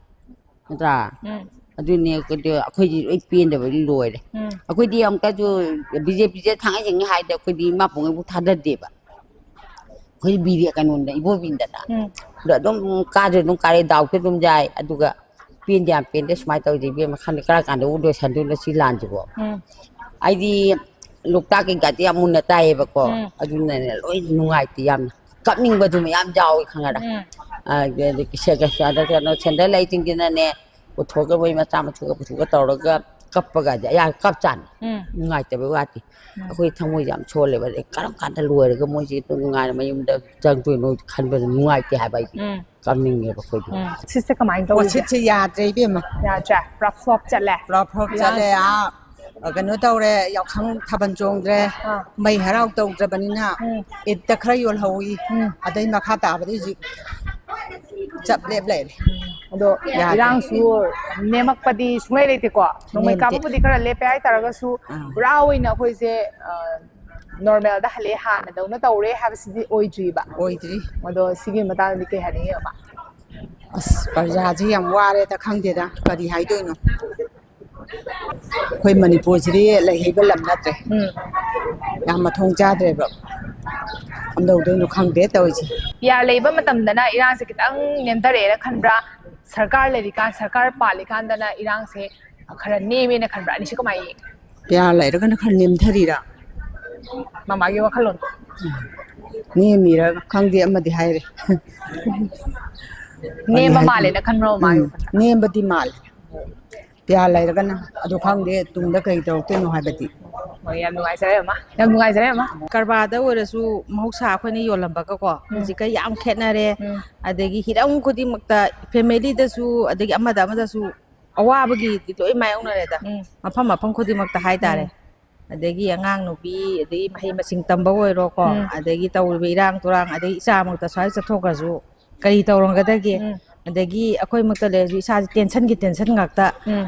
ꯅꯠꯇ꯭ꯔꯥ? ꯎꯝ꯫ ꯑꯗꯨꯅꯤ ꯑꯩꯈꯣꯏꯗꯤ, ꯑꯩꯈꯣꯏꯗꯤ ꯂꯣꯏ ꯄꯦꯟꯗꯕꯗꯤ ꯂꯣꯏꯔꯦ꯫ ꯎꯝ꯫ ꯑꯩꯈꯣꯏꯗꯤ ꯑꯃꯨꯛꯇꯁꯨ ꯕꯤ ꯖꯦ ꯄꯤꯁꯦ ꯊꯥꯡꯉꯩ ꯁꯦꯡꯅ ꯍꯥꯏꯔꯗꯤ ꯑꯩꯈꯣꯏꯗꯤ ꯏꯃꯥ ꯄꯨꯡꯉꯩꯕꯨ ꯊꯥꯗꯗꯦꯕ꯫ ꯑꯩꯈꯣꯏ ꯕꯤꯔꯦ-, ꯀꯩꯅꯣꯅ ꯏꯕꯣꯕꯤꯗꯅ꯫ ꯎꯝ꯫ ꯑꯗꯣ ꯑꯗꯨꯝ ꯀꯥꯁꯨ ꯑꯗꯨꯝ ꯀꯥꯔꯦ, ꯗꯥꯎꯁꯨ ꯑꯗꯨꯝ ꯌꯥꯏ꯫ ꯑꯗꯨꯒ ꯄꯦꯟꯗꯦ ꯌꯥꯝ ꯄꯦꯟꯗꯦ ꯁꯨꯃꯥꯏꯅ ꯇꯧꯔꯗꯤ ꯏꯕꯦꯝꯃ, ꯈꯪꯗꯦ ꯀꯔꯝ ꯀꯥꯟꯗ ꯂꯣꯏꯁꯟꯗꯣꯏꯅꯣ ꯁꯤ ꯂꯥꯟꯁꯤꯕꯣ꯫ ꯎꯝ꯫ ꯑꯩꯗꯤ ꯂꯣꯛꯇꯥꯛ ꯀꯩꯀꯥꯗꯤ ꯌꯥꯝ ꯃꯨꯟꯅ ꯇꯥꯏꯌꯦꯕꯀꯣ꯫ ꯎꯝ꯫ ꯑꯗꯨꯅꯅꯦ ꯂꯣꯏ ꯅꯨꯡꯉꯥꯏꯇꯦ ꯌꯥꯝꯅ꯫ ꯀꯞꯅꯤꯡꯕꯁꯨ ꯃꯌꯥꯝ ꯌꯥꯎꯏ ꯈꯪꯉꯔꯥ꯫ ꯎꯝ꯫ ꯑ, ꯑꯗꯒꯤ ꯁꯦ-, ꯀꯩꯅꯣ, ꯁꯦꯟꯗꯜ ꯂꯩꯁꯤꯡꯁꯤꯅꯅꯦ, ꯄꯨꯊꯣꯛꯑꯒ ꯃꯣꯏ ꯃꯆꯥ ꯃꯁꯨꯒ ꯄꯨꯊꯣꯛꯑꯒ ꯇꯧꯔꯒ ꯀꯞꯄꯒꯗꯤ ꯑꯌꯥꯝꯕ ꯀꯞꯆꯥꯅꯤ꯫ ꯎꯝ꯫ ꯅꯨꯡꯉꯥꯏꯇꯕꯩ ꯋꯥꯗꯤ꯫ ꯎꯝ꯫ ꯑꯩꯈꯣꯏ ꯊꯃꯣꯏꯁꯦ ꯌꯥꯝ ꯁꯣꯜꯂꯦꯕ꯫ ꯑꯗꯩ ꯀꯔꯝ ꯀꯥꯟꯗ ꯂꯣꯏꯔꯒ ꯃꯣꯏꯁꯦ ꯑꯗꯨꯝ ꯅꯨꯡꯉꯥꯏꯅ ꯃꯌꯨꯝꯗ ꯆꯪꯗꯣꯏꯅꯣ ꯈꯟꯕꯗ ꯅꯨꯡꯉꯥꯏꯇꯦ ꯍꯥꯏꯕ ꯑꯩꯗꯤ꯫ ꯎꯝ꯫ ꯀꯞꯅꯤꯡꯉꯦꯕ ꯑꯩꯈꯣꯏꯗꯤ꯫ ꯎꯝ꯫ ꯁꯤꯁꯦ ꯀꯃꯥꯏꯅ ꯇꯧꯔꯤꯒꯦ? ꯄꯣꯠꯁꯤꯠꯁꯦ ꯌꯥꯗ꯭ꯔꯦ, ꯏꯕꯦꯝꯃ꯫ ꯌꯥꯗ꯭ꯔꯦ? ꯄꯨꯔꯥ flop ꯆꯠꯂꯦ? ꯄꯨꯔꯥ flop ꯆꯠꯂꯦ꯫ ꯏꯔꯥꯡꯁꯦ꯫ ꯑꯥ, ꯀꯩꯅꯣ ꯇꯧꯔꯦ, ꯌꯥꯎꯁꯪ ꯊꯥꯕꯜ ꯆꯣꯡꯗ꯭ꯔꯦ, ꯑꯥ꯫ ꯃꯩ ꯍꯔꯥꯎ ꯇꯧꯗ꯭ꯔꯕꯅꯤꯅ ꯎꯝ꯫ ꯏꯗꯇ ꯈꯔ ꯌꯣꯜꯍꯧꯋꯤ꯫ ꯎꯝ꯫ ꯑꯗꯩ ꯃꯈꯥ ꯇꯥꯕꯗꯤ ꯍꯧꯖꯤꯛ ꯆꯞ ꯂꯦꯞ ꯂꯩꯔꯦ꯫ ꯑꯗꯣ ꯌꯥꯗꯦ꯫ ꯏꯔꯥꯡꯁꯨ ꯅꯦꯝꯃꯛꯄꯗꯤ ꯁꯨꯡꯂꯩ ꯂꯩꯇꯦꯀꯣ꯫ ꯅꯣꯡꯃꯩ ꯅꯦꯝꯗꯦ꯫ ꯀꯥꯞꯄꯕꯨꯗꯤ ꯈꯔ ꯂꯦꯞꯄꯦ ꯍꯥꯏ ꯇꯥꯔꯒꯁꯨ ꯑꯥ꯫ ꯄꯨꯔꯥ ꯑꯣꯏꯅ ꯑꯩꯈꯣꯏꯁꯦ, ꯑ, normalꯗ ꯍꯜꯂꯛꯑꯦ, ꯍꯥꯟꯅꯗꯧꯅ ꯇꯧꯔꯦ ꯍꯥꯏꯕꯁꯤꯗꯤ ꯑꯣꯏꯗ꯭ꯔꯤꯕ꯫ ꯑꯣꯏꯗ꯭ꯔꯤ꯫ ꯑꯗꯣ ꯁꯤꯒꯤ ꯃꯇꯥꯡꯗꯗꯤ ꯀꯩ ꯍꯥꯏꯅꯤꯡꯉꯤꯕ? ꯑꯁ, ꯄ꯭ꯔꯖꯥꯁꯤ ꯌꯥꯝ ꯋꯥꯔꯦꯗ, ꯈꯪꯗꯦꯗ ꯀꯔꯤ ꯍꯥꯏꯗꯣꯏꯅꯣ꯫ ꯑꯩꯈꯣꯏ ꯃꯅꯤꯄꯨꯔꯁꯤꯗꯤ ꯂꯩꯍꯩꯕ ꯂꯝ ꯅꯠꯇ꯭ꯔꯦ꯫ ꯎꯝ꯫ ꯌꯥꯝ ꯃꯊꯣꯡ ꯆꯥꯗ꯭ꯔꯦꯕ꯫ ꯀꯝꯗꯧꯗꯣꯏꯅꯣ ꯈꯪꯗꯦ ꯇꯧꯔꯤꯁꯦ꯫ ꯄꯤ ꯑꯥꯔ ꯂꯩꯕ ꯃꯇꯝꯗꯅ ꯏꯔꯥꯡꯁꯦ ꯈꯤꯇꯪ ꯅꯦꯝꯊꯔꯛꯑꯦꯅ ꯈꯟꯕ꯭ꯔꯥ? ꯁꯔꯀꯥꯔ ꯂꯩꯔꯤꯀꯥꯟ, ꯁꯔꯀꯥꯔ ꯄꯥꯜꯂꯤꯀꯥꯟꯗꯅ ꯏꯔꯥꯡꯁꯦ ꯈꯔ ꯅꯦꯝꯃꯦꯅ ꯈꯟꯕ꯭ꯔꯥ? ꯑꯅꯤꯁꯤ ꯀꯃꯥꯏꯅ ꯌꯦꯡꯉꯤ? ꯄꯤ ꯑꯥꯔ ꯂꯩꯔꯒꯅ ꯈꯔ ꯅꯦꯝꯊꯔꯤꯔꯥ? ꯃꯃꯥꯒꯤ ꯋꯥꯈꯜꯂꯣꯟꯗꯣ꯫ ꯎꯝ꯫ ꯅꯦꯝꯃꯤꯔ ꯈꯪꯗꯦ, ꯑꯃꯗꯤ ꯍꯥꯏꯔꯦ꯫ ꯀꯔꯤ ꯅꯦꯝꯕ ꯍꯥꯏꯗꯣꯏꯅꯣ? ꯃꯥꯜꯂꯦꯅ ꯈꯟꯕ꯭ꯔꯣ ꯃꯃꯥꯒꯤ ꯎꯝ, ꯋꯥꯈꯜꯗ? ꯅꯦꯝꯕꯗꯤ ꯃꯥꯜꯂꯦ꯫ ꯄꯤ ꯑꯥꯔ ꯂꯩꯔꯒꯅ꯫ ꯑꯗꯨ ꯈꯪꯗꯦ, ꯇꯨꯡꯗ ꯀꯔꯤ ꯇꯧꯔꯛꯇꯣꯏꯅꯣ ꯍꯥꯏꯕꯗꯤ꯫ ꯍꯣꯏ, ꯌꯥꯝ ꯅꯨꯡꯉꯥꯏꯖꯔꯦ, ꯑꯃ꯫ ꯌꯥꯝ ꯅꯨꯡꯉꯥꯏꯖꯔꯦ, ꯑꯃ꯫ ꯀꯔꯕꯥꯔꯗ ꯑꯣꯏꯔꯁꯨ ꯃꯍꯧꯁꯥ ꯑꯩꯈꯣꯏꯅ ꯌꯣꯜꯂꯝꯕꯒꯀꯣ, ꯎꯝ꯫ ꯍꯧꯖꯤꯛꯀ ꯌꯥꯝ ꯈꯦꯠꯅꯔꯦ꯫ ꯎꯝ꯫ ꯑꯗꯒꯤ ꯍꯤꯔꯝ ꯈꯨꯗꯤꯡꯃꯛꯇ, familyꯗꯁꯨ, ꯑꯗꯒꯤ ꯑꯃꯗ ꯑꯃꯗꯁꯨ ꯑꯋꯥꯕꯒꯤꯗꯤ ꯂꯣꯏ ꯃꯥꯌꯣꯛꯅꯔꯦꯗ꯫ ꯎꯝ꯫ ꯃꯐꯝ ꯃꯐꯝ ꯈꯨꯗꯤꯡꯃꯛꯇ ꯍꯥꯏꯇꯥꯔꯦ꯫ ꯎꯝ꯫ ꯑꯗꯒꯤ ꯑꯉꯥꯡ ꯅꯨꯄꯤ, ꯑꯗꯒꯤ ꯃꯍꯩ ꯃꯁꯤꯡ ꯇꯝꯕ ꯑꯣꯏꯔꯣꯀꯣ, ꯎꯝ꯫ ꯑꯗꯒꯤ ꯇꯧꯔꯤꯕ ꯏꯔꯥꯡ ꯇꯨꯔꯥꯡ, ꯑꯗꯒꯤ ꯏꯆꯥꯃꯛꯇ ꯁ꯭ꯋꯥꯏ ꯆꯠꯊꯣꯛꯈ꯭ꯔꯁꯨ ꯀꯔꯤ ꯇꯧꯔꯝꯒꯗꯒꯦ? ꯎꯝ꯫ ꯑꯗꯒꯤ ꯑꯩꯈꯣꯏꯃꯛꯇ ꯂꯩꯔꯁꯨ ꯏꯁꯥꯁꯦ tensionꯒꯤ tension ꯉꯥꯛꯇ, ꯎꯝ꯫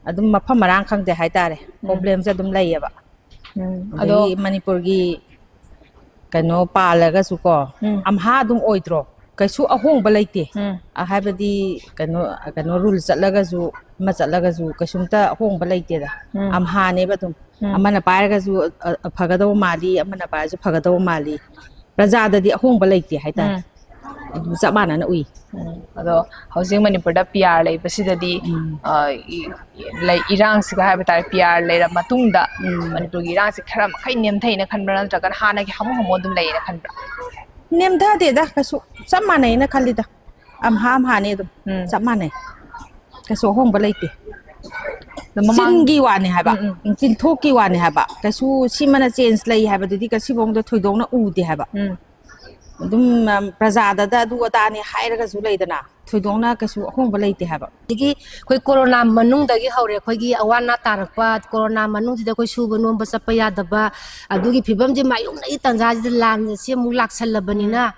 ꯑꯗꯨꯝ ꯃꯐꯝ ꯃꯔꯥꯡ ꯈꯪꯗꯦ ꯍꯥꯏꯇꯥꯔꯦ꯫ ꯎꯝ꯫ Problemꯁꯦ ꯑꯗꯨꯝ ꯂꯩꯌꯦꯕ꯫ ꯎꯝ꯫ ꯑꯗꯒꯤ ꯑꯗꯣ ꯃꯅꯤꯄꯨꯔꯒꯤ ꯀꯩꯅꯣ ꯄꯥꯜꯂꯒꯁꯨꯀꯣ, ꯎꯝ꯫ ꯑꯝꯍꯥ ꯑꯗꯨꯝ ꯑꯣꯏꯗ꯭ꯔꯣ? ꯀꯩꯁꯨ ꯑꯍꯣꯡꯕ ꯂꯩꯇꯦ꯫ ꯎꯝ꯫ ꯑ, ꯍꯥꯏꯕꯗꯤ ꯀꯩꯅꯣ, ꯀꯩꯅꯣ rule ꯆꯠꯂꯒꯁꯨ, ꯑꯃ ꯆꯠꯂꯒꯁꯨ ꯀꯩꯁꯨꯝꯇ ꯑꯍꯣꯡꯕ ꯂꯩꯇꯦꯗ꯫ ꯎꯝ꯫ ꯑꯝꯍꯥꯅꯦꯕ ꯑꯗꯨꯝ꯫ ꯎꯝ꯫ ꯑꯃꯅ ꯄꯥꯏꯔꯒꯁꯨ, ꯑ, ꯑ, ꯐꯒꯗꯧꯕ ꯃꯥꯜꯂꯤ, ꯑꯃꯅ ꯄꯥꯏꯔꯁꯨ ꯐꯒꯗꯧꯕ ꯃꯥꯜꯂꯤ꯫ ꯄ꯭ꯔꯖꯥꯗꯗꯤ ꯑꯍꯣꯡꯕ ꯂꯩꯇꯦ ꯍꯥꯏꯇꯥꯔꯦ꯫ ꯎꯝ꯫ ꯑꯗꯨꯝ ꯆꯞ ꯃꯥꯟꯅꯅ ꯎꯏ꯫ ꯎꯝ꯫ ꯑꯗꯣ ꯍꯧꯖꯤꯛ ꯃꯅꯤꯄꯨꯔꯗ ꯄꯤ ꯑꯥꯔ ꯂꯩꯕꯁꯤꯗꯗꯤ, ꯎꯝ꯫ ꯑ, ꯏ-, ꯂꯩ-, ꯏꯔꯥꯡꯁꯤꯒ ꯍꯥꯏꯕ ꯇꯥꯔꯦ, ꯄꯤ ꯑꯥꯔ ꯂꯩꯔ ꯃꯇꯨꯡꯗ ꯎꯝ꯫ ꯃꯅꯤꯄꯨꯔꯒꯤ ꯏꯔꯥꯡꯁꯤ ꯈꯔ ꯃꯈꯩ ꯅꯦꯝꯊꯩꯅ ꯈꯟꯕ꯭ꯔꯥ, ꯅꯠꯇ꯭ꯔꯒꯅ ꯍꯥꯟꯅꯒꯤ ꯍꯥꯃꯨ ꯍꯥꯃꯨ ꯑꯗꯨꯝ ꯂꯩꯌꯦꯅ ꯈꯟꯕ꯭ꯔꯥ? ꯅꯦꯝꯊꯗꯦꯗ, ꯀꯩꯁꯨ ꯆꯞ ꯃꯥꯟꯅꯩꯅ ꯈꯜꯂꯤꯗ꯫ ꯑꯝꯍꯥ ꯑꯝꯍꯥꯅꯤ ꯑꯗꯨꯝ꯫ ꯎꯝ꯫ ꯆꯞ ꯃꯥꯟꯅꯩ꯫ ꯀꯩꯁꯨ ꯑꯍꯣꯡꯕ ꯂꯩꯇꯦ꯫ ꯆꯤꯟꯒꯤ ꯋꯥꯅꯤ ꯍꯥꯏꯕ꯫ ꯎꯝ, ꯎꯝ꯫ ꯆꯤꯟꯊꯣꯛꯀꯤ ꯋꯥꯅꯤ ꯍꯥꯏꯕ꯫ ꯀꯩꯁꯨ ꯁꯤꯃꯅ change ꯂꯩ ꯍꯥꯏꯕꯗꯨꯗꯤ ꯉꯁꯤꯐꯥꯎꯗ ꯊꯣꯏꯗꯣꯛꯅ ꯎꯗꯦ ꯍꯥꯏꯕ꯫ ꯎꯝ꯫ ꯑꯗꯨꯝ, ꯑꯝ, ꯄ꯭ꯔꯖꯥꯗꯗ ꯑꯗꯨ ꯑꯗꯥꯅꯤ ꯍꯥꯏꯔꯒꯁꯨ ꯂꯩꯗꯅ, ꯊꯣꯏꯗꯣꯛꯅ ꯀꯩꯁꯨ ꯑꯍꯣꯡꯕ ꯂꯩꯇꯦ ꯍꯥꯏꯕ꯫ ꯑꯗꯒꯤ ꯑꯩꯈꯣꯏ ꯀꯣꯔꯣꯅꯥ ꯃꯅꯨꯡꯗꯒꯤ ꯍꯧꯔꯦ, ꯑꯩꯈꯣꯏꯒꯤ ꯑꯋꯥ ꯑꯅꯥ ꯇꯥꯔꯛꯄ, ꯀꯣꯔꯣꯅꯥ ꯃꯅꯨꯡꯁꯤꯗ ꯑꯩꯈꯣꯏ ꯁꯨꯕ ꯅꯣꯝꯕ ꯆꯠꯄ ꯌꯥꯗꯕ, ꯑꯗꯨꯒꯤ ꯐꯤꯕꯝꯁꯦ ꯃꯥꯌꯣꯛꯅꯔꯤ ꯇꯥꯟꯖꯥꯁꯤꯗ ꯂꯥꯟ ꯑꯁꯤ ꯑꯃꯨꯛ ꯂꯥꯛꯁꯜꯂꯕꯅꯤꯅ, ꯎꯝ꯫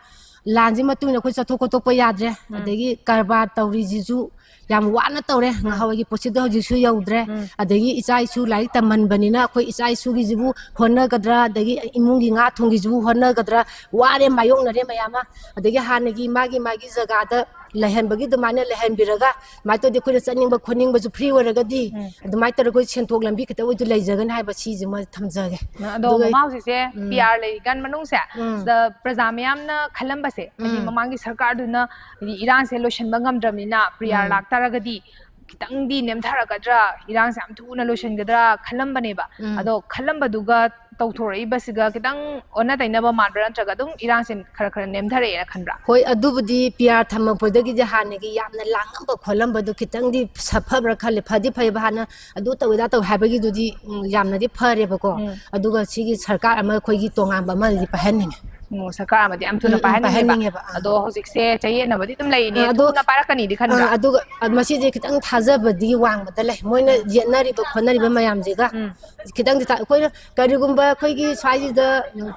ꯂꯥꯟꯁꯤ ꯃꯇꯨꯡ ꯏꯟꯅ ꯑꯩꯈꯣꯏ ꯆꯠꯊꯣꯛ ꯈꯣꯠꯇꯣꯛꯄ ꯌꯥꯗ꯭ꯔꯦ꯫ ꯎꯝ꯫ ꯑꯗꯒꯤ ꯀꯔꯕꯥꯔ ꯇꯧꯔꯤꯁꯤꯁꯨ ꯌꯥꯝ ꯋꯥꯅ ꯇꯧꯔꯦ꯫ ꯎꯝ꯫ ꯉꯍꯥꯟꯋꯥꯏꯒꯤ ꯄꯣꯠꯁꯤꯗ ꯍꯧꯖꯤꯛꯁꯨ ꯌꯧꯗ꯭ꯔꯦ꯫ ꯎꯝ꯫ ꯑꯗꯒꯤ ꯏꯆꯥ ꯏꯁꯨ ꯂꯥꯏꯔꯤꯛ ꯇꯝꯍꯟꯕꯅꯤꯅ ꯑꯩꯈꯣꯏ ꯏꯆꯥ ꯏꯁꯨꯒꯤꯁꯤꯕꯨ ꯍꯣꯠꯅꯒꯗ꯭ꯔꯥ, ꯑꯗꯒꯤ ꯏꯃꯨꯡꯒꯤ ꯉꯥ ꯊꯣꯡꯒꯤꯁꯤꯕꯨ ꯍꯣꯠꯅꯒꯗ꯭ꯔꯥ, ꯋꯥꯔꯦ, ꯃꯥꯌꯣꯛꯅꯔꯦ ꯃꯌꯥꯝ ꯑꯃ꯫ ꯑꯗꯒꯤ ꯍꯥꯟꯅꯒꯤ ꯃꯥꯒꯤ ꯃꯥꯒꯤ ꯖꯒꯥꯗ ꯂꯩꯍꯟꯕꯒꯤ ꯑꯗꯨꯃꯥꯏꯅ ꯂꯩꯍꯟꯕꯤꯔꯒ, ꯑꯗꯨꯃꯥꯏꯅ ꯇꯧꯔꯗꯤ ꯑꯩꯈꯣꯏꯅ ꯆꯠꯅꯤꯡꯕ ꯈꯣꯠꯅꯤꯡꯕꯁꯨ free ꯑꯣꯏꯔꯒꯗꯤ, ꯎꯝ꯫ ꯑꯗꯨꯃꯥꯏꯅ ꯇꯧꯔꯒ ꯑꯩꯈꯣꯏ ꯁꯦꯟꯊꯣꯛ ꯂꯝꯕꯤ ꯈꯤꯇ ꯑꯣꯏꯁꯨ ꯂꯩꯖꯒꯅꯤ ꯍꯥꯏꯕ ꯁꯤꯁꯤꯃ ꯊꯝꯖꯒꯦ꯫ ꯑꯗꯣ ꯑꯗꯨꯒ ꯃꯃꯥ ꯍꯧꯖꯤꯛꯁꯦ ꯎꯝ꯫ ꯄꯤ ꯑꯥꯔ ꯂꯩꯔꯤꯀꯥꯟ ꯃꯅꯨꯡꯁꯦ, ꯎꯝ꯫ ꯁꯤꯗ ꯄ꯭ꯔꯖꯥ ꯃꯌꯥꯝꯅ ꯈꯜꯂꯝꯕꯁꯦ, ꯍꯥꯏꯗꯤ ꯎꯝ꯫ ꯃꯃꯥꯡꯒꯤ ꯁꯔꯀꯥꯔꯗꯨꯅ ꯍꯥꯏꯗꯤ ꯏꯔꯥꯡꯁꯦ ꯂꯣꯏꯁꯤꯟꯕ ꯉꯝꯗ꯭ꯔꯕꯅꯤꯅ ꯄꯤ ꯑꯥꯔ ꯎꯝ꯫ ꯂꯥꯛꯇꯥꯔꯒꯗꯤ ꯈꯤꯇꯪꯗꯤ ꯅꯦꯝꯊꯔꯛꯀꯗ꯭ꯔꯥ, ꯏꯔꯥꯡꯁꯦ ꯌꯥꯝ ꯊꯨꯅ ꯂꯣꯏꯁꯤꯟꯒꯗ꯭ꯔꯥ ꯈꯜꯂꯝꯕꯅꯦꯕ꯫ ꯎꯝ꯫ ꯑꯗꯣ ꯈꯜꯂꯝꯕꯗꯨꯒ ꯇꯧꯊꯣꯔꯛꯏꯕꯁꯤꯒ ꯈꯤꯇꯪ ꯑꯣꯟꯅ ꯇꯩꯅꯕ ꯃꯥꯟꯕ꯭ꯔꯥ, ꯅꯠꯇ꯭ꯔꯒ ꯑꯗꯨꯝ ꯏꯔꯥꯡꯁꯦ ꯈꯔ ꯈꯔ ꯅꯦꯝꯊꯔꯛꯑꯦꯅ ꯈꯟꯕ꯭ꯔꯥ? ꯍꯣꯏ, ꯑꯗꯨꯕꯨꯗꯤ ꯄꯤ ꯑꯥꯔ ꯊꯝꯃꯛꯄꯗꯒꯤꯗꯤ ꯍꯥꯟꯅꯒꯤ ꯌꯥꯝꯅ ꯂꯥꯡꯉꯝꯕ ꯈꯣꯠꯂꯝꯕꯗꯣ ꯈꯤꯇꯪꯗꯤ ꯁ-, ꯐꯕ꯭ꯔꯥ ꯈꯜꯂꯦ꯫ ꯐꯗꯤ ꯐꯩꯕ, ꯍꯥꯟꯅ ꯑꯗꯨ ꯇꯧꯋꯦ, ꯑꯗꯥ ꯇꯧꯋꯦ ꯍꯥꯏꯕꯒꯤꯗꯨꯗꯤ, ꯎꯝ, ꯌꯥꯝꯅꯗꯤ ꯐꯔꯦꯕꯀꯣ꯫ ꯎꯝ꯫ ꯑꯗꯨꯒ ꯁꯤꯒꯤ ꯁꯔꯀꯥꯔ ꯑꯃ ꯑꯩꯈꯣꯏꯒꯤ ꯇꯣꯉꯥꯟꯕ ꯑꯃꯗꯤ ꯄꯥꯏꯍꯟꯅꯤꯡꯉꯦ꯫ ꯑꯣ, ꯁꯔꯀꯥꯔ ꯑꯃꯗꯤ ꯌꯥꯝ ꯊꯨꯅ ꯎꯝ, ꯎꯝ, ꯄꯥꯏꯍꯟꯅꯤꯡꯉꯦꯕ꯫ ꯄꯥꯏꯍꯟꯅꯤꯡꯉꯦꯕ, ꯑꯥ꯫ ꯑꯗꯣ ꯍꯧꯖꯤꯛꯁꯦ ꯆꯌꯦꯠꯅꯕꯗꯤ ꯑꯗꯨꯝ ꯂꯩꯔꯤꯅꯦ, ꯑꯥ, ꯑꯗꯣ, ꯊꯨꯅ ꯄꯥꯏꯔꯛꯀꯅꯤꯗꯤ ꯑꯥ, ꯈꯟꯕ꯭ꯔꯥ? ꯑꯗꯨꯒ, ꯑ, ꯃꯁꯤꯁꯦ ꯈꯤꯇꯪ ꯊꯥꯖꯕꯗꯤ ꯋꯥꯡꯕꯗ ꯂꯩ꯫ ꯃꯣꯏꯅ ꯎꯝ꯫ ꯌꯦꯠꯅꯔꯤꯕ ꯈꯣꯠꯅꯔꯤꯕ ꯃꯌꯥꯝꯁꯤꯒ ꯎꯝ꯫ ꯈꯤꯇꯪꯗꯤ ꯊꯥ-, ꯑꯩꯈꯣꯏꯅ ꯀꯔꯤꯒꯨꯝꯕ ꯑꯩꯈꯣꯏꯒꯤ ꯁ꯭ꯋꯥꯏꯁꯤꯗ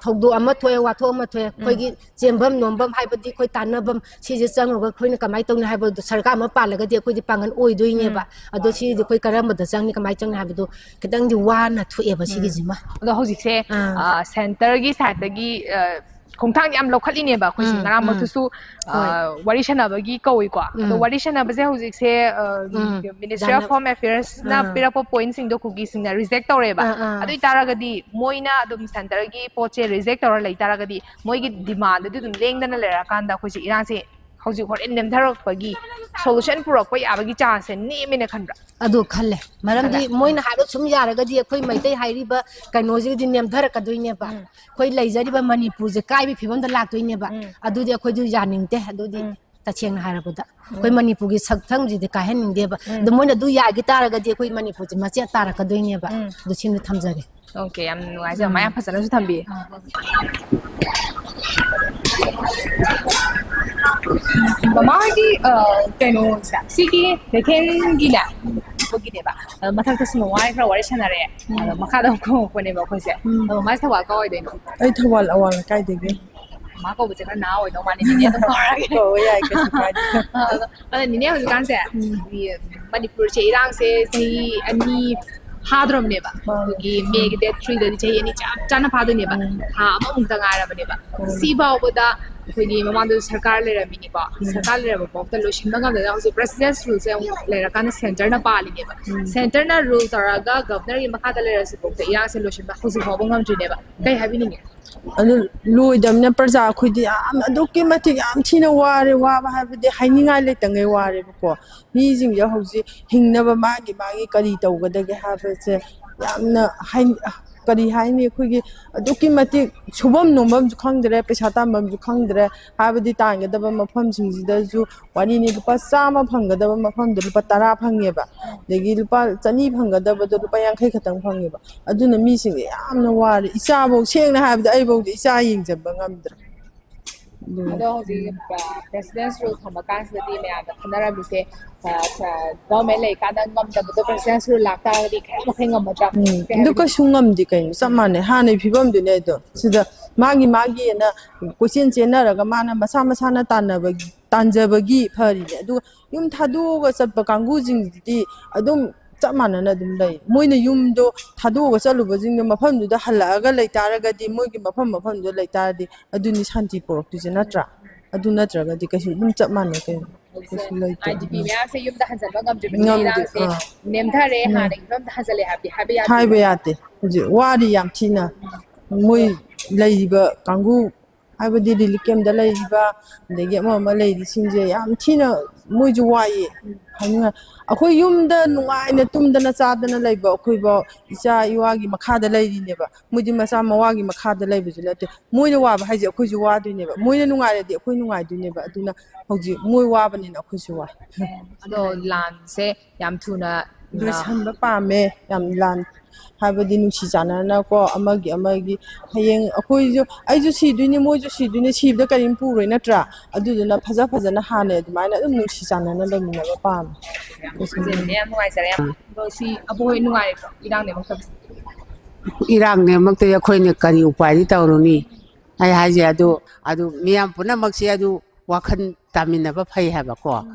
ꯊꯧꯗꯣꯛ ꯑꯃ ꯊꯣꯛꯑꯦ, ꯋꯥꯊꯣꯛ ꯑꯃ ꯊꯣꯛꯑꯦ, ꯎꯝ꯫ ꯑꯩꯈꯣꯏꯒꯤ ꯆꯦꯟꯐꯝ ꯅꯣꯝꯐꯝ ꯍꯥꯏꯕꯗꯤ ꯑꯩꯈꯣꯏ ꯇꯥꯟꯅꯐꯝ, ꯁꯤꯁꯦ ꯆꯪꯉꯒ ꯑꯩꯈꯣꯏꯅ ꯀꯃꯥꯏꯅ ꯇꯧꯅꯤ ꯍꯥꯏꯕꯗꯣ ꯁꯔꯀꯥꯔ ꯑꯃ ꯄꯥꯜꯂꯒꯗꯤ ꯑꯩꯈꯣꯏꯗꯤ ꯄꯥꯡꯒꯜ ꯑꯣꯏꯗꯣꯏꯅꯦꯕ꯫ ꯎꯝ꯫ ꯑꯗꯣ ꯁꯤꯗꯤ ꯑꯩꯈꯣꯏ ꯀꯔꯝꯕꯗ ꯆꯪꯅꯤ, ꯀꯃꯥꯏꯅ ꯆꯪꯅꯤ ꯍꯥꯏꯕꯗꯣ ꯈꯤꯇꯪꯗꯤ ꯋꯥꯅ ꯊꯣꯛꯑꯦꯕ ꯎꯝ꯫ ꯁꯤꯒꯤꯁꯤꯃ꯫ ꯑꯗꯣ ꯍꯧꯖꯤꯛꯁꯦ, ꯑꯥ꯫ ꯑ, centreꯒꯤ sideꯇꯒꯤ, ꯑ, ꯈꯣꯡꯊꯥꯡ ꯌꯥꯝ ꯂꯧꯈꯠꯂꯤꯅꯦꯕ ꯑꯩꯈꯣꯏꯁꯦ꯫ ꯎꯝ, ꯎꯝ꯫ ꯉꯔꯥꯡꯃꯛꯇꯁꯨ, ꯑ, ꯍꯣꯏ꯫ ꯋꯥꯔꯤ ꯁꯥꯟꯅꯕꯒꯤ ꯀꯧꯏꯀꯣ꯫ ꯑꯗꯣ ꯎꯝ꯫ ꯋꯥꯔꯤ ꯁꯥꯟꯅꯕꯁꯦ ꯍꯧꯖꯤꯛꯁꯦ, ꯑ, ꯎꯝ꯫ Ministry of ꯌꯥꯅ-, Home Affairsꯅ ꯑꯥ꯫ ꯄꯤꯔꯛꯄ pointꯁꯤꯡꯗꯣ ꯀꯨꯀꯤꯁꯤꯡꯅ reject ꯇꯧꯔꯦꯕ꯫ ꯑꯥ, ꯑꯥ꯫ ꯑꯗꯨ ꯑꯣꯏꯇꯥꯔꯒꯗꯤ ꯃꯣꯏꯅ ꯑꯗꯨꯝ centreꯒꯤ ꯄꯣꯠꯁꯦ reject ꯇꯧꯔ ꯂꯩ ꯇꯥꯔꯒꯗꯤ ꯃꯣꯏꯒꯤ demandꯗꯨꯗꯤ ꯑꯗꯨꯝ ꯂꯦꯡꯗꯅ ꯂꯩꯔꯛꯑꯀꯥꯟꯗ ꯑꯩꯈꯣꯏꯁꯦ ꯏꯔꯥꯡꯁꯦ ꯍꯧꯖꯤꯛ ꯍꯣꯔꯦꯟ ꯅꯦꯝꯊꯔꯛꯄꯒꯤ solution ꯄꯨꯔꯛꯄ ꯌꯥꯕꯒꯤ chanceꯁꯦ ꯅꯦꯝꯃꯦꯅ ꯈꯟꯕ꯭ꯔꯥ? ꯑꯗꯣ ꯈꯜꯂꯦ꯫ ꯃꯔꯝꯗꯤ ꯈꯜꯂꯦ꯫ ꯃꯣꯏꯅ ꯍꯥꯏꯕ ꯁꯨꯝ ꯌꯥꯔꯒꯗꯤ ꯑꯩꯈꯣꯏ ꯃꯩꯇꯩ ꯍꯥꯏꯔꯤꯕ ꯀꯩꯅꯣꯁꯤꯒꯗꯤ ꯅꯦꯝꯊꯔꯛꯀꯗꯣꯏꯅꯦꯕ꯫ ꯎꯝ꯫ ꯑꯩꯈꯣꯏ ꯂꯩꯖꯔꯤꯕ ꯃꯅꯤꯄꯨꯔꯁꯦ ꯀꯥꯏꯕꯒꯤ ꯐꯤꯕꯝꯗ ꯂꯥꯛꯇꯣꯏꯅꯦꯕ꯫ ꯎꯝ꯫ ꯑꯗꯨꯗꯤ ꯑꯩꯈꯣꯏꯗꯤ ꯌꯥꯅꯤꯡꯗꯦ꯫ ꯑꯗꯨꯗꯤ ꯎꯝ꯫ ꯇꯁꯦꯡꯅ ꯍꯥꯏꯔꯕꯗ꯫ ꯑꯩꯈꯣꯏ ꯃꯅꯤꯄꯨꯔꯒꯤ ꯁꯛꯇꯝꯁꯤꯗꯤ ꯀꯥꯏꯍꯟꯅꯤꯡꯗꯦꯕ꯫ ꯑꯗꯣ ꯃꯣꯏꯅ ꯑꯗꯨ ꯌꯥꯈꯤ ꯇꯥꯔꯒꯗꯤ ꯑꯩꯈꯣꯏ ꯃꯅꯤꯄꯨꯔꯁꯦ ꯃꯆꯦꯠ ꯇꯥꯔꯛꯀꯗꯣꯏꯅꯦꯕ꯫ ꯑꯗꯨ ꯁꯤꯃ ꯊꯝꯖꯒꯦ꯫ ꯑꯣꯀꯦ, ꯌꯥꯝ ꯅꯨꯡꯉꯥꯏꯖꯩ꯫ ꯃꯥ ꯌꯥꯝ ꯐꯖꯅꯁꯨ ꯊꯝꯕꯤ꯫ ꯃꯃꯥꯒꯤ ꯀꯩꯅꯣꯁꯦ, ꯁꯤꯒꯤ ꯀꯩꯊꯦꯜꯒꯤꯅꯦ, ꯄꯣꯠꯀꯤꯅꯦꯕ꯫ ꯑꯗꯣ ꯃꯊꯛꯇꯁꯨ ꯃꯃꯥ ꯈꯔ ꯋꯥꯔꯤ ꯁꯥꯟꯅꯔꯦ꯫ ꯑꯗꯣ ꯃꯈꯥꯗ ꯑꯃꯨꯛ ꯀꯨꯝꯃꯛꯄꯅꯦꯕ ꯑꯩꯈꯣꯏꯁꯦ꯫ ꯑꯗꯣ ꯃꯃꯥꯁꯦ ꯊꯧꯕꯥꯜ ꯀꯥꯏ ꯑꯣꯏꯗꯣꯏꯅꯣ? ꯑꯩ ꯊꯧꯕꯥꯜ ꯑꯋꯥꯡ ꯂꯩꯀꯥꯏꯗꯒꯤ꯫ ꯃꯥ ꯀꯧꯕꯁꯦ ꯈꯔ ꯅꯍꯥ ꯑꯣꯏꯗꯧ ꯃꯥꯜꯂꯦ, ꯅꯦꯅꯦ ꯑꯗꯨꯝ ꯀꯧꯔꯒꯦ꯫ ꯀꯧꯕ ꯌꯥꯏ, ꯀꯩꯁꯨ ꯀꯥꯏꯗꯦ꯫ ꯑꯗꯣ ꯅꯦꯅꯦ, ꯍꯧꯖꯤꯛꯀꯥꯟꯁꯦ ꯃꯅꯤꯄꯨꯔꯁꯦ ꯏꯔꯥꯡꯁꯦ ꯆꯍꯤ ꯑꯅꯤ ꯐꯥꯗ꯭ꯔꯣꯕꯅꯦꯕ꯫ ꯑꯩꯈꯣꯏꯒꯤ ꯃꯦꯒꯤ ꯗꯦꯠ ꯊ꯭ꯔꯤꯗꯗꯤ ꯆꯍꯤ ꯑꯅꯤ ꯆꯞ ꯆꯥꯅ ꯐꯥꯗꯣꯏꯅꯦꯕ꯫ ꯊꯥ ꯑꯃꯃꯨꯛꯇ ꯉꯥꯏꯔꯕꯅꯦꯕ꯫ ꯁꯤ ꯐꯥꯎꯕꯗ ꯑꯩꯈꯣꯏꯒꯤ ꯃꯃꯥꯡꯗꯁꯨ ꯁꯔꯀꯥꯔ ꯂꯩꯔꯝꯃꯤꯅꯤꯀꯣ꯫ ꯁꯔꯀꯥꯔ ꯂꯩꯔꯝꯕ ꯐꯥꯎꯗ ꯂꯣꯏꯁꯤꯟꯕ ꯉꯝꯗꯅ ꯍꯧꯖꯤꯛ ꯄ꯭ꯔꯦꯁꯤꯗꯦꯟꯁ ꯔꯨꯜꯁꯦ ꯑꯃꯨꯛ ꯂꯩꯔꯀꯥꯟꯗ ꯁꯦꯟꯇꯔꯅ ꯄꯥꯜꯂꯤꯅꯦꯕ꯫ ꯁꯦꯟꯇꯔꯅ ꯔꯨꯜ ꯇꯧꯔꯒ ꯒꯚꯔꯅꯔꯒꯤ ꯃꯈꯥꯗ ꯂꯩꯔꯁꯤ ꯐꯥꯎꯗ ꯏꯔꯥꯡꯁꯦ ꯂꯣꯏꯁꯤꯟꯕ ꯍꯧꯖꯤꯛ ꯐꯥꯎꯕ ꯉꯝꯗ꯭ꯔꯤꯅꯦꯕ꯫ ꯀꯩ ꯍꯥꯏꯕꯤꯅꯤꯡꯉꯦ? ꯑꯗꯨ ꯂꯣꯏꯗꯕꯅꯤꯅ ꯄ꯭ꯔꯖꯥ ꯑꯩꯈꯣꯏꯗꯤ ꯌꯥꯝ ꯑꯗꯨꯛꯀꯤ ꯃꯇꯤꯛ ꯌꯥꯝ ꯊꯤꯅ ꯋꯥꯔꯦ꯫ ꯋꯥꯕ ꯍꯥꯏꯕꯗꯤ ꯍꯥꯏꯅꯤꯡꯉꯥꯏ ꯂꯩꯇꯉꯩ ꯋꯥꯔꯦꯕꯀꯣ꯫ ꯃꯤꯁꯤꯡꯁꯦ ꯍꯧꯖꯤꯛ ꯍꯤꯡꯅꯕ ꯃꯥꯒꯤ ꯃꯥꯒꯤ ꯀꯔꯤ ꯇꯧꯒꯗꯒꯦ ꯍꯥꯏꯕꯁꯦ ꯌꯥꯝꯅ ꯍꯥꯏ-, ꯀꯔꯤ ꯍꯥꯏꯅꯤ, ꯑꯩꯈꯣꯏꯒꯤ ꯑꯗꯨꯛꯀꯤ ꯃꯇꯤꯛ ꯁꯨꯐꯝ ꯅꯣꯝꯐꯝꯁꯨ ꯈꯪꯗ꯭ꯔꯦ, ꯄꯩꯁꯥ ꯇꯥꯟꯐꯝꯁꯨ ꯈꯪꯗ꯭ꯔꯦ꯫ ꯍꯥꯏꯕꯗꯤ ꯇꯥꯟꯒꯗꯕ ꯃꯐꯝꯁꯤꯡꯁꯤꯗꯁꯨ ꯋꯥꯔꯤꯅꯤ, ꯂꯨꯄꯥ ꯆꯥꯝꯃ ꯐꯪꯒꯗꯕ ꯃꯐꯝꯗ ꯂꯨꯄꯥ ꯇꯔꯥ ꯐꯪꯉꯦꯕ, ꯑꯗꯒꯤ ꯂꯨꯄꯥ ꯆꯅꯤ ꯐꯪꯒꯗꯕꯗꯣ ꯂꯨꯄꯥ ꯌꯥꯡꯈꯩ ꯈꯛꯇꯪ ꯐꯪꯉꯦꯕ꯫ ꯑꯗꯨꯅ ꯃꯤꯁꯤꯡꯁꯦ ꯌꯥꯝꯅ ꯋꯥꯔꯦ꯫ ꯏꯆꯥꯐꯧ, ꯁꯦꯡꯅ ꯍꯥꯏꯔꯕꯗ ꯑꯩꯐꯧꯗ ꯏꯆꯥ ꯌꯦꯡꯁꯤꯟꯕ ꯉꯝꯗ꯭ꯔꯦ꯫ ꯑꯗꯨꯅ ꯑꯗꯣ ꯍꯧꯖꯤꯛ ꯄ꯭ꯔꯦꯁꯤꯗꯦꯟꯁꯤ ꯔꯨꯜ ꯊꯝꯕ ꯀꯥꯟꯁꯤꯗꯗꯤ ꯃꯌꯥꯝꯅ ꯈꯟꯅꯔꯝꯃꯤꯁꯦ, ꯒꯚꯔꯟꯃꯦꯟ ꯂꯩꯔꯤꯀꯥꯟꯗ ꯉꯝꯗꯕꯗꯣ ꯄ꯭ꯔꯦꯁꯤꯗꯦꯟꯁꯤ ꯔꯨꯜ ꯂꯥꯛꯇꯥꯔꯒꯗꯤ ꯀꯔꯤꯝ ꯃꯈꯩ ꯉꯝꯃꯗ꯭ꯔꯥ? ꯎꯝ, ꯑꯗꯨ ꯀꯩꯁꯨ ꯉꯝꯗꯦ ꯀꯩꯅꯣ, ꯆꯞ ꯃꯥꯟꯅꯩ꯫ ꯍꯥꯟꯅꯩ ꯐꯤꯕꯝꯗꯨꯅꯦ ꯑꯗꯣ꯫ ꯁꯤꯗ ꯃꯥꯒꯤ ꯃꯥꯒꯤꯅ ꯀꯣꯏꯆꯦꯟ ꯆꯦꯟꯅꯔꯒ ꯃꯥꯅ ꯃꯁꯥ ꯃꯁꯥꯅ ꯇꯥꯟꯅꯕꯒꯤ, ꯇꯥꯟꯖꯕꯒꯤ ꯐꯔꯤꯅꯦ꯫ ꯑꯗꯨꯒ ꯌꯨꯝ ꯊꯥꯗꯣꯛꯑꯒ ꯆꯠꯄ ꯀꯥꯡꯕꯨꯁꯤꯡꯁꯤꯗꯤ ꯑꯗꯨꯝ ꯆꯞ ꯃꯥꯟꯅꯅ ꯑꯗꯨꯝ ꯂꯩ꯫ ꯃꯣꯏꯅ ꯌꯨꯝꯗꯣ ꯊꯥꯗꯣꯛꯑꯒ ꯆꯠꯂꯨꯕꯁꯤꯡꯗꯣ ꯃꯐꯝꯗꯨꯗ ꯍꯜꯂꯛꯑꯒ ꯂꯩꯇꯥꯔꯒꯗꯤ, ꯃꯣꯏꯒꯤ ꯃꯐꯝ ꯃꯐꯝꯗꯨꯗ ꯂꯩꯇꯥꯔꯗꯤ, ꯑꯗꯨꯅꯤ ꯁꯥꯟꯇꯤ ꯄꯨꯔꯛꯇꯣꯏꯁꯦ, ꯅꯠꯇ꯭ꯔꯥ? ꯑꯗꯨ ꯅꯠꯇ꯭ꯔꯒꯗꯤ ꯀꯩꯁꯨ ꯑꯗꯨꯝ ꯆꯞ ꯃꯥꯟꯅꯩ ꯀꯩꯅꯣ꯫ ꯀꯩꯁꯨ ꯂꯩꯇꯦ꯫ ꯑꯥꯏ ꯗꯤ ꯄꯤ ꯃꯌꯥꯝꯁꯦ ꯌꯨꯝꯗ ꯍꯟꯖꯤꯟꯕ ꯉꯝꯗ꯭ꯔꯤꯕꯅꯤꯅ ꯉꯝꯗꯦ꯫ ꯏꯔꯥꯡꯁꯦ ꯑꯥ꯫ ꯅꯦꯝꯊꯔꯦ, ꯎꯝ꯫ ꯍꯥꯟꯅꯒꯤ ꯐꯤꯕꯝꯗ ꯍꯟꯖꯤꯜꯂꯦ ꯍꯥꯏꯕꯗꯤ ꯍꯥꯏꯕ ꯌꯥꯗꯦ꯫ ꯍꯥꯏꯕ ꯌꯥꯗꯦ꯫ ꯍꯧꯖꯤꯛ ꯋꯥꯔꯤ ꯌꯥꯝ ꯊꯤꯅ꯫ ꯃꯣꯏ ꯂꯩꯔꯤꯕ ꯀꯥꯡꯕꯨ ꯍꯥꯏꯕꯗꯤ ꯔꯤꯂꯤꯐ ꯀꯦꯝꯗ ꯂꯩꯔꯤꯕ, ꯑꯗꯒꯤ ꯑꯃ ꯑꯃ ꯂꯩꯔꯤꯁꯤꯡꯁꯦ ꯌꯥꯝ ꯊꯤꯅ ꯃꯣꯏꯁꯨ ꯋꯥꯏꯌꯦ꯫ ꯍꯥꯏꯅꯤꯡꯉꯥꯏ, ꯑꯩꯈꯣꯏ ꯌꯨꯝꯗ ꯅꯨꯡꯉꯥꯏꯅ ꯇꯨꯝꯗꯅ ꯆꯥꯗꯅ ꯂꯩꯕ ꯑꯩꯈꯣꯏꯐꯥꯎ, ꯏꯆꯥ ꯏꯋꯥꯒꯤ ꯃꯈꯥꯗ ꯂꯩꯔꯤꯅꯦꯕ꯫ ꯃꯣꯏꯗꯤ ꯃꯆꯥ ꯃꯋꯥꯒꯤ ꯃꯈꯥꯗ ꯂꯩꯕꯁꯨ ꯅꯠꯇꯦ꯫ ꯃꯣꯏꯅ ꯋꯥꯕ ꯍꯥꯏꯁꯦ ꯑꯩꯈꯣꯏꯁꯨ ꯋꯥꯗꯣꯏꯅꯦꯕ, ꯃꯣꯏꯅ ꯅꯨꯡꯉꯥꯏꯔꯗꯤ ꯑꯩꯈꯣꯏ ꯅꯨꯡꯉꯥꯏꯗꯣꯏꯅꯦꯕ꯫ ꯑꯗꯨꯅ ꯍꯧꯖꯤꯛ ꯃꯣꯏ ꯋꯥꯕꯅꯤꯅ ꯑꯩꯈꯣꯏꯁꯨ ꯋꯥꯏ꯫ ꯑꯗꯣ ꯂꯥꯟꯁꯦ ꯌꯥꯝ ꯊꯨꯅ ꯂꯣꯏꯁꯟꯕ ꯄꯥꯝꯃꯦ꯫ ꯌꯥꯝ ꯂꯥꯟ ꯍꯥꯏꯕꯗꯤ ꯅꯨꯡꯁꯤ ꯆꯥꯟꯅꯅꯀꯣ, ꯑꯃꯒꯤ ꯑꯃꯒꯤ, ꯍꯌꯦꯡ ꯑꯩꯈꯣꯏꯁꯨ, ꯑꯩꯁꯨ ꯁꯤꯗꯣꯏꯅꯤ, ꯃꯣꯏꯁꯨ ꯁꯤꯗꯣꯏꯅꯤ, ꯁꯤꯕꯗ ꯀꯔꯤꯝ ꯄꯨꯔꯣꯏ ꯅꯠꯇ꯭ꯔꯥ? ꯑꯗꯨꯗꯨꯅ ꯐꯖ ꯐꯖꯅ ꯍꯥꯟꯅ ꯑꯗꯨꯃꯥꯏꯅ ꯑꯗꯨꯝ ꯅꯨꯡꯁꯤ ꯆꯥꯟꯅꯅ ꯂꯩꯃꯤꯟꯅꯕ ꯄꯥꯝꯃꯦ꯫ ꯌꯥꯝ ꯅꯨꯡꯉꯥꯏꯖꯔꯦ, ꯌꯥꯝ꯫ ꯑꯗꯣ ꯁꯤ ꯑꯕꯣꯏ ꯅꯨꯡꯉꯥꯏꯔꯤꯕ꯭ꯔꯣ ꯏꯔꯥꯡ ꯅꯦꯝꯃꯛꯇꯕꯁꯦ? ꯏꯔꯥꯡ ꯅꯦꯝꯃꯛꯇꯗꯤ ꯑꯩꯈꯣꯏꯅ ꯀꯔꯤ ꯎꯄꯥꯏꯗꯤ ꯇꯧꯔꯨꯅꯤ? ꯑꯩ ꯍꯥꯏꯁꯦ ꯑꯗꯨ, ꯑꯗꯨ ꯃꯤꯌꯥꯝ ꯄꯨꯝꯅꯃꯛꯁꯦ ꯑꯗꯨ ꯋꯥꯈꯜ ꯇꯥꯃꯤꯟꯅꯕ ꯐꯩ ꯍꯥꯏꯕꯀꯣ꯫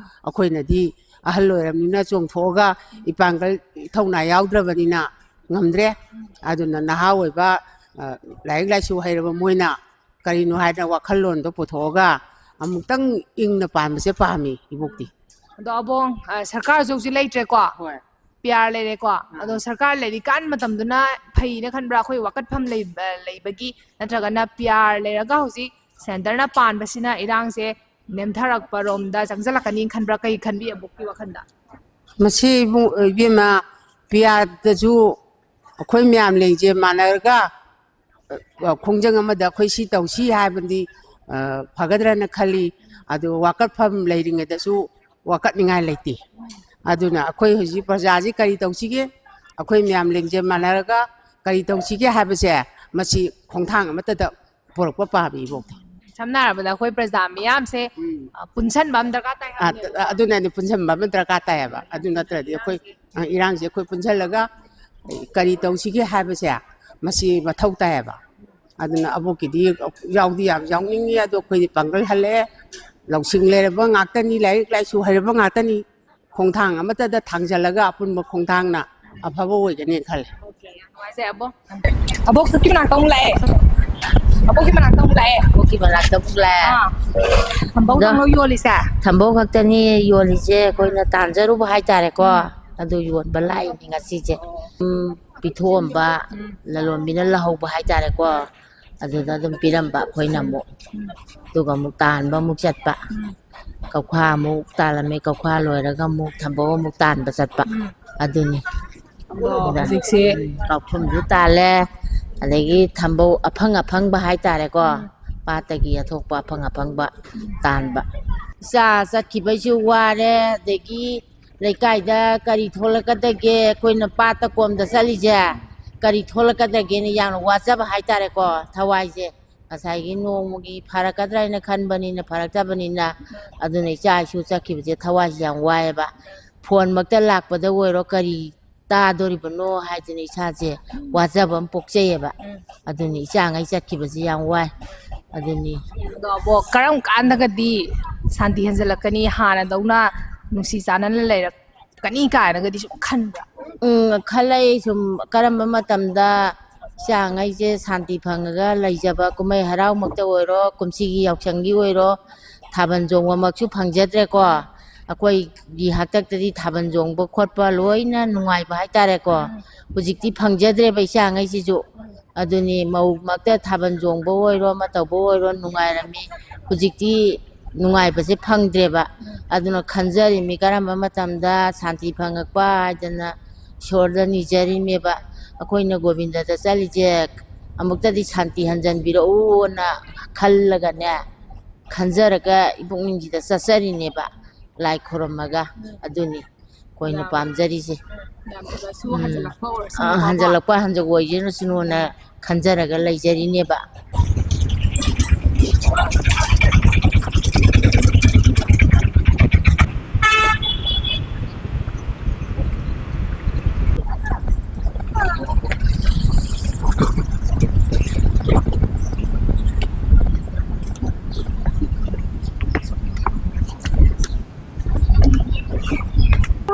ꯑꯩꯈꯣꯏꯅꯗꯤ ꯑꯍꯜ ꯑꯣꯏꯔꯕꯅꯤꯅ ꯆꯣꯡꯊꯣꯛꯑꯒ ꯏꯄꯥꯡꯒꯜ ꯏꯊꯧꯅꯥ ꯌꯥꯎꯗ꯭ꯔꯕꯅꯤꯅ ꯉꯝꯗ꯭ꯔꯦ꯫ ꯑꯗꯨꯅ ꯅꯍꯥ ꯑꯣꯏꯕ, ꯑ, ꯂꯥꯏꯔꯤꯛ ꯂꯥꯏꯁꯨ ꯍꯩꯔꯕ ꯃꯣꯏꯅ ꯀꯔꯤꯅꯣ ꯍꯥꯏꯗꯅ ꯋꯥꯈꯜꯂꯣꯟꯗꯣ ꯄꯨꯊꯣꯛꯑꯒ ꯑꯃꯨꯛꯇꯪ ꯏꯪꯅ ꯄꯥꯟꯕꯁꯦ ꯄꯥꯝꯃꯤ ꯏꯕꯣꯛꯇꯤ꯫ ꯑꯗꯣ ꯑꯕꯣꯡ, ꯑ, ꯁꯔꯀꯥꯔꯁꯨ ꯍꯧꯖꯤꯛ ꯂꯩꯇ꯭ꯔꯦꯀꯣ, ꯍꯣꯏ꯫ ꯄꯤ ꯑꯥꯔ ꯂꯩꯔꯦꯀꯣ꯫ ꯑꯗꯣ ꯁꯔꯀꯥꯔ ꯂꯩꯔꯤꯀꯥꯟ ꯃꯇꯝꯗꯨꯅ ꯐꯩꯅ ꯈꯟꯕ꯭ꯔꯥ, ꯑꯩꯈꯣꯏ ꯋꯥꯀꯠꯐꯝ ꯂꯩꯕ, ꯂꯩꯕꯒꯤ, ꯅꯠꯇ꯭ꯔꯒꯅ ꯄꯤ ꯑꯥꯔ ꯂꯩꯔꯒ ꯍꯧꯖꯤꯛ ꯁꯦꯟꯇꯔꯅ ꯄꯥꯟꯕꯁꯤꯅ ꯏꯔꯥꯡꯁꯦ ꯅꯦꯝꯊꯔꯛꯄ ꯔꯣꯝꯗ ꯆꯪꯁꯤꯜꯂꯛꯀꯅꯤ ꯈꯟꯕ꯭ꯔꯥ? ꯀꯩ ꯈꯟꯕꯤ ꯑꯕꯣꯛꯀꯤ ꯋꯥꯈꯜꯗ? ꯃꯁꯤ ꯏꯕꯨꯡ-, ꯏꯕꯦꯝꯃ, ꯄꯤ ꯑꯥꯔꯗꯁꯨ ꯑꯩꯈꯣꯏ ꯃꯌꯥꯝ ꯂꯩꯁꯦ ꯃꯥꯟꯅꯔꯒ, ꯑ, ꯈꯣꯡꯖꯪ ꯑꯃꯗ ꯑꯩꯈꯣꯏ ꯁꯤ ꯇꯧꯁꯤ ꯍꯥꯏꯕꯗꯤ, ꯑ, ꯐꯒꯗ꯭ꯔꯅ ꯈꯜꯂꯤ꯫ ꯑꯗꯨ ꯋꯥꯀꯠꯐꯝ ꯂꯩꯔꯤꯉꯩꯗꯁꯨ ꯋꯥꯀꯠꯅꯤꯡꯉꯥꯏ ꯂꯩꯇꯦ꯫ ꯑꯗꯨꯅ ꯑꯩꯈꯣꯏ ꯍꯧꯖꯤꯛ ꯄ꯭ꯔꯖꯥꯁꯤ ꯀꯔꯤ ꯇꯧꯁꯤꯒꯦ, ꯑꯩꯈꯣꯏ ꯃꯌꯥꯝ ꯂꯤꯡꯖꯦꯜ ꯃꯥꯟꯅꯔꯒ ꯀꯔꯤ ꯇꯧꯁꯤꯒꯦ ꯍꯥꯏꯕꯁꯦ, ꯃꯁꯤ ꯈꯣꯡꯊꯥꯡ ꯑꯃꯠꯇꯗ ꯄꯨꯔꯛꯄ ꯄꯥꯝꯃꯤ ꯏꯕꯣꯛꯇꯤ꯫ ꯁꯝꯅ ꯍꯥꯏꯔꯕꯗ ꯑꯩꯈꯣꯏ ꯄ꯭ꯔꯖꯥ ꯃꯤꯌꯥꯝꯁꯦ, ꯎꯝ꯫ ꯑ, ꯄꯨꯟꯁꯟꯕ ꯑꯃ ꯗꯔꯀꯥꯔ ꯇꯥꯏ ꯑ, ꯍꯥꯏꯕꯅꯦꯕ꯫ ꯑꯗꯨꯅꯅꯦ, ꯄꯨꯟꯁꯟꯕ ꯑꯃ ꯗꯔꯀꯥꯔ ꯇꯥꯏꯌꯦꯕ꯫ ꯑꯗꯨ ꯅꯠꯇ꯭ꯔꯗꯤ ꯑꯩꯈꯣꯏ, ꯑ, ꯏꯔꯥꯡꯁꯦ ꯑꯩꯈꯣꯏ ꯄꯨꯟꯁꯜꯂꯒ ꯀꯔꯤ ꯇꯧꯁꯤꯒꯦ ꯍꯥꯏꯕꯁꯦ ꯃꯁꯤ ꯃꯊꯧ ꯇꯥꯏꯌꯦꯕ꯫ ꯑꯗꯨꯅ ꯑꯕꯣꯛꯀꯤꯗꯤ ꯌꯥꯎꯗꯤ ꯌꯥꯝ ꯌꯥꯎꯅꯤꯡꯉꯤ, ꯑꯗꯣ ꯑꯩꯈꯣꯏꯗꯤ ꯄꯥꯡꯒꯜ ꯍꯜꯂꯛꯑꯦ, ꯂꯧꯁꯤꯡ ꯂꯩꯔꯕ ꯉꯥꯛꯇꯅꯤ, ꯂꯥꯏꯔꯤꯛ ꯂꯥꯏꯁꯨ ꯍꯩꯔꯕ ꯉꯥꯛꯇꯅꯤ꯫ ꯈꯣꯡꯊꯥꯡ ꯑꯃꯠꯇꯗ ꯊꯥꯡꯖꯜꯂꯒ ꯑꯄꯨꯟꯕ ꯈꯣꯡꯊꯥꯡꯅ ꯑꯐꯕ ꯑꯣꯏꯒꯅꯤ ꯈꯜꯂꯦ꯫ ꯑꯣꯀꯦ, ꯌꯥꯝ ꯅꯨꯡꯉꯥꯏꯖꯩ ꯑꯕꯣꯛ꯫ ꯑꯕꯣꯛꯀꯤ ꯃꯅꯥꯛꯇ ꯑꯃꯨꯛ ꯂꯥꯛꯑꯦ꯫ ꯑꯕꯣꯛꯀꯤ ꯃꯅꯥꯛꯇ ꯑꯃꯨꯛ ꯂꯥꯛꯑꯦ꯫ ꯑꯕꯣꯛꯀꯤ ꯃꯅꯥꯛꯇ ꯑꯃꯨꯛ ꯂꯥꯛꯑꯦ꯫ ꯑꯥ, ꯊꯝꯕꯧ ꯑꯗꯣ ꯊꯝꯕꯧ ꯌꯣꯜꯂꯤꯁꯦ? ꯊꯝꯕꯧ ꯈꯛꯇꯅꯤ ꯌꯣꯜꯂꯤꯁꯦ, ꯑꯩꯈꯣꯏꯅ ꯇꯥꯟꯖꯔꯨꯕ ꯍꯥꯏꯇꯥꯔꯦꯀꯣ꯫ ꯑꯗꯨ ꯌꯣꯟꯕ ꯂꯥꯛꯏꯅꯤ ꯉꯁꯤꯁꯦ꯫ ꯎꯝ, ꯄꯤꯊꯣꯛꯑꯝꯕ, ꯂꯂꯣꯟꯕꯤꯅ ꯂꯧꯍꯧꯕ ꯍꯥꯏꯇꯥꯔꯦꯀꯣ꯫ ꯑꯗꯨꯗ ꯑꯗꯨꯝ ꯄꯤꯔꯝꯕ ꯑꯩꯈꯣꯏꯅ ꯑꯃꯨꯛ꯫ ꯑꯗꯨꯒ ꯑꯃꯨꯛ ꯇꯥꯟꯕ ꯑꯃꯨꯛ ꯆꯠꯄ꯫ ꯀꯧꯈꯥ ꯑꯃꯨꯛ ꯇꯥꯜꯂꯝꯃꯦ, ꯀꯧꯈꯥ ꯂꯣꯏꯔꯒ ꯑꯃꯨꯛ ꯊꯝꯕꯧ ꯑꯃꯨꯛ ꯇꯥꯟꯕ ꯆꯠꯄ꯫ ꯑꯗꯨꯅꯤ꯫ ꯑꯗꯣ ꯍꯧꯖꯤꯛꯁꯦ ꯀꯥꯎꯈꯨꯝꯁꯨ ꯇꯥꯜꯂꯦ, ꯑꯗꯒꯤ ꯊꯝꯕꯧ ꯑꯐꯪ ꯑꯐꯪꯕ ꯍꯥꯏꯇꯥꯔꯦꯀꯣ, ꯄꯥꯠꯇꯒꯤ ꯑꯊꯣꯛꯄ ꯑꯐꯪ ꯑꯐꯪꯕ ꯇꯥꯟꯕ꯫ ꯏꯆꯥ ꯆꯠꯈꯤꯕꯩꯁꯨ ꯋꯥꯔꯦ, ꯑꯗꯒꯤ ꯂꯩꯀꯥꯏꯗ ꯀꯔꯤ ꯊꯣꯛꯂꯛꯀꯗꯒꯦ, ꯑꯩꯈꯣꯏꯅ ꯄꯥꯠꯇ ꯀꯣꯝꯗ ꯆꯠꯂꯤꯁꯦ ꯀꯔꯤ ꯊꯣꯛꯂꯛꯀꯗꯒꯦꯅ ꯌꯥꯝꯅ ꯋꯥꯖꯕ ꯍꯥꯏꯇꯥꯔꯦꯀꯣ꯫ ꯊꯋꯥꯏꯁꯦ ꯉꯁꯥꯏꯒꯤ ꯅꯣꯡꯃꯒꯤ ꯐꯔꯛꯀꯗ꯭ꯔꯥ ꯍꯥꯏꯅ ꯈꯟꯕꯅꯤꯅ ꯐꯔꯛꯇꯕꯅꯤꯅ, ꯑꯗꯨꯅ ꯏꯆꯥ ꯏꯁꯨ ꯆꯠꯈꯤꯕꯁꯦ ꯊꯋꯥꯏꯁꯦ ꯌꯥꯝ ꯋꯥꯏꯑꯦꯕ꯫ ꯐꯣꯟꯃꯛꯇ ꯂꯥꯛꯄꯗ ꯑꯣꯏꯔꯣ, ꯀꯔꯤ ꯇꯥꯗꯣꯔꯤꯕꯅꯣ ꯍꯥꯏꯗꯅ ꯏꯁꯥꯁꯦ ꯋꯥꯖꯕ ꯑꯃ ꯄꯣꯛꯆꯩꯌꯦꯕ꯫ ꯑꯗꯨꯅꯤ ꯏꯆꯥꯉꯩ ꯆꯠꯈꯤꯕꯁꯦ ꯌꯥꯝ ꯋꯥꯏ꯫ ꯑꯗꯨꯅꯤ꯫ ꯑꯗꯣ ꯑꯕꯣꯛ, ꯀꯔꯝ ꯀꯥꯟꯗꯒꯗꯤ ꯁꯥꯟꯇꯤ ꯍꯟꯖꯜꯂꯛꯀꯅꯤ, ꯍꯥꯟꯅꯗꯧꯅ ꯅꯨꯡꯁꯤ ꯆꯥꯟꯅꯅ ꯂꯩꯔꯛꯀꯅꯤ ꯀꯥꯏꯅꯒꯗꯤ ꯁꯨꯝ ꯈꯟꯕ꯭ꯔꯥ? ꯎꯝ, ꯈꯜꯂꯛꯏ ꯁꯨꯝ, ꯀꯔꯝꯕ ꯃꯇꯝꯗ ꯏꯆꯥꯉꯩꯁꯦ ꯁꯥꯟꯇꯤ ꯐꯪꯉꯒ ꯂꯩꯖꯕ, ꯀꯨꯝꯍꯩ ꯍꯔꯥꯎꯃꯛꯇ ꯑꯣꯏꯔꯣ, ꯀꯨꯝꯁꯤꯒꯤ ꯌꯥꯎꯁꯪꯒꯤ ꯑꯣꯏꯔꯣ, ꯊꯥꯕꯜ ꯆꯣꯡꯕꯃꯛꯁꯨ ꯐꯪꯖꯗ꯭ꯔꯦꯀꯣ꯫ ꯑꯩꯈꯣꯏꯒꯤ ꯍꯥꯛꯇꯛꯇꯗꯤ ꯊꯥꯕꯜ ꯆꯣꯡꯕ ꯈꯣꯠꯄ ꯂꯣꯏꯅ ꯅꯨꯡꯉꯥꯏꯕ ꯍꯥꯏꯇꯥꯔꯦꯀꯣ꯫ ꯍꯧꯖꯤꯛꯇꯤ ꯐꯪꯖꯗ꯭ꯔꯦꯕ ꯏꯆꯥꯉꯩꯁꯤꯁꯨ꯫ ꯑꯗꯨꯅꯤ, ꯃꯧꯃꯛꯇ ꯊꯥꯕꯜ ꯆꯣꯡꯕ ꯑꯣꯏꯔꯣ, ꯑꯃ ꯇꯧꯕ ꯑꯣꯏꯔꯣ, ꯅꯨꯡꯉꯥꯏꯔꯝꯃꯤ꯫ ꯍꯧꯖꯤꯛꯇꯤ ꯅꯨꯡꯉꯥꯏꯕꯁꯦ ꯐꯪꯗ꯭ꯔꯦꯕ꯫ ꯑꯗꯨꯅ ꯈꯟꯖꯔꯤꯃꯤ, ꯀꯔꯝꯕ ꯃꯇꯝꯗ ꯁꯥꯟꯇꯤ ꯐꯪꯉꯛꯄ ꯍꯥꯏꯗꯅ ꯏꯁꯣꯔꯗ ꯅꯤꯖꯔꯤꯃꯦꯕ꯫ ꯑꯩꯈꯣꯏꯅ ꯒꯣꯕꯤꯟꯗꯗ ꯆꯠꯂꯤꯁꯦ ꯑꯃꯨꯛꯇꯗꯤ ꯁꯥꯟꯇꯤ ꯍꯟꯖꯟꯕꯤꯔꯛꯎꯅ ꯈꯜꯂꯒꯅꯦ, ꯈꯟꯖꯔꯒ ꯏꯄꯨꯛꯅꯤꯡꯁꯤꯗ ꯆꯠꯆꯔꯤꯅꯦꯕ, ꯂꯥꯏ ꯈꯨꯔꯨꯝꯃꯒ꯫ ꯑꯗꯨꯅꯤ ꯑꯩꯈꯣꯏꯅ ꯄꯥꯝꯖꯔꯤꯁꯦ꯫ ꯌꯥꯝ ꯐꯖꯁꯨ ꯎꯝ꯫ ꯍꯟꯖꯜꯂꯛꯄ ꯑꯥ, ꯑꯣꯏꯔꯁꯅꯨꯀꯣ꯫ ꯍꯟꯖꯜꯂꯛꯄ ꯍꯟꯖꯜ ꯑꯣꯏꯖꯅꯨꯅ ꯈꯟꯖꯔꯒ ꯂꯩꯖꯔꯤꯅꯦꯕ꯫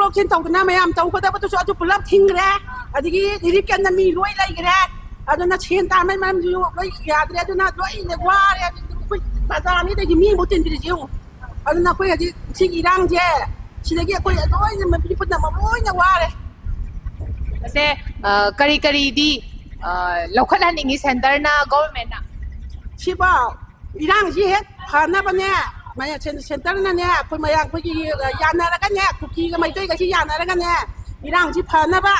ꯂꯧꯁꯤꯟ ꯇꯧꯗꯅ ꯃꯌꯥꯝ ꯇꯧꯒꯗꯕꯗꯨꯁꯨ ꯑꯗꯨ ꯄꯨꯂꯞ ꯊꯤꯡꯈ꯭ꯔꯦ꯫ ꯑꯗꯒꯤ ꯔꯤꯂꯤꯐ ꯀꯦꯝꯞꯇ ꯃꯤ ꯂꯣꯏ ꯂꯩꯈ꯭ꯔꯦ꯫ ꯑꯗꯨꯅ ꯁꯦꯟ ꯇꯥꯟꯕꯩ ꯃꯔꯝꯁꯨ ꯂꯣꯏ ꯌꯥꯗ꯭ꯔꯦ꯫ ꯑꯗꯨꯅ ꯂꯣꯏꯅ ꯋꯥꯔꯦ꯫ ꯑꯩꯈꯣꯏ ꯕꯖꯥꯔ ꯃꯤꯗꯒꯤ ꯃꯤ ꯑꯃꯨꯛ ꯇꯤꯟꯕꯤꯔꯤꯁꯦ ꯌꯦꯡꯉꯨ꯫ ꯑꯗꯨꯅ ꯑꯩꯈꯣꯏ ꯍꯧꯖꯤꯛ ꯁꯤꯒꯤ ꯏꯔꯥꯡꯁꯦ, ꯁꯤꯗꯒꯤ ꯑꯩꯈꯣꯏ ꯂꯣꯏꯅ ꯃꯤꯄꯨꯝꯅꯃꯛ ꯂꯣꯏꯅ ꯋꯥꯔꯦ꯫ ꯁꯦ, ꯑ, ꯀꯔꯤ ꯀꯔꯤꯗꯤ ꯑ, ꯂꯧꯈꯠꯍꯟꯅꯤꯡꯉꯤ ꯁꯦꯟꯇꯔꯅ, ꯒꯣꯚꯔꯟꯃꯦꯟꯅ? ꯁꯤꯕꯣ, ꯏꯔꯥꯡꯁꯤ ꯍꯦꯛ ꯐꯅꯕꯅꯦ, ꯃꯌꯥ-, ꯁꯦꯟ-, ꯁꯦꯟꯇꯔꯅꯅꯦ, ꯑꯩꯈꯣꯏ ꯃꯌꯥꯝ ꯑꯩꯈꯣꯏꯒꯤ ꯌꯥꯅꯔꯒꯅꯦ, ꯀꯨꯀꯤꯒ ꯃꯩꯇꯩꯒꯁꯤ ꯌꯥꯅꯔꯒꯅꯦ, ꯏꯔꯥꯡꯁꯤ ꯐꯅꯕ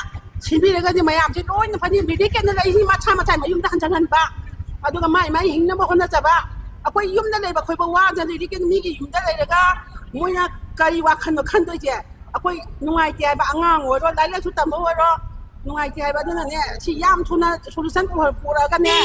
ꯁꯤꯟꯕꯤꯔꯒꯗꯤ ꯃꯌꯥꯝꯁꯤ ꯂꯣꯏꯅ ꯐꯅꯤ꯫ ꯔꯤꯂꯤꯐ ꯀꯦꯝꯞꯇ ꯂꯩꯔꯤꯁꯤ ꯃꯁꯥ ꯃꯁꯥ ꯃꯌꯨꯝꯗ ꯍꯟꯖꯤꯟꯍꯟꯕ, ꯑꯗꯨꯒ ꯃꯥꯏ ꯃꯥꯏ ꯍꯤꯡꯅꯕ ꯍꯣꯠꯅꯖꯕ꯫ ꯑꯩꯈꯣꯏ ꯌꯨꯝꯗ ꯂꯩꯕ ꯑꯩꯈꯣꯏꯕꯨ ꯋꯥꯗꯅ ꯔꯤꯂꯤꯐ ꯀꯦꯝꯞ ꯃꯤꯒꯤ ꯌꯨꯝꯗ ꯂꯩꯔꯒ ꯃꯣꯏꯅ ꯀꯔꯤ ꯋꯥꯈꯜꯅꯣ ꯈꯟꯗꯣꯏꯁꯦ? ꯑꯩꯈꯣꯏ ꯅꯨꯡꯉꯥꯏꯇꯦ ꯍꯥꯏꯕ, ꯑꯉꯥꯡ ꯑꯣꯏꯔꯣ, ꯂꯥꯏꯔꯤꯛ ꯂꯥꯏꯁꯨ ꯇꯝꯕ ꯑꯣꯏꯔꯣ, ꯅꯨꯡꯉꯥꯏꯇꯦ ꯍꯥꯏꯕ꯫ ꯑꯗꯨꯅꯅꯦ, ꯁꯤ ꯌꯥꯝ ꯊꯨꯅ ꯁꯣꯂꯨꯁꯟ ꯄꯨꯔꯛꯑꯒꯅꯦ,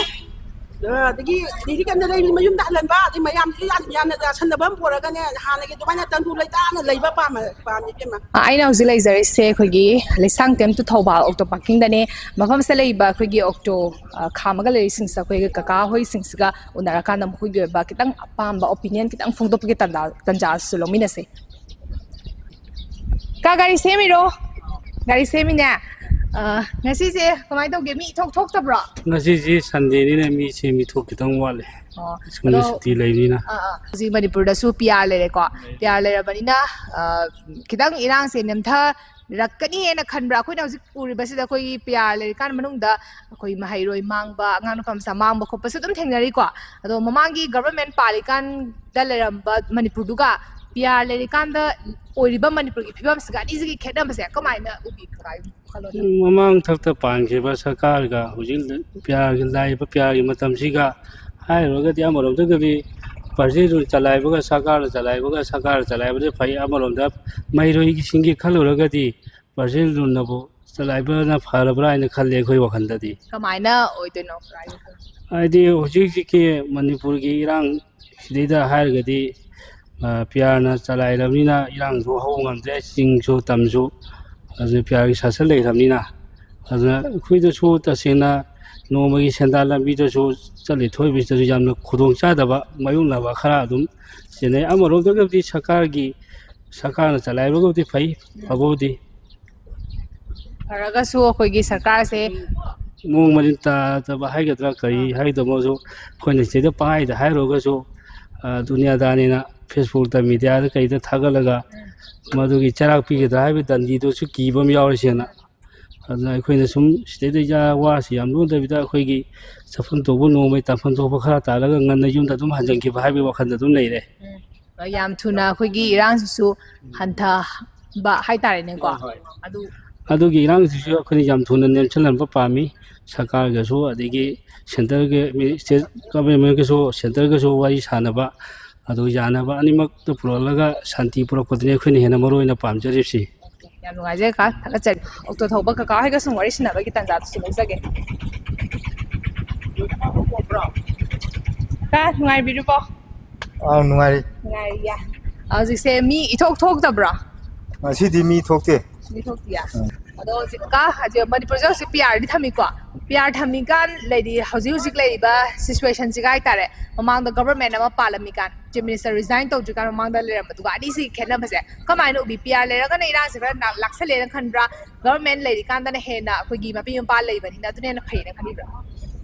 ꯑꯗꯒꯤ ꯔꯤꯂꯤꯐ ꯀꯦꯝꯞꯇ ꯂꯩꯔꯤ ꯃꯌꯨꯝꯗ ꯍꯜꯍꯟꯕ, ꯑꯗꯩ ꯃꯌꯥꯝꯁꯤꯁꯨ ꯌꯥꯝ ꯌꯥꯝꯅ ꯌꯥꯁꯟꯅꯕ ꯑꯃ ꯄꯨꯔꯛꯑꯒꯅꯦ, ꯍꯥꯟꯅꯒꯤ ꯑꯗꯨꯃꯥꯏꯅ ꯇꯪꯗꯨ ꯂꯩꯇꯥꯅ ꯂꯩꯕ ꯄꯥꯝꯃꯦ, ꯄꯥꯝꯃꯤ, ꯏꯕꯦꯝꯃ꯫ ꯑ, ꯑꯩꯅ ꯍꯧꯖꯤꯛ ꯂꯩꯖꯔꯤꯁꯦ ꯑꯩꯈꯣꯏꯒꯤ ꯂꯩꯁꯥꯡꯊꯦꯝ ꯇꯨ ꯊꯧꯕꯥꯜ ꯑꯣꯛꯇꯣ ꯄꯥꯔꯀꯤꯡꯗꯅꯦ꯫ ꯃꯐꯝꯁꯤꯗ ꯂꯩꯕ ꯑꯩꯈꯣꯏꯒꯤ ꯑꯣꯛꯇꯣ, ꯑ, ꯈꯥꯝꯃꯒ ꯂꯩꯔꯤꯁꯤꯡꯁꯦ ꯑꯩꯈꯣꯏꯒꯤ ꯀꯀꯥ ꯍꯣꯏꯁꯤꯡꯁꯤꯒ ꯎꯅꯔꯀꯥꯟꯗ ꯃꯈꯣꯏꯒꯤ ꯑꯣꯏꯕ ꯈꯤꯇꯪ ꯑꯄꯥꯝꯕ ꯑꯣꯄꯤꯅꯤꯌꯟ ꯈꯤꯇꯪ ꯐꯣꯡꯗꯣꯛꯄꯒꯤ ꯇꯥꯟꯖꯥ, ꯇꯥꯟꯖꯥꯁꯨ ꯂꯧꯃꯤꯟꯅꯁꯦ꯫ ꯀꯥ, ꯒꯥꯔꯤ ꯁꯦꯝꯃꯤꯔꯣ? ꯒꯥꯔꯤ ꯁꯦꯝꯃꯤꯅꯦ꯫ ꯑ, ꯉꯁꯤꯁꯦ ꯀꯃꯥꯏꯅ ꯇꯧꯒꯦ? ꯃꯤ ꯏꯊꯣꯛ ꯊꯣꯛꯇꯕ꯭ꯔꯣ? ꯉꯁꯤꯁꯤ ꯁꯟꯗꯦꯅꯤꯅ ꯃꯤꯁꯦ ꯃꯤꯊꯣꯛ ꯈꯤꯇꯪ ꯋꯥꯠꯂꯦ꯫ ꯑꯣ, ꯁ꯭ꯀꯨꯜ ꯑꯗꯣ, ꯁꯨꯇꯤ ꯂꯩꯕꯅꯤꯅ꯫ ꯑꯥ, ꯑꯥ꯫ ꯍꯧꯖꯤꯛ ꯃꯅꯤꯄꯨꯔꯗꯁꯨ ꯄꯤ ꯑꯥꯔ ꯂꯩꯔꯦꯀꯣ꯫ ꯂꯩ꯫ ꯄꯤ ꯑꯥꯔ ꯂꯩꯔꯕꯅꯤꯅ, ꯑ, ꯈꯤꯇꯪ ꯏꯔꯥꯡꯁꯦ ꯅꯦꯝꯊꯔꯛꯀꯅꯤ ꯍꯥꯏꯅ ꯈꯟꯕ꯭ꯔꯥ? ꯑꯩꯈꯣꯏꯅ ꯍꯧꯖꯤꯛ ꯎꯔꯤꯕꯁꯤꯗ ꯑꯩꯈꯣꯏꯒꯤ ꯄꯤ ꯑꯥꯔ ꯂꯩꯔꯤꯀꯥꯟ ꯃꯅꯨꯡꯗ ꯑꯩꯈꯣꯏ ꯃꯍꯩꯔꯣꯏ ꯃꯥꯡꯕ, ꯑꯉꯥꯡ ꯅꯨꯄꯥ ꯃꯆꯥ ꯃꯥꯡꯕ ꯈꯣꯠꯄꯁꯨ ꯑꯗꯨꯝ ꯊꯦꯡꯅꯔꯤꯀꯣ꯫ ꯑꯗꯣ ꯃꯃꯥꯡꯒꯤ ꯒꯚꯔꯟꯃꯦꯟꯠ ꯄꯥꯜꯂꯤꯀꯥꯟꯗ ꯂꯩꯔꯝꯕ ꯃꯅꯤꯄꯨꯔꯗꯨꯒ ꯄꯤ ꯑꯥꯔ ꯂꯩꯔꯤꯀꯥꯟꯗ ꯑꯣꯏꯔꯤꯕ ꯃꯅꯤꯄꯨꯔꯒꯤ ꯐꯤꯕꯝꯁꯤꯒ ꯑꯅꯤꯁꯤꯒꯤ ꯈꯦꯠꯅꯕꯁꯦ ꯀꯃꯥꯏꯅ ꯎꯕꯤ, ꯀꯀꯥꯒꯤ ꯋꯥꯈꯜꯂꯣꯟꯗ? ꯃꯃꯥꯡ ꯊꯛꯇ ꯄꯥꯟꯈꯤꯕ ꯁꯔꯀꯥꯔꯒ ꯍꯧꯖꯤꯛ ꯄꯤ ꯑꯥꯔꯒꯤ, ꯂꯥꯛꯏꯕ ꯄꯤ ꯑꯥꯔꯒꯤ ꯃꯇꯝꯁꯤꯒ ꯍꯥꯏꯔꯨꯔꯒꯗꯤ, ꯑꯃꯔꯣꯝꯗꯒꯗꯤ ꯄ꯭ꯔꯖꯦꯁꯤꯡꯅ ꯆꯂꯥꯏꯕꯒ ꯁꯔꯀꯥꯔꯅ ꯆꯂꯥꯏꯕꯒ, ꯁꯔꯀꯥꯔꯅ ꯆꯂꯥꯏꯕꯁꯦ ꯐꯩ꯫ ꯑꯃꯔꯣꯝꯗ ꯃꯍꯩꯔꯣꯏꯁꯤꯡꯒꯤ ꯈꯜꯂꯨꯔꯒꯗꯤ ꯄ꯭ꯔꯖꯦꯁꯤꯡꯅꯕꯨ ꯆꯂꯥꯏꯕꯅ ꯐꯔꯕ꯭ꯔꯥ ꯍꯥꯏꯅ ꯈꯜꯂꯦ ꯑꯩꯈꯣꯏ ꯋꯥꯈꯜꯗꯗꯤ꯫ ꯀꯃꯥꯏꯅ ꯑꯣꯏꯗꯣꯏꯅꯣ? ꯍꯥꯏꯗꯤ ꯍꯧꯖꯤꯛ ꯍꯧꯖꯤꯛꯀꯤ ꯃꯅꯤꯄꯨꯔꯒꯤ ꯏꯔꯥꯡ ꯁꯤꯗꯩꯗ ꯍꯥꯏꯔꯒꯗꯤ, ꯑ, ꯄꯤ ꯑꯥꯔꯅ ꯆꯂꯥꯏꯔꯕꯅꯤꯅ ꯏꯔꯥꯡꯁꯨ ꯍꯧꯕ ꯉꯝꯗ꯭ꯔꯦ, ꯆꯤꯡꯁꯨ ꯇꯝꯁꯨ꯫ ꯑꯗꯨꯅ ꯄꯤ ꯑꯥꯔꯒꯤ ꯁꯥꯁꯟ ꯂꯩꯈ꯭ꯔꯕꯅꯤꯅ, ꯑꯗꯨꯅ ꯑꯩꯈꯣꯏꯗꯁꯨ ꯇꯁꯦꯡꯅ ꯅꯣꯡꯃꯒꯤ ꯁꯦꯟꯗꯥꯟ ꯂꯝꯕꯤꯗꯁꯨ, ꯆꯠꯂꯤ ꯊꯣꯛꯏꯕꯁꯤꯗꯁꯨ ꯌꯥꯝꯅ ꯈꯨꯗꯣꯡꯆꯥꯗꯕ ꯃꯥꯌꯣꯛꯅꯕ ꯈꯔ ꯑꯗꯨꯝ ꯊꯦꯡꯅꯩ꯫ ꯑꯃꯔꯣꯝꯗꯒꯕꯨꯗꯤ ꯁꯔꯀꯥꯔꯒꯤ, ꯁꯔꯀꯥꯔꯅ ꯆꯂꯥꯏꯕꯒꯕꯨꯗꯤ ꯐꯩ, ꯐꯕꯕꯨꯗꯤ꯫ ꯐꯔꯒꯁꯨ ꯑꯩꯈꯣꯏꯒꯤ ꯁꯔꯀꯥꯔꯁꯦ ꯃꯑꯣꯡ ꯃꯔꯤꯟ ꯇꯥꯗꯕ ꯍꯥꯏꯒꯗ꯭ꯔꯥ, ꯀꯔꯤ ꯑꯥ꯫ ꯍꯥꯏꯒꯗꯕꯅꯣꯁꯨ ꯑꯩꯈꯣꯏꯅ ꯁꯤꯗ ꯄꯪꯍꯥꯏꯗ ꯍꯥꯏꯔꯨꯔꯒꯁꯨ, ꯑ, ꯗꯨꯅꯤꯌꯥꯗꯥꯅꯤꯅ ꯐꯦꯁꯕꯨꯛꯇ, ꯃꯤꯗꯤꯌꯥꯗ ꯀꯩꯗ ꯊꯥꯒꯠꯂꯒ ꯃꯗꯨꯒꯤ ꯆꯩꯔꯥꯛ ꯄꯤꯒꯗ꯭ꯔꯥ ꯍꯥꯏꯕꯒꯤ ꯗꯟꯗꯤꯗꯨꯁꯨ ꯀꯤꯕ ꯑꯃ ꯌꯥꯎꯔꯤꯁꯦꯅ꯫ ꯑꯗꯨꯅ ꯑꯩꯈꯣꯏꯅ ꯁꯨꯝ ꯁꯤꯗꯩꯗ ꯏꯆꯥ ꯋꯥꯁꯤ ꯌꯥꯝ ꯂꯣꯟꯗꯕꯤꯗ ꯑꯩꯈꯣꯏꯒꯤ ꯆꯠꯐꯝ ꯊꯣꯛꯄ ꯅꯣꯡꯃꯩ ꯇꯥꯟꯐꯝ ꯊꯣꯛꯄ ꯈꯔ ꯇꯥꯜꯂꯒ ꯉꯟꯅ ꯌꯨꯝꯗ ꯑꯗꯨꯝ ꯍꯟꯖꯤꯟꯈꯤꯕ ꯍꯥꯏꯕꯒꯤ ꯋꯥꯈꯜꯗ ꯑꯗꯨꯝ ꯂꯩꯔꯦ꯫ ꯌꯥꯝ ꯊꯨꯅ ꯑꯩꯈꯣꯏꯒꯤ ꯏꯔꯥꯡꯁꯤꯁꯨ ꯍꯟꯊꯕ ꯍꯥꯏꯇꯥꯔꯦꯅꯦꯀꯣ꯫ ꯑꯗꯨ ꯑꯗꯨꯒꯤ ꯏꯔꯥꯡꯁꯤꯁꯨ ꯑꯩꯈꯣꯏꯅ ꯌꯥꯝ ꯊꯨꯅ ꯅꯦꯝꯁꯤꯜꯍꯟꯕ ꯄꯥꯝꯃꯤ꯫ ꯁꯔꯀꯥꯔꯒꯁꯨ ꯑꯗꯒꯤ ꯁꯦꯟꯇꯔꯒꯤ ꯁ꯭ꯇꯦꯠ ꯒꯚꯔꯟꯃꯦꯟꯒꯁꯨ ꯁꯦꯟꯇꯔꯒꯁꯨ ꯋꯥꯔꯤ ꯁꯥꯟꯅꯕ, ꯑꯗꯨ ꯌꯥꯅꯕ ꯑꯅꯤꯃꯛꯇ ꯄꯨꯔꯛꯂꯒ ꯁꯥꯟꯇꯤ ꯄꯨꯔꯛꯄꯗꯨꯅꯤ ꯑꯩꯈꯣꯏꯅ ꯍꯦꯟꯅ ꯃꯔꯨ ꯑꯣꯏꯅ ꯄꯥꯝꯖꯔꯤꯕꯁꯤ꯫ ꯌꯥꯝ ꯅꯨꯡꯉꯥꯏꯖꯔꯦ ꯀꯥ, ꯊꯥꯒꯠꯆꯔꯤ꯫ ꯑꯣꯛꯇꯣ ꯊꯧꯕ ꯀꯀꯥ ꯍꯣꯏꯒ ꯁꯨꯝ ꯋꯥꯔꯤ ꯁꯥꯟꯅꯕꯒꯤ ꯇꯥꯟꯖꯥꯗꯨꯁꯨ ꯂꯧꯖꯒꯦ꯫ ꯀꯥ, ꯅꯨꯡꯉꯥꯏꯕꯤꯔꯤꯕꯣ? ꯑꯥꯎ, ꯅꯨꯡꯉꯥꯏꯔꯤ꯫ ꯅꯨꯡꯉꯥꯏꯔꯤꯌꯦ꯫ ꯍꯧꯖꯤꯛꯁꯦ ꯃꯤ ꯏꯊꯣꯛ ꯊꯣꯛꯇꯕ꯭ꯔꯣ? ꯉꯁꯤꯗꯤ ꯃꯤ ꯊꯣꯛꯇꯦ꯫ ꯃꯤ ꯊꯣꯛꯇꯤꯌꯦ꯫ ꯑꯗꯣ ꯍꯧꯖꯤꯛꯀ ꯍꯧꯖꯤꯛ ꯃꯅꯤꯄꯨꯔꯁꯦ ꯍꯧꯖꯤꯛ ꯄꯤ ꯑꯥꯔꯗꯤ ꯊꯝꯃꯤꯀꯣ꯫ ꯄꯤ ꯑꯥꯔ ꯊꯝꯃꯤꯀꯥꯟ ꯂꯩꯗꯤ ꯍꯧꯖꯤꯛ ꯍꯧꯖꯤꯛ ꯂꯩꯔꯤꯕ ꯁꯤꯆꯨꯋꯦꯁꯟꯁꯤꯒ ꯍꯥꯏꯇꯥꯔꯦ, ꯃꯃꯥꯡꯗ ꯒꯕꯔꯃꯦꯟ ꯑꯃ ꯄꯥꯜꯂꯝꯃꯤꯀꯥꯟ, ꯆꯤꯐ ꯃꯤꯅꯤꯁꯇꯔ ꯔꯤꯖꯥꯏꯟ ꯇꯧꯗ꯭ꯔꯤꯀꯥꯟ ꯃꯃꯥꯡꯗ ꯂꯩꯔꯝꯕꯗꯨꯒ ꯑꯅꯤꯁꯤꯒꯤ ꯈꯦꯠꯅꯕꯁꯦ ꯀꯃꯥꯏꯅ ꯎꯕꯤ? ꯄꯤ ꯑꯥꯔ ꯂꯩꯔꯒꯅ ꯏꯔꯥꯡꯁꯦ ꯈꯔ ꯅꯥ- ꯂꯥꯛꯁꯜꯂꯦꯅ ꯈꯟꯕ꯭ꯔꯥ, ꯒꯕꯔꯃꯦꯟ ꯂꯩꯔꯤꯀꯥꯟꯗꯅ ꯍꯦꯟꯅ ꯑꯩꯈꯣꯏꯒꯤ ꯃꯄꯤ ꯃꯄꯥ ꯂꯩꯕꯅꯤꯅ ꯑꯗꯨꯅ ꯍꯦꯟꯅ ꯐꯩꯌꯦꯅ ꯈꯟꯕꯤꯕ꯭ꯔꯥ?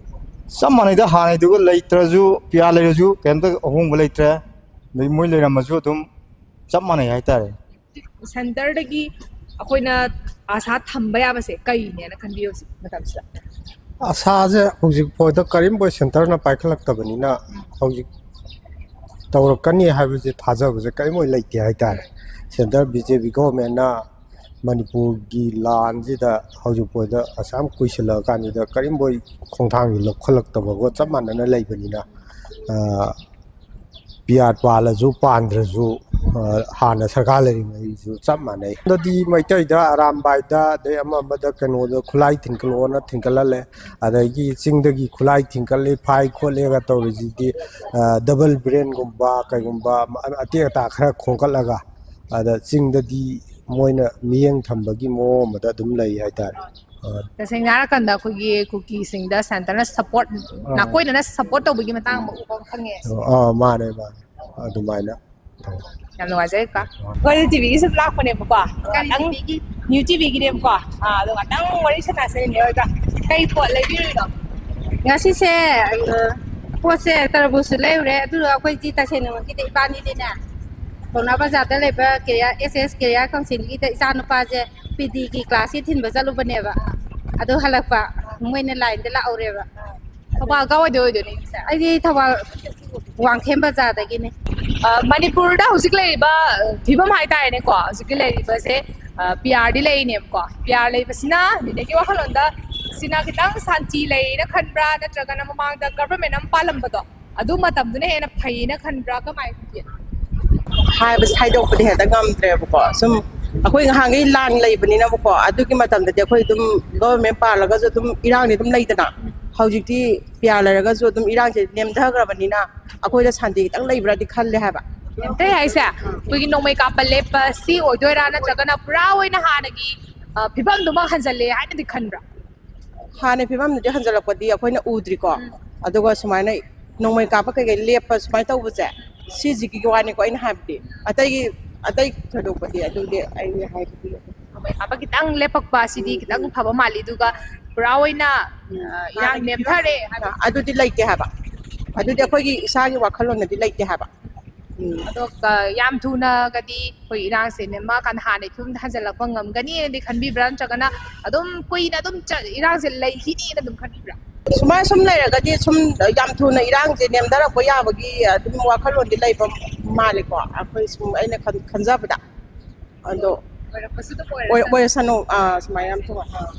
ꯆꯞ ꯃꯥꯟꯅꯩꯗ, ꯍꯥꯟꯅꯩꯗꯨꯒ ꯂꯩꯇ꯭ꯔꯁꯨ, ꯄꯤ ꯑꯥꯔ ꯂꯩꯔꯁꯨ ꯀꯩꯝꯇ ꯑꯍꯣꯡꯕ ꯂꯩꯇ꯭ꯔꯦ꯫ ꯑꯗꯩ ꯃꯣꯏ ꯂꯩꯔꯝꯃꯁꯨ ꯑꯗꯨꯝ ꯆꯞ ꯃꯥꯟꯅꯩ ꯍꯥꯏꯇꯥꯔꯦ꯫ ꯁꯦꯟꯇꯔꯗꯒꯤ ꯑꯩꯈꯣꯏꯅ ꯑꯥꯁꯥ ꯊꯝꯕ ꯌꯥꯕꯁꯦ ꯀꯩꯅꯦꯅ ꯈꯟꯕꯤꯌꯣ ꯍꯧꯖꯤꯛ ꯃꯇꯝꯁꯤꯗ? ꯑꯥꯁꯥꯁꯦ ꯍꯧꯖꯤꯛ ꯐꯥꯎꯗ ꯀꯔꯤꯝꯐꯥꯎ ꯁꯦꯟꯇꯔꯅ ꯄꯥꯏꯈꯠꯂꯛꯇꯕꯅꯤꯅ ꯍꯧꯖꯤꯛ ꯇꯧꯔꯛꯀꯅꯤ ꯍꯥꯏꯕꯁꯦ ꯊꯥꯖꯕꯁꯦ ꯀꯔꯤꯝꯐꯥꯎ ꯂꯩꯇꯦ ꯍꯥꯏꯇꯥꯔꯦ꯫ ꯁꯦꯟꯇꯔ ꯕꯤ ꯖꯦ ꯄꯤ ꯒꯣꯚꯔꯟꯃꯦꯟꯅ ꯃꯅꯤꯄꯨꯔꯒꯤ ꯂꯥꯟꯁꯤꯗ ꯍꯧꯖꯤꯛ ꯐꯥꯎꯗ ꯑꯁꯥꯝ ꯀꯨꯏꯁꯤꯜꯂꯛꯑ ꯀꯥꯟꯁꯤꯗ ꯀꯔꯤꯝꯐꯥꯎ ꯈꯣꯡꯊꯥꯡꯁꯤ ꯂꯧꯈꯠꯂꯛꯇꯕꯒ ꯆꯞ ꯃꯥꯟꯅꯅ ꯂꯩꯕꯅꯤꯅ, ꯄꯤ ꯑꯥꯔ ꯄꯥꯜꯂꯁꯨ ꯄꯥꯟꯗ꯭ꯔꯁꯨ ꯍꯥꯟꯅ ꯁꯔꯀꯥꯔ ꯂꯩꯔꯤꯉꯩꯁꯨ ꯆꯞ ꯃꯥꯟꯅꯩ꯫ ꯑꯗꯗꯤ ꯃꯩꯇꯩꯗ ꯑꯔꯥꯝꯕꯥꯏꯗ ꯑꯗꯩ ꯑꯃ ꯑꯃꯗ ꯀꯩꯅꯣꯗ ꯈꯨꯠꯂꯥꯏ ꯊꯤꯟꯀꯠꯂꯛꯑꯣꯅ ꯊꯤꯟꯀꯠꯍꯜꯂꯦ꯫ ꯑꯗꯒꯤ ꯆꯤꯡꯗꯒꯤ ꯈꯨꯠꯂꯥꯏ ꯊꯤꯟꯀꯠꯂꯤ ꯐꯥꯏ ꯈꯣꯠꯂꯦꯒ ꯇꯧꯔꯤꯁꯤꯗꯤ ꯗꯕꯜ ꯕ꯭ꯔꯦꯟꯒꯨꯝꯕ ꯀꯩꯒꯨꯝꯕ ꯑꯇꯦꯛ ꯑꯇꯥ ꯈꯔ ꯈꯣꯝꯒꯠꯂꯒ ꯑꯗ ꯆꯤꯡꯗꯗꯤ ꯃꯣꯏꯅ ꯃꯤꯠꯌꯦꯡ ꯊꯝꯕꯒꯤ ꯃꯑꯣꯡ ꯑꯃꯗ ꯑꯗꯨꯝ ꯂꯩ ꯍꯥꯏꯇꯥꯔꯦ꯫ ꯇꯁꯦꯡꯅ ꯍꯥꯏꯔꯀꯥꯟꯗ ꯑꯩꯈꯣꯏꯒꯤ ꯀꯨꯀꯤꯁꯤꯡꯗ ꯁꯦꯟꯇꯔꯅ ꯁꯞꯄꯣꯔꯠ, ꯅꯥꯀꯣꯏꯅꯅ ꯁꯞꯄꯣꯔꯠ ꯇꯧꯕꯒꯤ ꯃꯇꯥꯡ ꯑꯃ ꯎꯕ ꯐꯪꯉꯦ꯫ ꯑꯥ, ꯃꯥꯅꯦ ꯃꯥꯅꯦ, ꯑꯗꯨꯃꯥꯏꯅ ꯇꯧꯋꯦ꯫ ꯌꯥꯝ ꯅꯨꯡꯉꯥꯏꯖꯔꯦ ꯀꯥ꯫ ꯑꯩꯈꯣꯏ ꯇꯤꯚꯤꯒꯤ ꯁꯨꯝ ꯂꯥꯛꯄꯅꯦꯕꯀꯣ, ꯉꯥꯛꯇꯪ ꯅ꯭ꯌꯨ ꯇꯤꯚꯤꯒꯤꯅꯦꯕꯀꯣ꯫ ꯑꯥ, ꯑꯗꯣ ꯉꯥꯛꯇꯪ ꯋꯥꯔꯤ ꯁꯥꯟꯅꯁꯦ ꯅꯦ ꯍꯣꯏꯒ꯫ ꯀꯩ ꯄꯣꯠ ꯂꯩꯕꯤꯔꯨꯏꯅꯣ? ꯉꯁꯤꯁꯦ ꯑ, ꯄꯣꯠꯁꯦ ꯇꯔꯕꯨꯁꯁꯨ ꯂꯩꯔꯨꯔꯦ, ꯑꯗꯨꯒ ꯑꯩꯈꯣꯏꯗꯤ ꯇꯁꯦꯡꯅꯃꯛꯀꯤꯗꯤ ꯏꯕꯥꯅꯤꯗꯤꯅꯦ, ꯄꯥꯎꯅꯥ ꯕꯖꯥꯔꯗ ꯂꯩꯕ ꯀꯦꯔꯤꯌꯔ, ꯑꯦꯁ ꯑꯦꯁ ꯀꯦꯔꯤꯌꯔ ꯀꯥꯎꯟꯁꯤꯜꯒꯤꯗ ꯏꯆꯥ ꯅꯨꯄꯥꯁꯦ ꯄꯤ ꯗꯤꯒꯤ ꯀ꯭ꯂꯥꯁꯀꯤ ꯊꯤꯟꯕ ꯆꯠꯂꯨꯕꯅꯦꯕ꯫ ꯑꯗꯨ ꯍꯜꯂꯛꯄ ꯃꯣꯏꯅ ꯂꯥꯏꯟꯗ ꯂꯥꯛꯍꯧꯔꯦꯕ꯫ ꯊꯧꯕꯥꯜ ꯀꯥꯏꯋꯥꯏꯗꯩ ꯑꯣꯏꯗꯣꯏꯅꯣ ꯏꯆꯦ? ꯑꯩꯗꯤ ꯊꯧꯕꯥꯜ ꯋꯥꯡꯈꯦꯝ ꯕꯖꯥꯔꯗꯒꯤꯅꯦ꯫ ꯑ, ꯃꯅꯤꯄꯨꯔꯗ ꯍꯧꯖꯤꯛ ꯂꯩꯔꯤꯕ, ꯑ, ꯐꯤꯕꯝ ꯍꯥꯏꯇꯥꯔꯦꯅꯦꯀꯣ, ꯍꯧꯖꯤꯛꯀꯤ ꯂꯩꯔꯤꯕꯁꯦ, ꯑ, ꯄꯤ ꯑꯥꯔꯗꯤ ꯂꯩꯔꯤꯅꯦꯕꯀꯣ꯫ ꯄꯤ ꯑꯥꯔ ꯂꯩꯕꯁꯤꯅ ꯃꯤꯅꯦꯒꯤ ꯋꯥꯈꯜꯂꯣꯟꯗ ꯁꯤꯅ ꯈꯤꯇꯪ ꯁꯥꯟꯇꯤ ꯂꯩꯅ ꯈꯟꯕ꯭ꯔꯥ, ꯅꯠꯇ꯭ꯔꯒꯅ ꯃꯃꯥꯡꯗ ꯒꯚꯔꯟꯃꯦꯟ ꯑꯃ ꯄꯥꯜꯂꯝꯕꯗꯣ ꯑꯗꯨ ꯃꯇꯝꯗꯨꯅ ꯍꯦꯟꯅ ꯐꯩꯅ ꯈꯟꯕ꯭ꯔꯥ, ꯀꯃꯥꯏꯅ ꯈꯟꯒꯦ? ꯍꯥꯏꯕꯁꯦ ꯍꯥꯏꯗꯣꯛꯄꯗꯤ ꯍꯦꯛꯇ ꯉꯝꯗ꯭ꯔꯦꯕꯀꯣ꯫ ꯁꯨꯝ ꯑꯩꯈꯣꯏ ꯉꯍꯥꯟꯈꯩ ꯂꯥꯟ ꯂꯩꯕꯅꯤꯅꯕꯀꯣ, ꯑꯗꯨꯒꯤ ꯃꯇꯝꯗꯗꯤ ꯑꯩꯈꯣꯏ ꯑꯗꯨꯝ ꯒꯚꯔꯟꯃꯦꯟ ꯄꯥꯜꯂꯒꯁꯨ ꯑꯗꯨꯝ ꯏꯔꯥꯡꯗꯤ ꯑꯗꯨꯝ ꯂꯩꯗꯅ, ꯍꯧꯖꯤꯛꯇꯤ ꯄꯤ ꯑꯥꯔ ꯂꯩꯔꯒꯁꯨ ꯑꯗꯨꯝ ꯏꯔꯥꯡꯁꯦ ꯅꯦꯝꯊꯈ꯭ꯔꯕꯅꯤꯅ ꯑꯩꯈꯣꯏꯗ ꯁꯥꯟꯇꯤ ꯈꯤꯇꯪ ꯂꯩꯕ꯭ꯔꯥꯗꯤ ꯈꯜꯂꯦ ꯍꯥꯏꯕ꯫ ꯅꯦꯝꯊꯩ ꯍꯥꯏꯁꯦ ꯑꯩꯈꯣꯏꯒꯤ ꯅꯣꯡꯃꯩ ꯀꯥꯞꯄ ꯂꯦꯞꯄ ꯁꯤ ꯑꯣꯏꯗꯣꯏꯔꯥ, ꯅꯠꯇ꯭ꯔꯒꯅ ꯄꯨꯔꯥ ꯑꯣꯏꯅ ꯍꯥꯟꯅꯒꯤ, ꯑ, ꯐꯤꯕꯝꯗꯨꯃꯛ ꯍꯟꯖꯜꯂꯦ ꯍꯥꯏꯅꯗꯤ ꯈꯟꯕ꯭ꯔꯥ? ꯍꯥꯟꯅ ꯐꯤꯕꯝꯗꯨꯗꯤ ꯍꯟꯖꯜꯂꯛꯄꯗꯤ ꯑꯩꯈꯣꯏꯅ ꯎꯗ꯭ꯔꯤꯀꯣ꯫ ꯎꯝ꯫ ꯑꯗꯨꯒ ꯁꯨꯃꯥꯏꯅ ꯅꯣꯡꯃꯩ ꯀꯥꯞꯄ ꯀꯩꯀꯩ ꯂꯦꯞꯄ ꯁꯨꯃꯥꯏꯅ ꯇꯧꯕꯁꯦ, ꯁꯤꯁꯤꯒꯤ ꯋꯥꯅꯤꯀꯣ ꯑꯩꯅ ꯍꯥꯏꯕꯗꯤ꯫ ꯑꯇꯩꯒꯤ, ꯑꯇꯩ ꯊꯣꯏꯗꯣꯛꯄꯗꯤ ꯑꯗꯨꯗꯤ ꯑꯩ ꯍꯥꯏꯕꯗꯤ꯫ ꯅꯣꯡꯃꯩ ꯀꯥꯞꯄ ꯈꯤꯇꯪ ꯂꯦꯞꯄꯛꯄ ꯑꯁꯤꯗꯤ ꯎꯝ, ꯈꯤꯇꯪ ꯎꯝ꯫ ꯐꯕ ꯃꯥꯜꯂꯤ꯫ ꯑꯗꯨꯒ ꯄꯨꯔꯥ ꯑꯣꯏꯅ, ꯎꯝ꯫ ꯑ, ꯏꯔꯥꯡ ꯍꯥꯟꯅꯒꯤ ꯅꯦꯝꯊꯔꯦ ꯐꯤꯕꯝ-, ꯍꯥꯏꯕ ꯑ, ꯑꯗꯨꯗꯤ ꯂꯩꯇꯦ ꯍꯥꯏꯕ꯫ ꯑꯗꯨꯗꯤ ꯑꯩꯈꯣꯏꯒꯤ ꯏꯁꯥꯒꯤ ꯋꯥꯈꯜꯂꯣꯟꯗꯗꯤ ꯂꯩꯇꯦ ꯍꯥꯏꯕ꯫ ꯎꯝ꯫ ꯑꯗꯣ, ꯑ, ꯌꯥꯝ ꯊꯨꯅꯒꯗꯤ ꯑꯩꯈꯣꯏ ꯏꯔꯥꯡꯁꯦ ꯅꯦꯝꯃꯛꯑꯀꯥꯟꯗ ꯍꯥꯟꯅꯒꯤ ꯐꯤꯕꯝꯗ ꯍꯟꯖꯜꯂꯛꯄ ꯉꯝꯒꯅꯤꯅꯗꯤ ꯈꯟꯕꯤꯕ꯭ꯔꯥ? ꯅꯠꯇ꯭ꯔꯒꯅ ꯑꯗꯨꯝ ꯀꯨꯏꯅ ꯑꯗꯨꯝ ꯆ-, ꯏꯔꯥꯡꯁꯦ ꯂꯩꯈꯤꯅꯤꯅ ꯑꯗꯨꯝ ꯈꯟꯕꯤꯕ꯭ꯔꯥ? ꯁꯨꯃꯥꯏꯅ ꯁꯨꯝ ꯂꯩꯔꯒꯗꯤ ꯁꯨꯝ ꯌꯥꯝ ꯊꯨꯅ ꯏꯔꯥꯡꯁꯦ ꯅꯦꯝꯊꯔꯛꯄ ꯌꯥꯕꯒꯤ ꯑꯗꯨꯝ ꯋꯥꯈꯜꯂꯣꯟꯗꯤ ꯂꯩꯕ ꯃꯥꯜꯂꯤꯀꯣ, ꯑꯩꯈꯣꯏ ꯁꯨꯝ ꯑꯩꯅ ꯈꯟ-, ꯈꯟꯖꯕꯗ꯫ ꯑꯗꯣ ꯑꯣꯏꯔꯛꯄꯁꯨ ꯑꯗꯨꯝ ꯑꯣꯏ-, ꯑꯣꯏꯔꯁꯅꯨ꯫ ꯑꯣꯏꯔꯁꯅꯨ꯫ ꯑꯥ, ꯁꯨꯃꯥꯏꯅ ꯌꯥꯝ ꯊꯨꯅ, ꯑꯥ꯫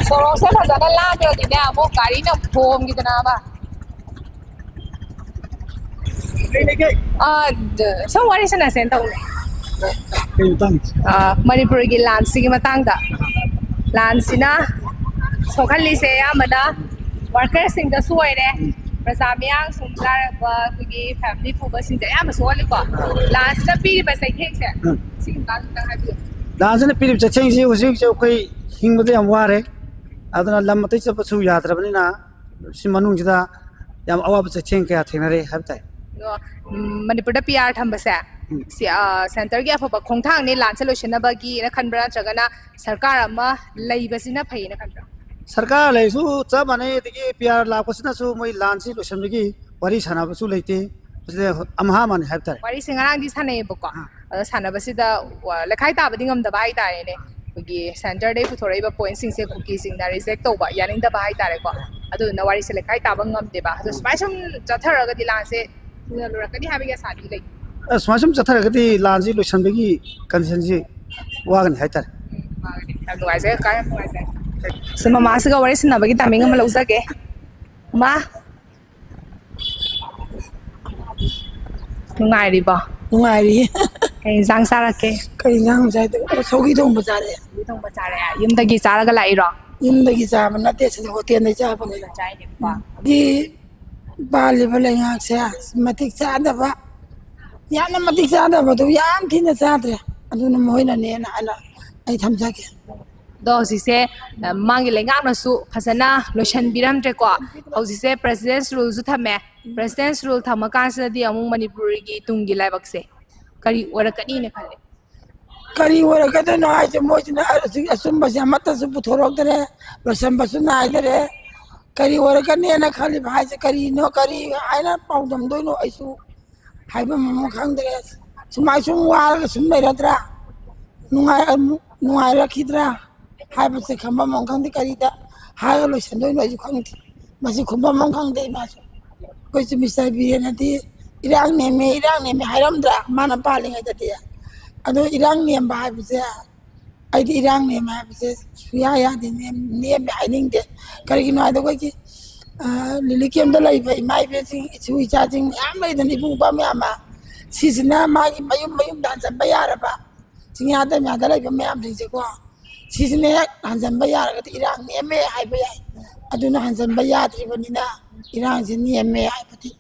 ꯁꯣꯔꯣꯛꯁꯦ ꯐꯖꯅ ꯂꯥꯟꯗ꯭ꯔꯗꯤꯅꯦ, ꯑꯃꯨꯛ ꯒꯥꯔꯤꯅ ꯊꯣꯝꯈꯤꯗꯅꯕ꯫ ꯑ, ꯁꯨꯝ ꯋꯥꯔꯤ ꯁꯥꯟꯅꯁꯦꯅ ꯇꯧꯅꯦ꯫ ꯀꯩ ꯃꯇꯥꯡ? ꯑ, ꯃꯅꯤꯄꯨꯔꯒꯤ ꯂꯥꯟꯁꯤꯒꯤ ꯃꯇꯥꯡꯗ꯫ ꯂꯥꯟꯁꯤꯅ ꯁꯣꯛꯍꯜꯂꯤꯁꯦ ꯑꯌꯥꯝꯕꯅ ꯋꯥꯔꯀꯔꯁꯤꯡꯗꯁꯨ ꯑꯣꯏꯔꯦ, ꯎꯝ꯫ ꯄ꯭ꯔꯖꯥ ꯃꯤꯌꯥꯝ ꯁꯨꯝ ꯆꯥꯔꯛꯄ ꯑꯩꯈꯣꯏꯒꯤ ꯐꯦꯃꯤꯂꯤ ꯄꯨꯕꯁꯤꯡꯗ ꯑꯌꯥꯝꯕ ꯁꯣꯛꯍꯜꯂꯤꯀꯣ꯫ ꯂꯥꯟꯁꯤꯅ ꯄꯤꯔꯤꯕ ꯆꯩꯊꯦꯡꯁꯦ, ꯎꯝ꯫ ꯁꯤꯒꯤ ꯃꯇꯥꯡꯗ ꯈꯤꯇꯪ ꯍꯥꯏꯕꯤꯌꯨ꯫ ꯂꯥꯟꯁꯤꯅ ꯄꯤꯔꯤꯕ ꯆꯩꯊꯦꯡꯁꯤ ꯍꯧꯖꯤꯛ ꯍꯧꯖꯤꯛ ꯑꯩꯈꯣꯏ ꯍꯤꯡꯕꯗ ꯌꯥꯝ ꯋꯥꯔꯦ꯫ ꯑꯗꯨꯅ ꯂꯝ ꯑꯇꯩ ꯆꯠꯄꯁꯨ ꯌꯥꯗ꯭ꯔꯕꯅꯤꯅ, ꯁꯤ ꯃꯅꯨꯡꯁꯤꯗ ꯌꯥꯝ ꯑꯋꯥꯕ ꯆꯩꯊꯦꯡ ꯀꯌꯥ ꯊꯦꯡꯅꯔꯦ ꯍꯥꯏꯕ ꯇꯥꯏ꯫ ꯑꯗꯣ, ꯎꯝ, ꯃꯅꯤꯄꯨꯔꯗ ꯄꯤ ꯑꯥꯔ ꯊꯝꯕꯁꯦ, ꯎꯝ꯫ ꯁꯤ, ꯑ, ꯁꯦꯟꯇꯔꯒꯤ ꯑꯐꯕ ꯈꯣꯡꯊꯥꯡꯅꯤ ꯂꯥꯟꯁꯦ ꯂꯣꯏꯁꯤꯟꯅꯕꯒꯤꯅ ꯈꯟꯕ꯭ꯔꯥ, ꯅꯠꯇ꯭ꯔꯒꯅ ꯁꯔꯀꯥꯔ ꯑꯃ ꯂꯩꯕꯁꯤꯅ ꯐꯩꯌꯦꯅ ꯈꯟꯕ꯭ꯔꯥ? ꯁꯔꯀꯥꯔ ꯂꯩꯔꯁꯨ ꯆꯞ ꯃꯥꯟꯅꯩ, ꯑꯗꯒꯤ ꯄꯤ ꯑꯥꯔ ꯂꯥꯛꯄꯁꯤꯅꯁꯨ ꯃꯣꯏ ꯂꯥꯟꯁꯤ ꯂꯣꯏꯁꯤꯟꯕꯒꯤ ꯋꯥꯔꯤ ꯁꯥꯟꯅꯕꯁꯨ ꯂꯩꯇꯦ꯫ ꯁꯤꯗ ꯑꯝꯍꯥ ꯃꯥꯅꯤ ꯍꯥꯏꯕ ꯇꯥꯔꯦ꯫ ꯋꯥꯔꯤꯁꯦ ꯉꯔꯥꯡꯗꯤ ꯁꯥꯟꯅꯩꯌꯦꯕꯀꯣ꯫ ꯑꯗꯣ ꯁꯥꯟꯅꯕꯁꯤꯗ ꯋꯥ- ꯂꯩꯈꯥꯏ ꯇꯥꯕꯗꯤ ꯉꯝꯗꯕ ꯍꯥꯏꯇꯥꯔꯦꯅꯦ꯫ ꯑꯩꯈꯣꯏꯒꯤ ꯁꯦꯟꯇꯔꯗꯩ ꯄꯨꯊꯣꯔꯛꯏꯕ ꯄꯣꯏꯟꯠꯁꯤꯡꯁꯦ ꯀꯨꯀꯤꯁꯤꯡꯅ ꯔꯤꯖꯦꯛ ꯇꯧꯕ, ꯌꯥꯅꯤꯡꯗꯕ ꯍꯥꯏꯇꯥꯔꯦꯀꯣ꯫ ꯑꯗꯨꯗꯨꯅ ꯋꯥꯔꯤꯁꯦ ꯂꯩꯈꯥꯏ ꯇꯥꯕ ꯉꯝꯗꯦꯕ꯫ ꯑꯗꯣ ꯁꯨꯃꯥꯏ ꯁꯨꯝ ꯆꯠꯊꯔꯒꯗꯤ ꯂꯥꯟꯁꯦ ꯊꯨꯅ ꯂꯣꯏꯔꯛꯀꯅꯤ ꯍꯥꯏꯕꯒꯤ ꯑꯁꯥꯗꯤ ꯂꯩ꯫ ꯑ, ꯁꯨꯃꯥꯏ ꯁꯨꯝ ꯆꯠꯊꯔꯒꯗꯤ ꯂꯥꯟꯁꯤ ꯂꯣꯏꯁꯤꯟꯕꯒꯤ ꯀꯟꯗꯤꯁꯟꯁꯤ ꯋꯥꯒꯅꯤ ꯍꯥꯏꯇꯥꯔꯦ꯫ ꯌꯥꯝ ꯅꯨꯡꯉꯥꯏꯖꯔꯦ ꯀꯀꯥ, ꯌꯥꯝ ꯅꯨꯡꯉꯥꯏꯖꯔꯦ꯫ ꯁꯤ ꯃꯃꯥꯁꯤꯒ ꯋꯥꯔꯤ ꯁꯥꯟꯅꯕꯒꯤ ꯇꯥꯏꯃꯤꯡ ꯑꯃ ꯂꯧꯖꯒꯦ꯫ ꯃꯥ, ꯅꯨꯡꯉꯥꯏꯔꯤꯕꯣ? ꯅꯨꯡꯉꯥꯏꯔꯤꯌꯦ꯫ ꯀꯩ ꯏꯟꯁꯥꯡ ꯆꯥꯔꯛꯀꯦ? ꯀꯔꯤ ꯏꯟꯁꯥꯡ ꯆꯥꯏꯗꯣ? ꯁꯧꯒꯤ ꯊꯣꯡꯕ ꯆꯥꯔꯛꯑꯦ꯫ ꯁꯧꯒ꯭ꯔꯤ ꯊꯣꯡꯕ ꯆꯥꯔꯦ꯫ ꯌꯨꯝꯗꯒꯤ ꯆꯥꯔꯒ ꯂꯥꯛꯏꯔꯣ? ꯌꯨꯝꯗꯒꯤ ꯆꯥꯕ ꯅꯠꯇꯦ, ꯁꯤꯗ ꯍꯣꯇꯦꯜꯗꯒꯤ ꯆꯥꯕꯅꯦ꯫ ꯆꯥꯏꯅꯦꯕꯀꯣ꯫ ꯗꯤ ꯄꯥꯜꯂꯤꯕ ꯂꯩꯉꯥꯛꯁꯦ ꯃꯇꯤꯛ ꯆꯥꯗꯕ, ꯌꯥꯝꯅ ꯃꯇꯤꯛ ꯆꯥꯗꯕꯗꯨ ꯌꯥꯝ ꯊꯤꯅ ꯆꯥꯗ꯭ꯔꯦ꯫ ꯑꯗꯨꯅ ꯃꯈꯣꯏꯅꯅꯦꯅ ꯍꯥꯏꯅ ꯑꯩ ꯊꯝꯖꯒꯦ꯫ ꯑꯗꯣ ꯍꯧꯖꯤꯛꯁꯦ, ꯑ, ꯃꯥꯒꯤ ꯂꯩꯉꯥꯛꯅꯁꯨ ꯐꯖꯅ ꯂꯣꯏꯁꯤꯟꯕꯤꯔꯝꯗ꯭ꯔꯦꯀꯣ꯫ ꯍꯧꯖꯤꯛꯁꯦ ꯄ꯭ꯔꯦꯁꯤꯗꯦꯟꯁ ꯔꯨꯜꯁꯨ ꯊꯝꯃꯦ꯫ ꯄ꯭ꯔꯦꯁꯤꯗꯦꯟꯁ ꯔꯨꯜ ꯊꯝꯃꯀꯥꯟꯁꯤꯗꯗꯤ ꯑꯃꯨꯛ ꯃꯅꯤꯄꯨꯔꯒꯤ ꯇꯨꯡꯒꯤ ꯂꯥꯏꯕꯛꯁꯦ ꯀꯔꯤ ꯑꯣꯏꯔꯛꯀꯅꯤꯅ ꯈꯜꯂꯤ? ꯀꯔꯤ ꯑꯣꯏꯔꯛꯀꯗꯣꯏꯅꯣ ꯍꯥꯏꯁꯦ? ꯃꯣꯏꯁꯤꯅ ꯍꯧꯖꯤꯛ ꯑꯆꯨꯝꯕꯁꯦ ꯑꯃꯠꯇꯁꯨ ꯄꯨꯊꯣꯔꯛꯇꯔꯦ, ꯂꯣꯏꯁꯟꯕꯁꯨ ꯅꯥꯏꯗꯔꯦ꯫ ꯀꯔꯤ ꯑꯣꯏꯔꯛꯀꯅꯦꯅ ꯈꯜꯂꯤꯕ ꯍꯥꯏꯁꯦ ꯀꯔꯤꯅꯣ, ꯀꯔꯤ ꯍꯥꯏꯅ ꯄꯥꯎꯗꯝꯗꯣꯏꯅꯣ? ꯑꯩꯁꯨ ꯍꯥꯏꯐꯝ ꯑꯃ ꯈꯪꯗ꯭ꯔꯦ꯫ ꯁꯨꯃꯥꯏ ꯁꯨꯝ ꯋꯥꯔꯒ ꯁꯨꯝ ꯂꯩꯔꯗ꯭ꯔꯥ? ꯅꯨꯡꯉꯥꯏ-, ꯅꯨꯡꯉꯥꯏꯔꯛꯈꯤꯗ꯭ꯔꯥ ꯍꯥꯏꯕꯁꯦ ꯈꯪꯐꯝ ꯑꯃ ꯈꯪꯗꯦ꯫ ꯀꯔꯤꯗ ꯍꯥꯏꯔꯒ ꯂꯣꯏꯁꯟꯗꯣꯏꯅꯣ ꯑꯩꯁꯨ ꯈꯪꯗꯦ꯫ ꯃꯁꯤ ꯈꯨꯝꯐꯝ ꯑꯃ ꯈꯪꯗꯦ ꯏꯃꯥꯁꯨ꯫ ꯑꯩꯈꯣꯏꯁꯨ ꯃꯤꯁꯇꯔ ꯕꯤꯔꯦꯟꯅꯗꯤ ꯏꯔꯥꯡ ꯅꯦꯝꯃꯦ, ꯏꯔꯥꯡ ꯅꯦꯝꯃꯦ ꯍꯥꯏꯔꯝꯗ꯭ꯔꯥ ꯃꯥꯅ ꯄꯥꯜꯂꯤꯉꯩꯗꯗꯤ? ꯑꯗꯣ ꯏꯔꯥꯡ ꯅꯦꯝꯕ ꯍꯥꯏꯕꯁꯦ, ꯑꯩꯗꯤ ꯏꯔꯥꯡ ꯅꯦꯝꯃꯦ ꯍꯥꯏꯕꯁꯦ ꯁꯨꯡꯌꯥ ꯌꯥꯗꯦ, ꯅꯦꯝ-, ꯅꯦꯝꯃꯦ ꯍꯥꯏꯅꯤꯡꯗꯦ꯫ ꯀꯔꯤꯒꯤꯅꯣ ꯍꯥꯏꯕꯗ ꯑꯩꯈꯣꯏꯒꯤ, ꯑ, ꯂꯤꯂꯤ ꯀꯦꯝꯗ ꯂꯩꯕ ꯏꯃꯥ ꯏꯕꯦꯟꯁꯤꯡ, ꯏꯁꯨ ꯏꯆꯥꯁꯤꯡ ꯃꯌꯥꯝ ꯂꯩꯗꯅ, ꯏꯕꯨꯡ ꯏꯄ꯭ꯋꯥ ꯃꯌꯥꯝ ꯑꯃ, ꯁꯤꯁꯤꯅ ꯃꯥꯒꯤ ꯃꯌꯨꯝ ꯃꯌꯨꯝꯗ ꯍꯟꯖꯟꯕ ꯌꯥꯔꯕ, ꯆꯤꯡꯌꯥ ꯇꯝꯌꯥꯗ ꯂꯩꯕ ꯃꯌꯥꯝꯁꯤꯡꯁꯦꯀꯣ, ꯁꯤꯁꯤꯅ ꯍꯦꯛ ꯍꯟꯖꯟꯕ ꯌꯥꯔꯒꯗꯤ ꯏꯔꯥꯡ ꯅꯦꯝꯃꯦ ꯍꯥꯏꯕ ꯌꯥꯏ꯫ ꯑꯗꯨꯅ ꯍꯟꯖꯟꯕ ꯌꯥꯗ꯭ꯔꯤꯕꯅꯤꯅ ꯏꯔꯥꯡꯁꯤ ꯅꯦꯝꯃꯦ ꯍꯥꯏꯕꯗꯤ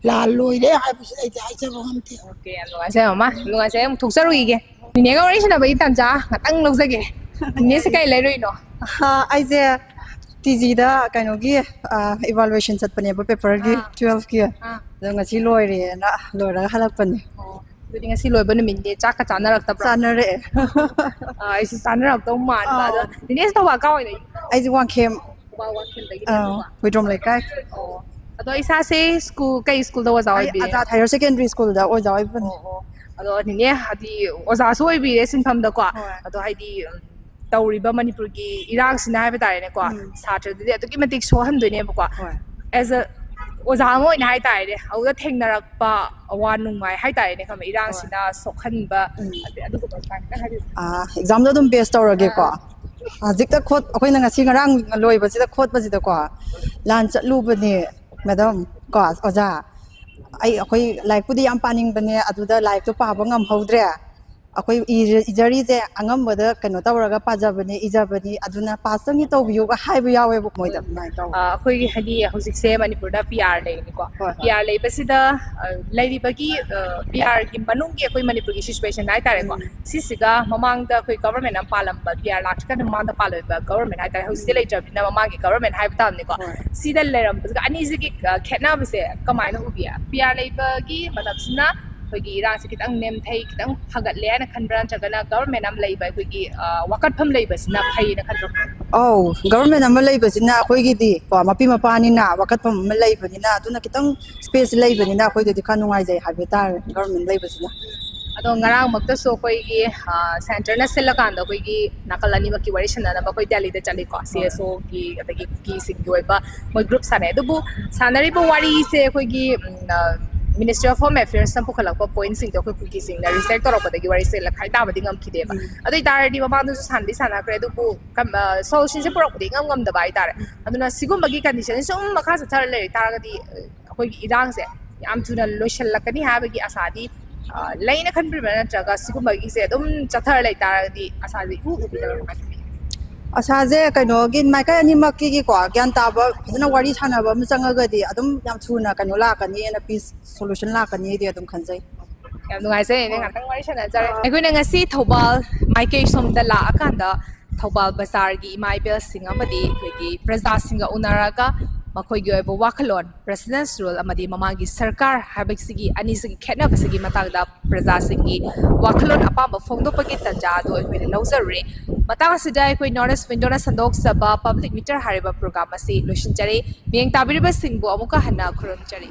ꯂꯥꯜ ꯂꯣꯏꯔꯦ ꯍꯥꯏꯕꯁꯤ ꯑꯩꯗꯤ ꯍꯥꯏꯖꯕ ꯉꯝꯗꯦ꯫ ꯑꯣꯀꯦ, ꯌꯥꯝ ꯅꯨꯡꯉꯥꯏꯖꯔꯦ ꯃꯃꯥ, ꯅꯨꯡꯉꯥꯏꯖꯔꯦ꯫ ꯑꯃꯨꯛ ꯊꯣꯛꯆꯔꯨꯈꯤꯒꯦ꯫ ꯅꯤꯅꯦꯒ ꯋꯥꯔꯤ ꯁꯥꯟꯅꯕꯒꯤ ꯇꯥꯟꯖꯥ ꯉꯥꯛꯇꯪ ꯂꯧꯖꯒꯦ꯫ ꯅꯤꯅꯦꯁꯦ ꯀꯩ ꯂꯩꯔꯨꯏꯅꯣ? ꯑꯍꯥ, ꯑꯩꯁꯦ ꯇꯤ ꯖꯤꯗ ꯀꯩꯅꯣꯒꯤ ꯏꯚꯥꯂꯨꯋꯦꯁꯟ ꯆꯠꯄꯅꯦꯕ, ꯄꯦꯄꯔꯒꯤ ꯑꯥ꯫ ꯇꯨꯋꯦꯜꯐꯀꯤ꯫ ꯑꯥ꯫ ꯑꯗꯣ ꯉꯁꯤ ꯂꯣꯏꯔꯦꯅ ꯂꯣꯏꯔꯒ ꯍꯜꯂꯛꯄꯅꯦ꯫ ꯑꯣ, ꯑꯗꯨꯗꯤ ꯉꯁꯤ ꯂꯣꯏꯕ ꯅꯨꯃꯤꯠꯅꯦ, ꯆꯥꯛꯀ ꯆꯥꯅꯔꯛꯇꯕ꯭ꯔꯣ? ꯆꯥꯅꯔꯛꯑꯦ꯫ ꯑꯥ, ꯑꯩꯁꯨ ꯆꯥꯅꯔꯛꯇꯧ ꯃꯥꯟꯕ꯫ ꯑꯗꯣ ꯑꯥ꯫ ꯅꯤꯅꯦꯁꯦ ꯊꯧꯕꯥꯜ ꯀꯥꯏꯋꯥꯏꯗꯒꯤ? ꯑꯩꯁꯦ ꯋꯥꯡꯈꯦꯝ, ꯊꯧꯕꯥꯜ ꯋꯥꯡꯈꯦꯝꯗꯒꯤ ꯑꯥ, ꯅꯠꯇ꯭ꯔꯣ? ꯍꯨꯏꯗ꯭ꯔꯣꯝ ꯂꯩꯀꯥꯏ꯫ ꯑꯣ, ꯑꯗꯣ ꯏꯁꯥꯁꯦ ꯁ꯭ꯀꯨꯜ, ꯀꯩ ꯁ꯭ꯀꯨꯜꯗ ꯑꯣꯖꯥ ꯑꯣꯏꯕꯤꯔꯦ? ꯑꯖꯥꯠ ꯍꯥꯌꯔ ꯁꯦꯀꯦꯟꯗꯔꯤ ꯁ꯭ꯀꯨꯜꯗ ꯑꯣꯖꯥ ꯑꯣꯏꯕꯅꯤ꯫ ꯑꯣ, ꯑꯣ꯫ ꯑꯗꯣ ꯅꯤꯅꯦ, ꯍꯥꯏꯗꯤ ꯑꯣꯖꯥꯁꯨ ꯑꯣꯏꯕꯤꯔꯦ ꯁꯤꯟꯐꯝꯗꯀꯣ꯫ ꯍꯣꯏ꯫ ꯑꯗꯣ ꯍꯥꯏꯗꯤ, ꯎꯝ, ꯇꯧꯔꯤꯕ ꯃꯅꯤꯄꯨꯔꯒꯤ ꯏꯔꯥꯡꯁꯤꯅ ꯍꯥꯏꯕ ꯇꯥꯔꯦꯅꯦꯀꯣ, ꯎꯝ꯫ ꯁꯥꯇ꯭ꯔꯗꯗꯤ ꯑꯗꯨꯛꯀꯤ ꯃꯇꯤꯛ ꯁꯣꯛꯍꯟꯗꯣꯏꯅꯦꯕꯀꯣ꯫ ꯍꯣꯏ꯫ As a ꯑꯣꯖꯥ ꯑꯃ ꯑꯣꯏꯅ ꯍꯥꯏ ꯇꯥꯔꯦꯅꯦ, ꯑꯗꯨꯗ ꯊꯦꯡꯅꯔꯛꯄ ꯑꯋꯥ ꯅꯨꯡꯉꯥꯏ ꯍꯥꯏ ꯇꯥꯔꯦꯅꯦ, ꯈꯪꯕ, ꯏꯔꯥꯡꯁꯤꯅ ꯁꯣꯛꯍꯟꯕ, ꯎꯝ꯫ ꯑꯗꯩ ꯑꯗꯨꯒꯨꯝꯕ ꯁꯨꯃꯥꯏꯅ ꯍꯥꯏꯕꯤꯌꯨ꯫ ꯑꯥ, ꯑꯦꯛꯖꯥꯝꯗꯣ ꯑꯗꯨꯝ ꯕꯦꯁ ꯇꯧꯔꯒꯦꯀꯣ꯫ ꯑꯥ꯫ ꯍꯧꯖꯤꯛꯇ ꯈꯣꯠ-, ꯑꯩꯈꯣꯏꯅ ꯉꯁꯤ ꯉꯔꯥꯡ ꯂꯣꯏꯕꯁꯤꯗ ꯈꯣꯠꯄꯁꯤꯗꯀꯣ, ꯂꯥꯟ ꯆꯠꯂꯨꯕꯅꯦ ꯃꯦꯗꯥꯝ, ꯀꯣ ꯑꯣꯖꯥ꯫ ꯑꯩ, ꯑꯩꯈꯣꯏ ꯂꯥꯏꯔꯤꯛꯄꯨꯗꯤ ꯌꯥꯝ ꯄꯥꯅꯤꯡꯕꯅꯦ, ꯑꯗꯨꯗ ꯂꯥꯏꯔꯤꯛꯇꯣ ꯄꯥꯕ ꯉꯝꯍꯧꯗ꯭ꯔꯦ꯫ ꯑꯩꯈꯣꯏ ꯏꯖ-, ꯏꯖꯔꯤꯁꯦ ꯑꯉꯝꯕꯗ ꯀꯩꯅꯣ ꯇꯧꯔꯒ ꯄꯥꯖꯕꯅꯦ, ꯏꯖꯕꯅꯤ, ꯑꯗꯨꯅ ꯄꯥꯁꯇꯪꯗꯤ ꯇꯧꯕꯤꯌꯨꯒ ꯍꯥꯏꯕ ꯌꯥꯎꯋꯦꯕ ꯃꯣꯏꯗ ꯑꯗꯨꯃꯥꯏꯅ ꯇꯧꯋꯦ꯫ ꯑ, ꯑꯩꯈꯣꯏꯒꯤ ꯍꯥꯏꯗꯤ ꯍꯧꯖꯤꯛꯁꯦ ꯃꯅꯤꯄꯨꯔꯗ ꯄꯤ ꯑꯥꯔ ꯂꯩꯔꯤꯅꯤꯀꯣ꯫ ꯍꯣꯏ, ꯍꯣꯏ꯫ ꯄꯤ ꯑꯥꯔ ꯂꯩꯕꯁꯤꯗ, ꯑ, ꯂꯩꯔꯤꯕꯒꯤ, ꯑ, ꯄꯤ ꯑꯥꯔꯒꯤ ꯃꯅꯨꯡꯒꯤ ꯑꯩꯈꯣꯏ ꯃꯅꯤꯄꯨꯔꯒꯤ ꯁꯤꯆꯨꯋꯦꯁꯟ ꯍꯥꯏꯇꯥꯔꯦꯀꯣ꯫ ꯎꯝ꯫ ꯁꯤꯁꯤꯒ ꯃꯃꯥꯡꯗ ꯑꯩꯈꯣꯏ ꯒꯚꯔꯟꯃꯦꯟ ꯑꯃ ꯄꯥꯜꯂꯝꯕ, ꯄꯤ ꯑꯥꯔ ꯂꯥꯛꯇ꯭ꯔꯤꯀꯥꯟꯗ ꯃꯃꯥꯡꯗ ꯄꯥꯜꯂꯝꯕ ꯒꯚꯔꯟꯃꯦꯟ ꯍꯥꯏꯇꯥꯔꯦ, ꯍꯧꯖꯤꯛꯇꯤ ꯎꯝ꯫ ꯂꯩꯇ꯭ꯔꯕꯅꯤꯅ ꯃꯃꯥꯡꯒꯤ ꯒꯚꯔꯟꯃꯦꯟ ꯍꯥꯏꯕ ꯇꯥꯕꯅꯤꯀꯣ꯫ ꯍꯣꯏ꯫ ꯁꯤꯗ ꯂꯩꯔꯝꯕꯁꯤꯒ ꯑꯅꯤꯁꯤꯒꯤ, ꯑ, ꯈꯦꯠꯅꯕꯁꯦ ꯀꯃꯥꯏꯅ ꯎꯕꯤ? ꯄꯤ ꯑꯥꯔ ꯂꯩꯕꯒꯤ ꯃꯇꯝꯁꯤꯅ ꯑꯩꯈꯣꯏꯒꯤ ꯏꯔꯥꯡꯁꯦ ꯈꯤꯇꯪ ꯅꯦꯝꯊꯩ, ꯈꯤꯇꯪ ꯐꯒꯠꯂꯦ ꯍꯥꯏꯅ ꯈꯟꯕ꯭ꯔꯥ, ꯅꯠꯇ꯭ꯔꯒꯅ ꯒꯚꯔꯟꯃꯦꯟ ꯑꯃ ꯂꯩꯕ ꯑꯩꯈꯣꯏꯒꯤ, ꯑ, ꯋꯥꯀꯠꯐꯝ ꯂꯩꯕꯁꯤꯅ ꯐꯩꯅ ꯈꯟꯕ꯭ꯔꯥ? ꯑꯧ, ꯒꯚꯔꯟꯃꯦꯟ ꯑꯃ ꯂꯩꯕꯁꯤꯅ ꯑꯩꯈꯣꯏꯒꯤꯗꯤ ꯀꯣ, ꯃꯄꯤ ꯃꯄꯥꯅꯤꯅ ꯋꯥꯀꯠꯐꯝ ꯑꯃ ꯂꯩꯕꯅꯤꯅ, ꯑꯗꯨꯅ ꯈꯤꯇꯪ ꯁ꯭ꯄꯦꯁ ꯂꯩꯕꯅꯤꯅ ꯑꯩꯈꯣꯏꯗꯗꯤ ꯈꯔ ꯅꯨꯡꯉꯥꯏꯖꯩ ꯍꯥꯏꯕ ꯇꯥꯔꯦ, ꯒꯚꯔꯟꯃꯦꯟ ꯂꯩꯕꯁꯤꯅ꯫ ꯑꯗꯣ ꯉꯔꯥꯡꯃꯛꯇꯁꯨ ꯑꯩꯈꯣꯏꯒꯤ, ꯑ, ꯁꯦꯟꯇꯔꯅ ꯁꯤꯜꯂꯀꯥꯟꯗ ꯑꯩꯈꯣꯏꯒꯤ ꯅꯥꯀꯜ ꯑꯅꯤꯃꯛꯀꯤ ꯋꯥꯔꯤ ꯁꯥꯟꯅꯅꯕ ꯑꯩꯈꯣꯏ ꯗꯦꯜꯂꯤꯗ ꯆꯠꯂꯤꯀꯣ, ꯍꯣꯏ꯫ ꯁꯤ ꯑꯦꯁ ꯑꯣꯒꯤ ꯑꯗꯒꯤ ꯀꯨꯀꯤꯁꯤꯡꯒꯤ ꯑꯣꯏꯕ ꯃꯣꯏ ꯒ꯭ꯔꯨꯞ ꯁꯥꯟꯅꯩ꯫ ꯑꯗꯨꯕꯨ ꯁꯥꯟꯅꯔꯤꯕ ꯋꯥꯔꯤꯁꯦ ꯑꯩꯈꯣꯏꯒꯤ, ꯎꯝ, ꯑ, Ministry of Home Affairsꯅ ꯄꯨꯈꯠꯂꯛꯄ ꯄꯣꯏꯟꯠꯁꯤꯡꯗꯣ ꯑꯩꯈꯣꯏ ꯀꯨꯀꯤꯁꯤꯡꯅ ꯔꯤꯖꯦꯛ ꯇꯧꯔꯛꯄꯗꯒꯤ ꯋꯥꯔꯤꯁꯦ ꯂꯈꯥꯏ ꯇꯥꯕꯗꯤ ꯉꯝꯈꯤꯗꯦꯕ꯫ ꯎꯝ꯫ ꯑꯗꯨ ꯑꯣꯏ ꯇꯥꯔꯗꯤ ꯃꯃꯥꯡꯗꯁꯨ ꯁꯥꯟꯅꯗꯤ ꯁꯥꯟꯅꯈ꯭ꯔꯦ, ꯑꯗꯨꯕꯨ ꯀꯝ-, ꯑ, ꯁꯣꯂꯨꯁꯟꯁꯦ ꯄꯨꯔꯛꯄꯗꯤ ꯏꯉꯝ ꯉꯝꯗꯕ ꯍꯥꯏꯇꯥꯔꯦ꯫ ꯑꯗꯨꯅ ꯁꯤꯒꯨꯝꯕꯒꯤ ꯀꯟꯗꯤꯁꯟꯁꯦ ꯁꯨꯝ ꯃꯈꯥ ꯆꯠꯊꯔ ꯂꯩ ꯇꯥꯔꯒꯗꯤ, ꯑ, ꯑꯩꯈꯣꯏꯒꯤ ꯏꯔꯥꯡꯁꯦ ꯌꯥꯝ ꯊꯨꯅ ꯂꯣꯏꯁꯤꯜꯂꯛꯀꯅꯤ ꯍꯥꯏꯕꯒꯤ ꯑꯁꯥꯗꯤ, ꯑ, ꯂꯩꯅ ꯈꯟꯕꯤꯕ꯭ꯔꯥ, ꯅꯠꯇ꯭ꯔꯒ ꯁꯤꯒꯨꯝꯕꯒꯤꯁꯦ ꯑꯗꯨꯝ ꯆꯠꯊꯔ ꯂꯩ ꯇꯥꯔꯒꯗꯤ ꯑꯁꯥꯁꯦ ꯏꯎ ꯎꯕꯤꯗꯕ꯭ꯔꯥ, ꯀꯃꯥꯏꯅ ꯈꯜꯂꯤ? ꯑꯁꯥꯁꯦ ꯀꯩꯅꯣꯒꯤ, ꯃꯥꯏꯀꯩ ꯑꯅꯤꯃꯛꯀꯤꯀꯣ ꯒ꯭ꯌꯥꯟ ꯇꯥꯕ, ꯐꯖꯅ ꯋꯥꯔꯤ ꯁꯥꯟꯅꯕ ꯑꯃ ꯆꯪꯉꯒꯗꯤ ꯑꯗꯨꯝ ꯌꯥꯝ ꯊꯨꯅ ꯀꯩꯅꯣ ꯂꯥꯛꯀꯅꯤꯅ, ꯄꯤꯁ ꯁꯣꯂꯨꯁꯟ ꯂꯥꯛꯀꯅꯤꯗꯤ ꯑꯗꯨꯝ ꯈꯟꯖꯩ꯫ ꯌꯥꯝ ꯅꯨꯡꯉꯥꯏꯖꯩ, ꯏꯅꯦ, ꯉꯥꯛꯇꯪ ꯋꯥꯔꯤ ꯁꯥꯟꯅꯖꯔꯦ꯫ ꯑꯩꯈꯣꯏꯅ ꯉꯁꯤ ꯊꯧꯕꯥꯜ ꯃꯥꯏꯀꯩ ꯁꯣꯝꯗ ꯂꯥꯛꯑꯀꯥꯟꯗ ꯊꯧꯕꯥꯜ ꯕꯖꯥꯔꯒꯤ ꯏꯃꯥ ꯏꯕꯦꯜꯁꯤꯡ ꯑꯃꯗꯤ ꯑꯩꯈꯣꯏꯒꯤ ꯄ꯭ꯔꯖꯥꯁꯤꯡꯒ ꯎꯅꯔꯒ ꯃꯈꯣꯏꯒꯤ ꯑꯣꯏꯕ ꯋꯥꯈꯜꯂꯣꯟ, ꯄ꯭ꯔꯁꯤꯗꯦꯟꯁ ꯔꯨꯜ ꯑꯃꯗꯤ ꯃꯃꯥꯡꯒꯤ ꯁꯔꯀꯥꯔ ꯍꯥꯏꯕꯁꯤꯒꯤ ꯑꯅꯤꯁꯤꯒꯤ ꯈꯦꯠꯅꯕꯁꯤꯒꯤ ꯃꯇꯥꯡꯗ ꯄ꯭ꯔꯖꯥꯁꯤꯡꯒꯤ ꯋꯥꯈꯜꯂꯣꯟ ꯑꯄꯥꯝꯕ ꯐꯣꯡꯗꯣꯛꯄꯒꯤ ꯇꯥꯟꯖꯥ ꯑꯗꯨ ꯑꯩꯈꯣꯏꯅ ꯂꯧꯖꯔꯨꯔꯦ꯫ ꯃꯇꯥꯡ ꯑꯁꯤꯗ ꯑꯩꯈꯣꯏ ꯅꯣꯔꯠ ꯏꯁ ꯋꯤꯟꯗꯣꯅ ꯁꯟꯗꯣꯛꯆꯕ ꯄꯕ꯭ꯂꯤꯛ ꯃꯤꯇꯔ ꯍꯥꯏꯔꯤꯕ ꯄ꯭ꯔꯣꯒ꯭ꯔꯥꯝ ꯑꯁꯤ ꯂꯣꯏꯁꯤꯟꯖꯔꯦ꯫ ꯃꯤꯠꯌꯦꯡ ꯇꯥꯕꯤꯔꯤꯕꯁꯤꯡꯕꯨ ꯑꯃꯨꯛꯀ ꯍꯟꯅ ꯈꯨꯔꯨꯝꯖꯔꯤ꯫